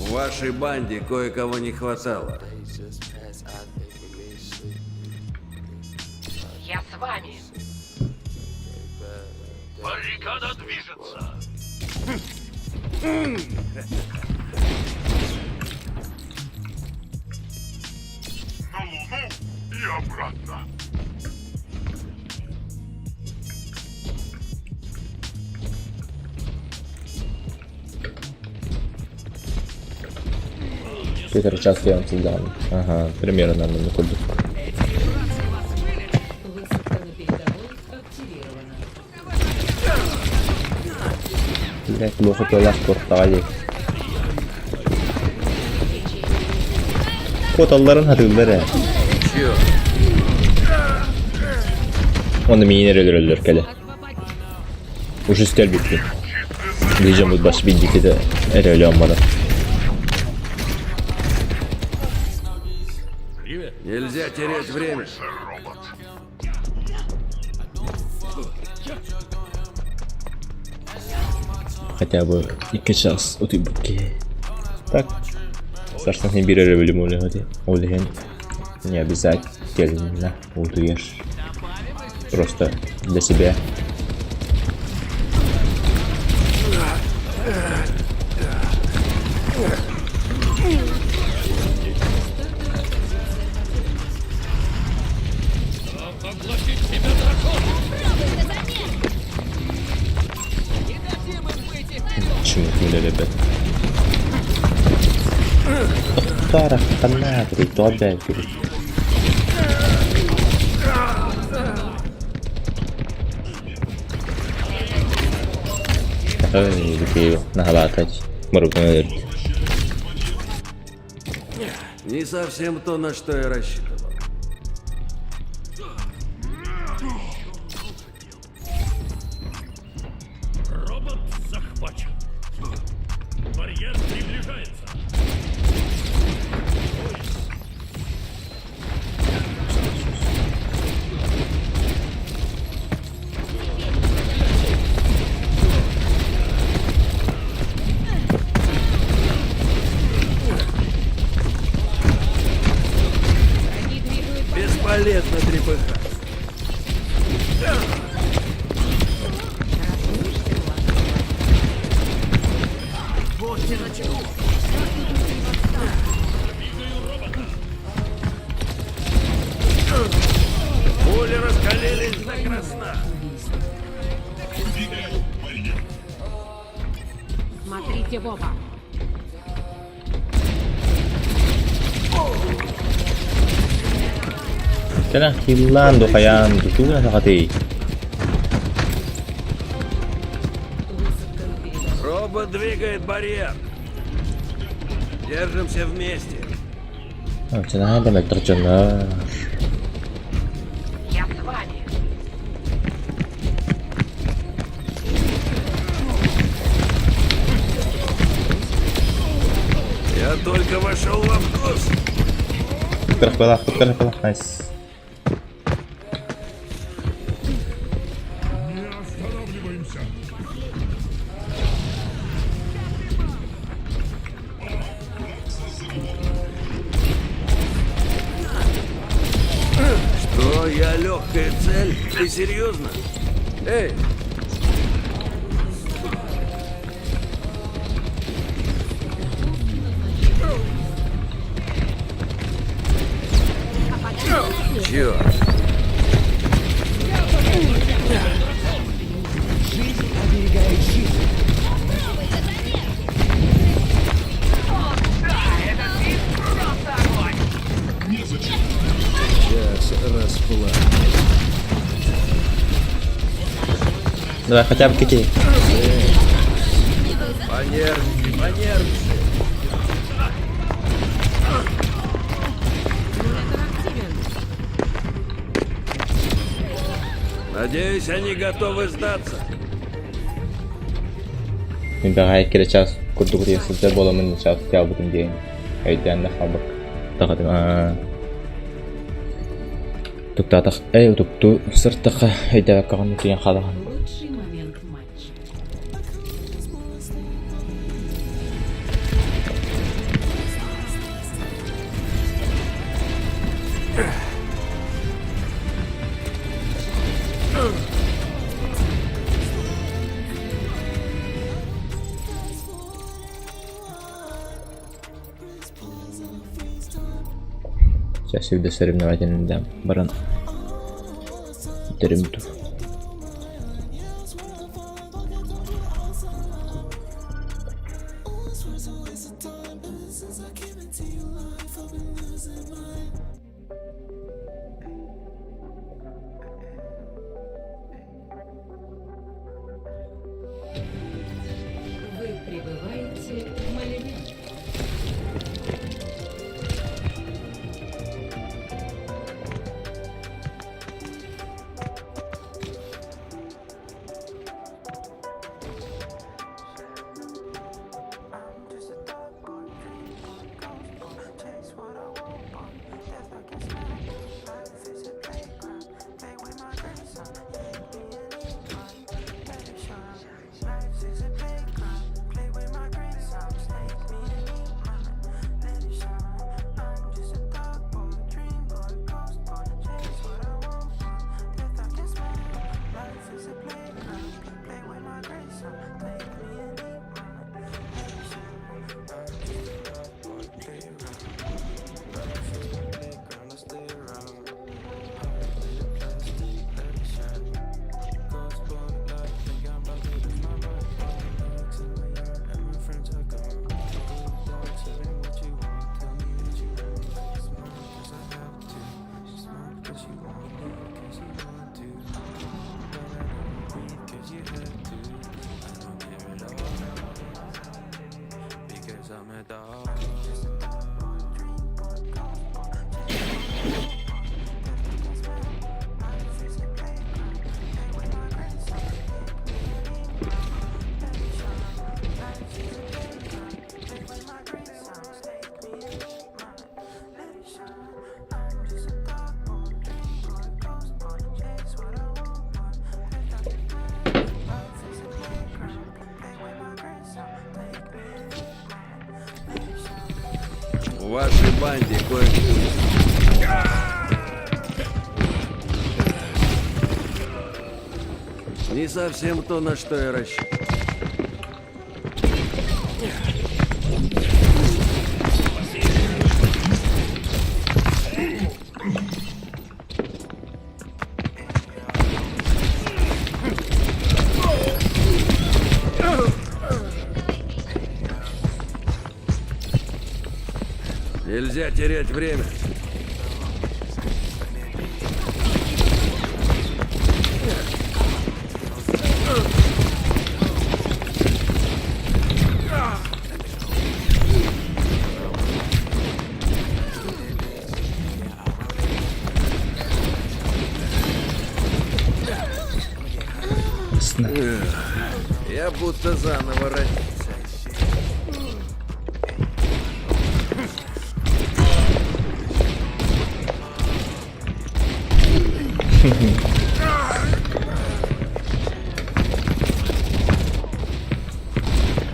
В вашей банде кое-кого не хватало. Я с вами. Баррикада движется. На Луну и обратно. Петр час я сылдьаҕын. Аха, примерно оннук курдук. Высадка на передовой активирована. Блять, плохо тылах куртаҕа дии. Куоталларын хатыыллар ээ. Уонна миигин эрэ өлөрөллөр кэлэ. Уже үстэ өлбүппүн. Биир дьоммут бас билбиккитэ эрэ өлөөн барар. Нельзя терять время. Хотя бы икки час утуйбут киһи. Так, сарсын син биир өрөбүлүм ол иһин не обязательно утуешь. Просто для себя. Чмокнули, ребят. Тара, то опять. Ой, такие нагалатать. Моргнуть. Не совсем то, на что я рассчитывал. Робот захвачен. Барьер приближается. Бесполезно трепыхаться. Пули раскалились до красна. Смотрите в оба. Кэлэн хиллаан ду хайаан ду тугу сахатый? Робот двигает барьер. Держимся вместе. Чынаһа да мөлтөх дьоннор. Я с вами. Я только вошел во вкус. Кырах кырах Найс. Не останавливаемся. Что, я легкая цель? Ты серьезно? Эй! Черт! Жизнь оберегает жизнь. Сейчас расплачусь. Давай хотя бы какие. Понервничай, понервничай. Надеюсь, они готовы сдаться. Мин бэҕэһээ кэрэ чаас курдук утуйа сылдьар буоламмын чаас утуйаабытым диэн өйдөөн да хаалбакка таҕатым аа Туктаатах эй утуктуу сыртахха өйдөөбөккөҕүн утуйан хаалаҕын. Лучший момент матча. Сейчас всегда соревновательный да, баран. Бүтэрим дуу. Вы прибываете в Малевин. В вашей банде кое Не совсем то, на что я рассчитывал. Нельзя терять время. Ясно. Я будто заново родился.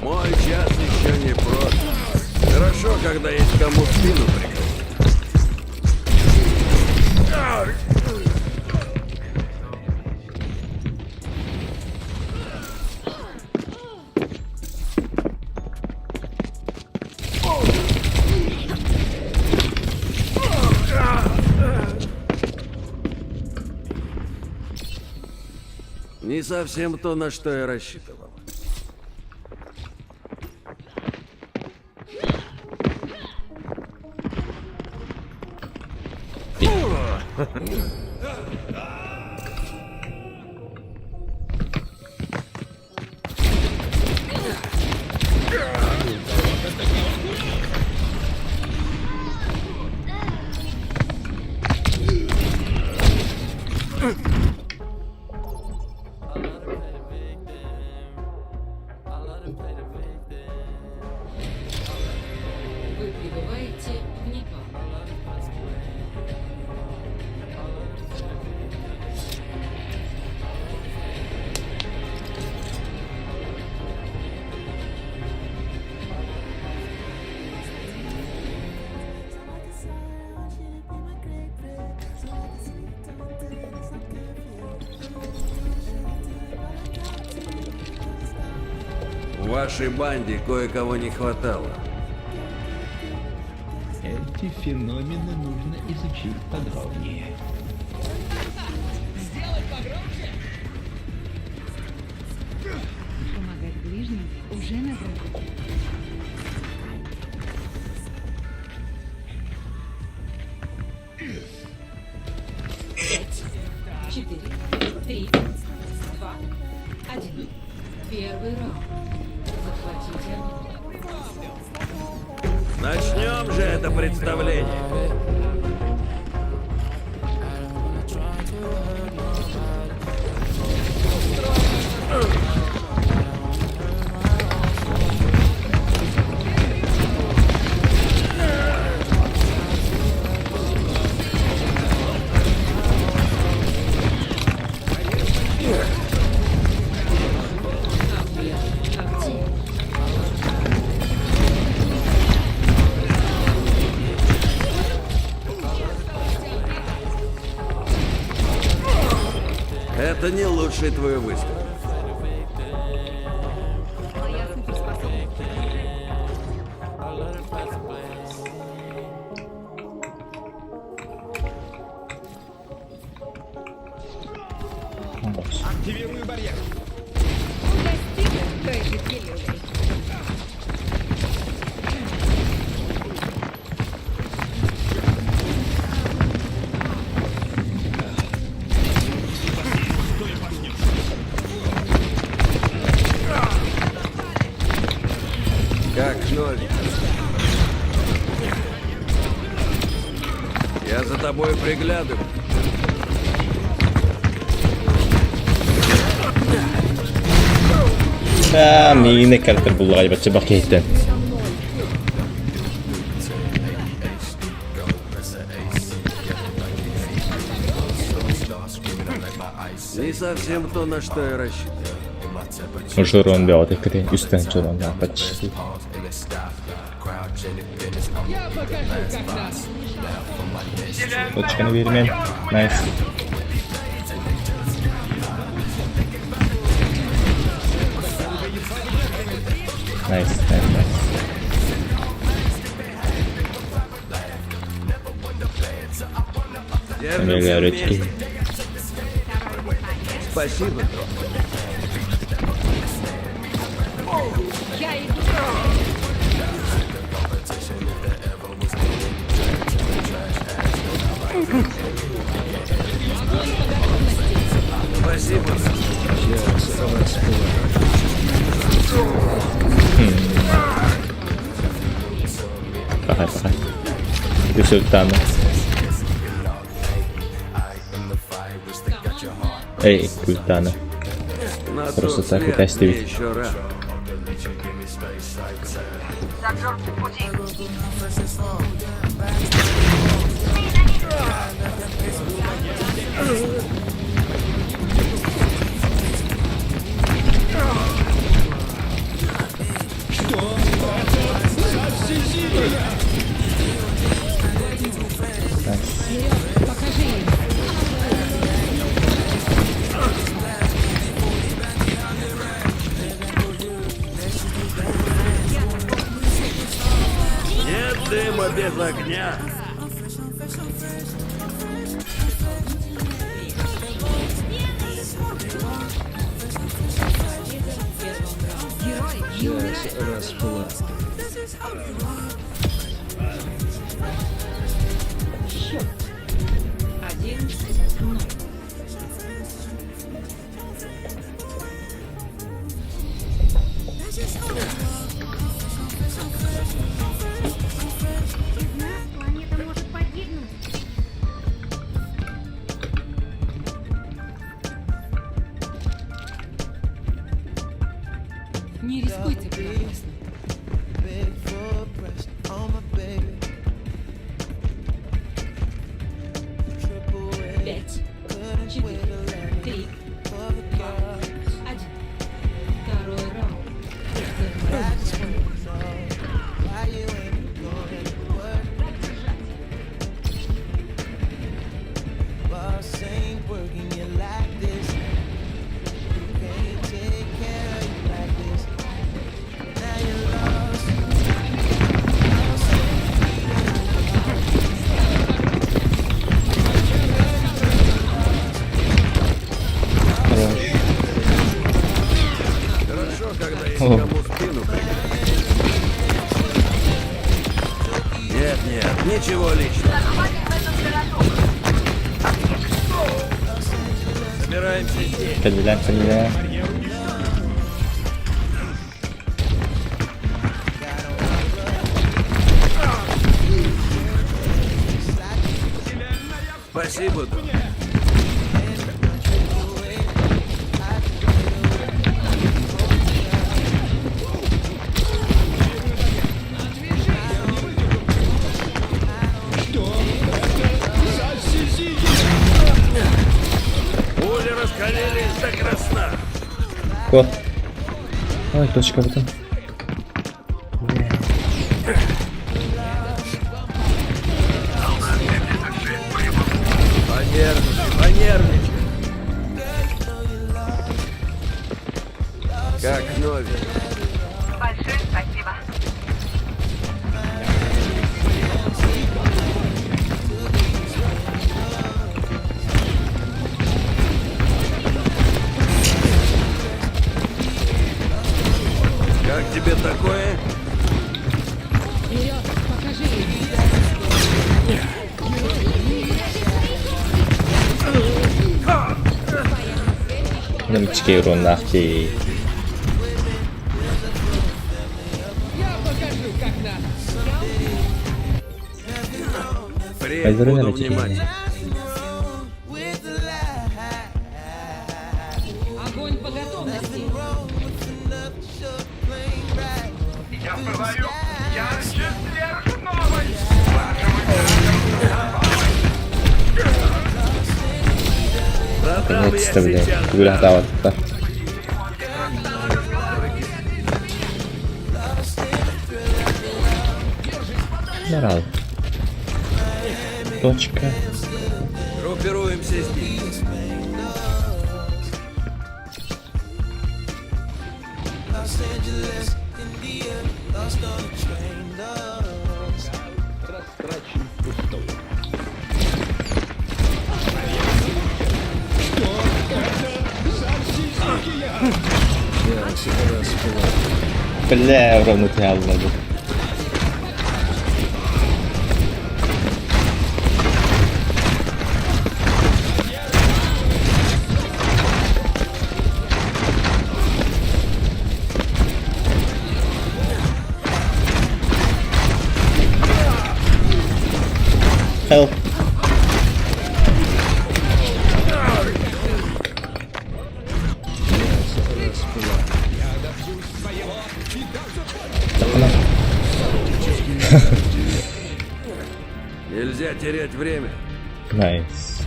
Мой час еще не прожит. Хорошо, когда есть кому спину прикрыть. Не совсем то, на что я рассчитывал. Вы прибываете в Непал. В вашей банде кое-кого не хватало. Эти феномены нужно изучить подробнее. Помогать ближним уже награда. Пять, четыре, три, два, один. Первый раунд. Захватите Начнем же это представление. Это не лучший твой выстрел. Моя суперспособность. Активирую барьер. Достигла той же пилюлей. Как новенький. Я за тобой приглядываю. Аа, миигин картер буллаҕай бачча бах киһиттэн. Не совсем то, на что я рассчитывал. Журон бөҕөтө кытын үстэн журон почти. Точканы биэримэн. Найс. Найс, найс, найс. Держимся Эмиэ вместе. Спасибо, друг. Я иду. Спасибо. Пахай, пахай. Үс ультаны. Эй, икки ультаны. На Просто тот так свет вытаскивать. мне еще рано. Покажи им. Нет дыма без огня. Герой не умирает. Расплата. Счет. 1-0. Планета может погибнуть. Не рискуйте понапрасну. Пять, четыре, три, два, один. Второй раунд. Хорошо, когда есть кому спину прикрыть. Нет, нет, ничего личного. Собираемся здесь. Кэллилэр, кэллилэр. Спасибо, док. Пули раскалились до красна. Кот. Ой, точка бутын. Понервничай, понервничай. Как новенький. Большое спасибо. Как тебе такое? Вперед, покажи им. Нэмчикей уруннаах дии. Впредь Айзерин буду эрэ тикиһинэ. внимательнее. Огонь по готовности. Я пылаю ярче сверхновой! Продам я Наконец-то, блядь. сейчас. Күрэх таабаттар. Норал. Точка. Группируемся здесь. Бля, ровно тыаллады. Help. Зря терять время. Nice.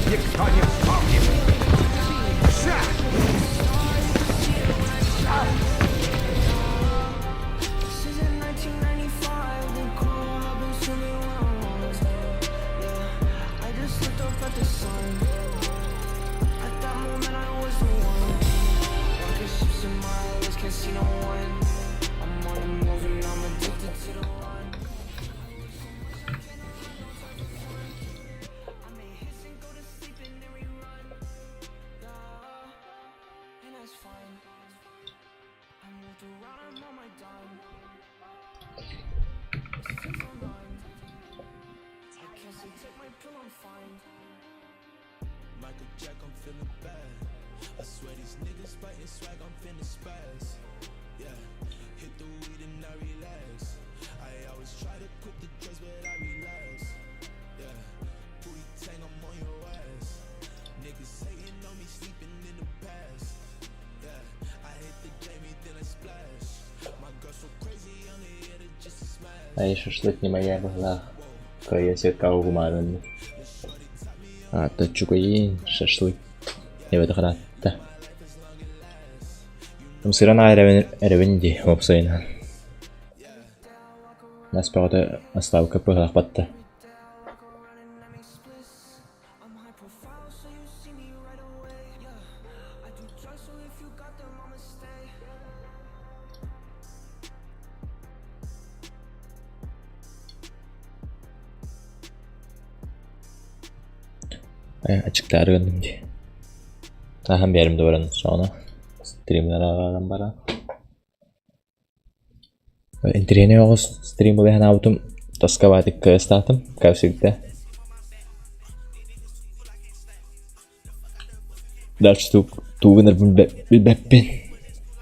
Никто не вспомнит. Ай, шашлык не моя была. Кая сетка угумарын. А, то чугайын шашлык. Эбэт харатта. Сыран эребен ди опсайна. Нас пағата оставка пыһах батта. Ачыктары гынным ди. Тахан берим доран сона. Стримлер ағаған бара. Интернет оғыз стрим болы ханабытым тоскабатык кыстатым, как всегда. Дальше тугыныр билбеппин.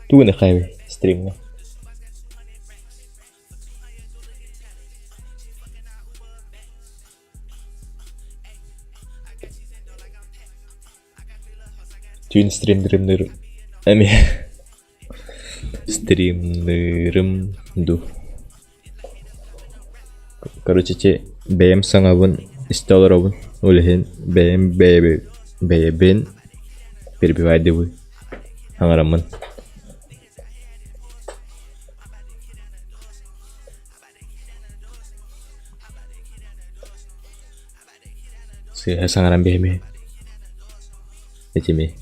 Тугыныр хайбы стримге. Түүн стримдерим эми стримдерим ду. Короче, те бэйэм саҥабын истэ олоробун, ол иһин бэйэм бэйэбин перебивайдыбын хаҥараммын. Сыыһа саҥаран биһими этими.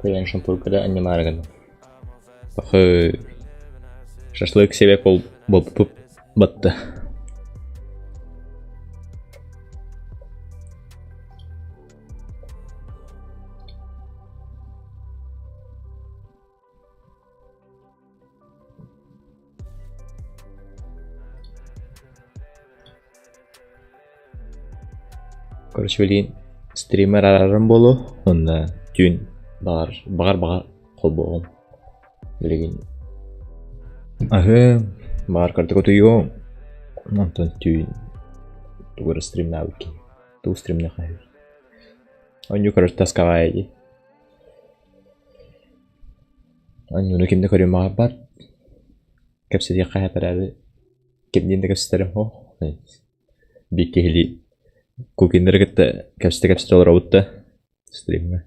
Кыайан шампурга анньымаары гынным. Пахы шашлык себе пол буолбуппут батта. Короче, билигин стример арааран буолуо уонна түүн баҕар баҕар баҕар холбуоҕум. Билигин аһыам, баҕар кырдьык утуйуом. Онтон түүн тугу эрэ стримнаабыт киһи, тугу стримниэххэ сөбүй? Оонньуу короче тасковая дии. Оонньууну ким да көрүөн баҕарбат. Кэпсэтиэххэ сөп эрээри кимниин да кэпсэтэрим суох. Биир киһилии Кукиннары кытта кэпсэтэ-кэпсэтэ олоробут да стримҥэ.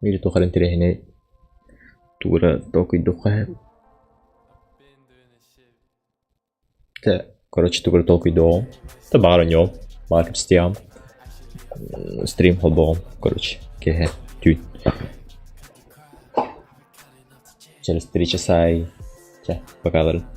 Биир туох эрэ интэриэһинэй туура толкуйдуохха сөп. Тэ, короче, тугу эрэ толкуйдуоҕум. Тэ баҕар оонньуом, баҕар кэпсэтиэҕим. Стрим холбуоҕум, короче, киэһэ, түүн. Через 3 часа и... Чэ, пока ларын.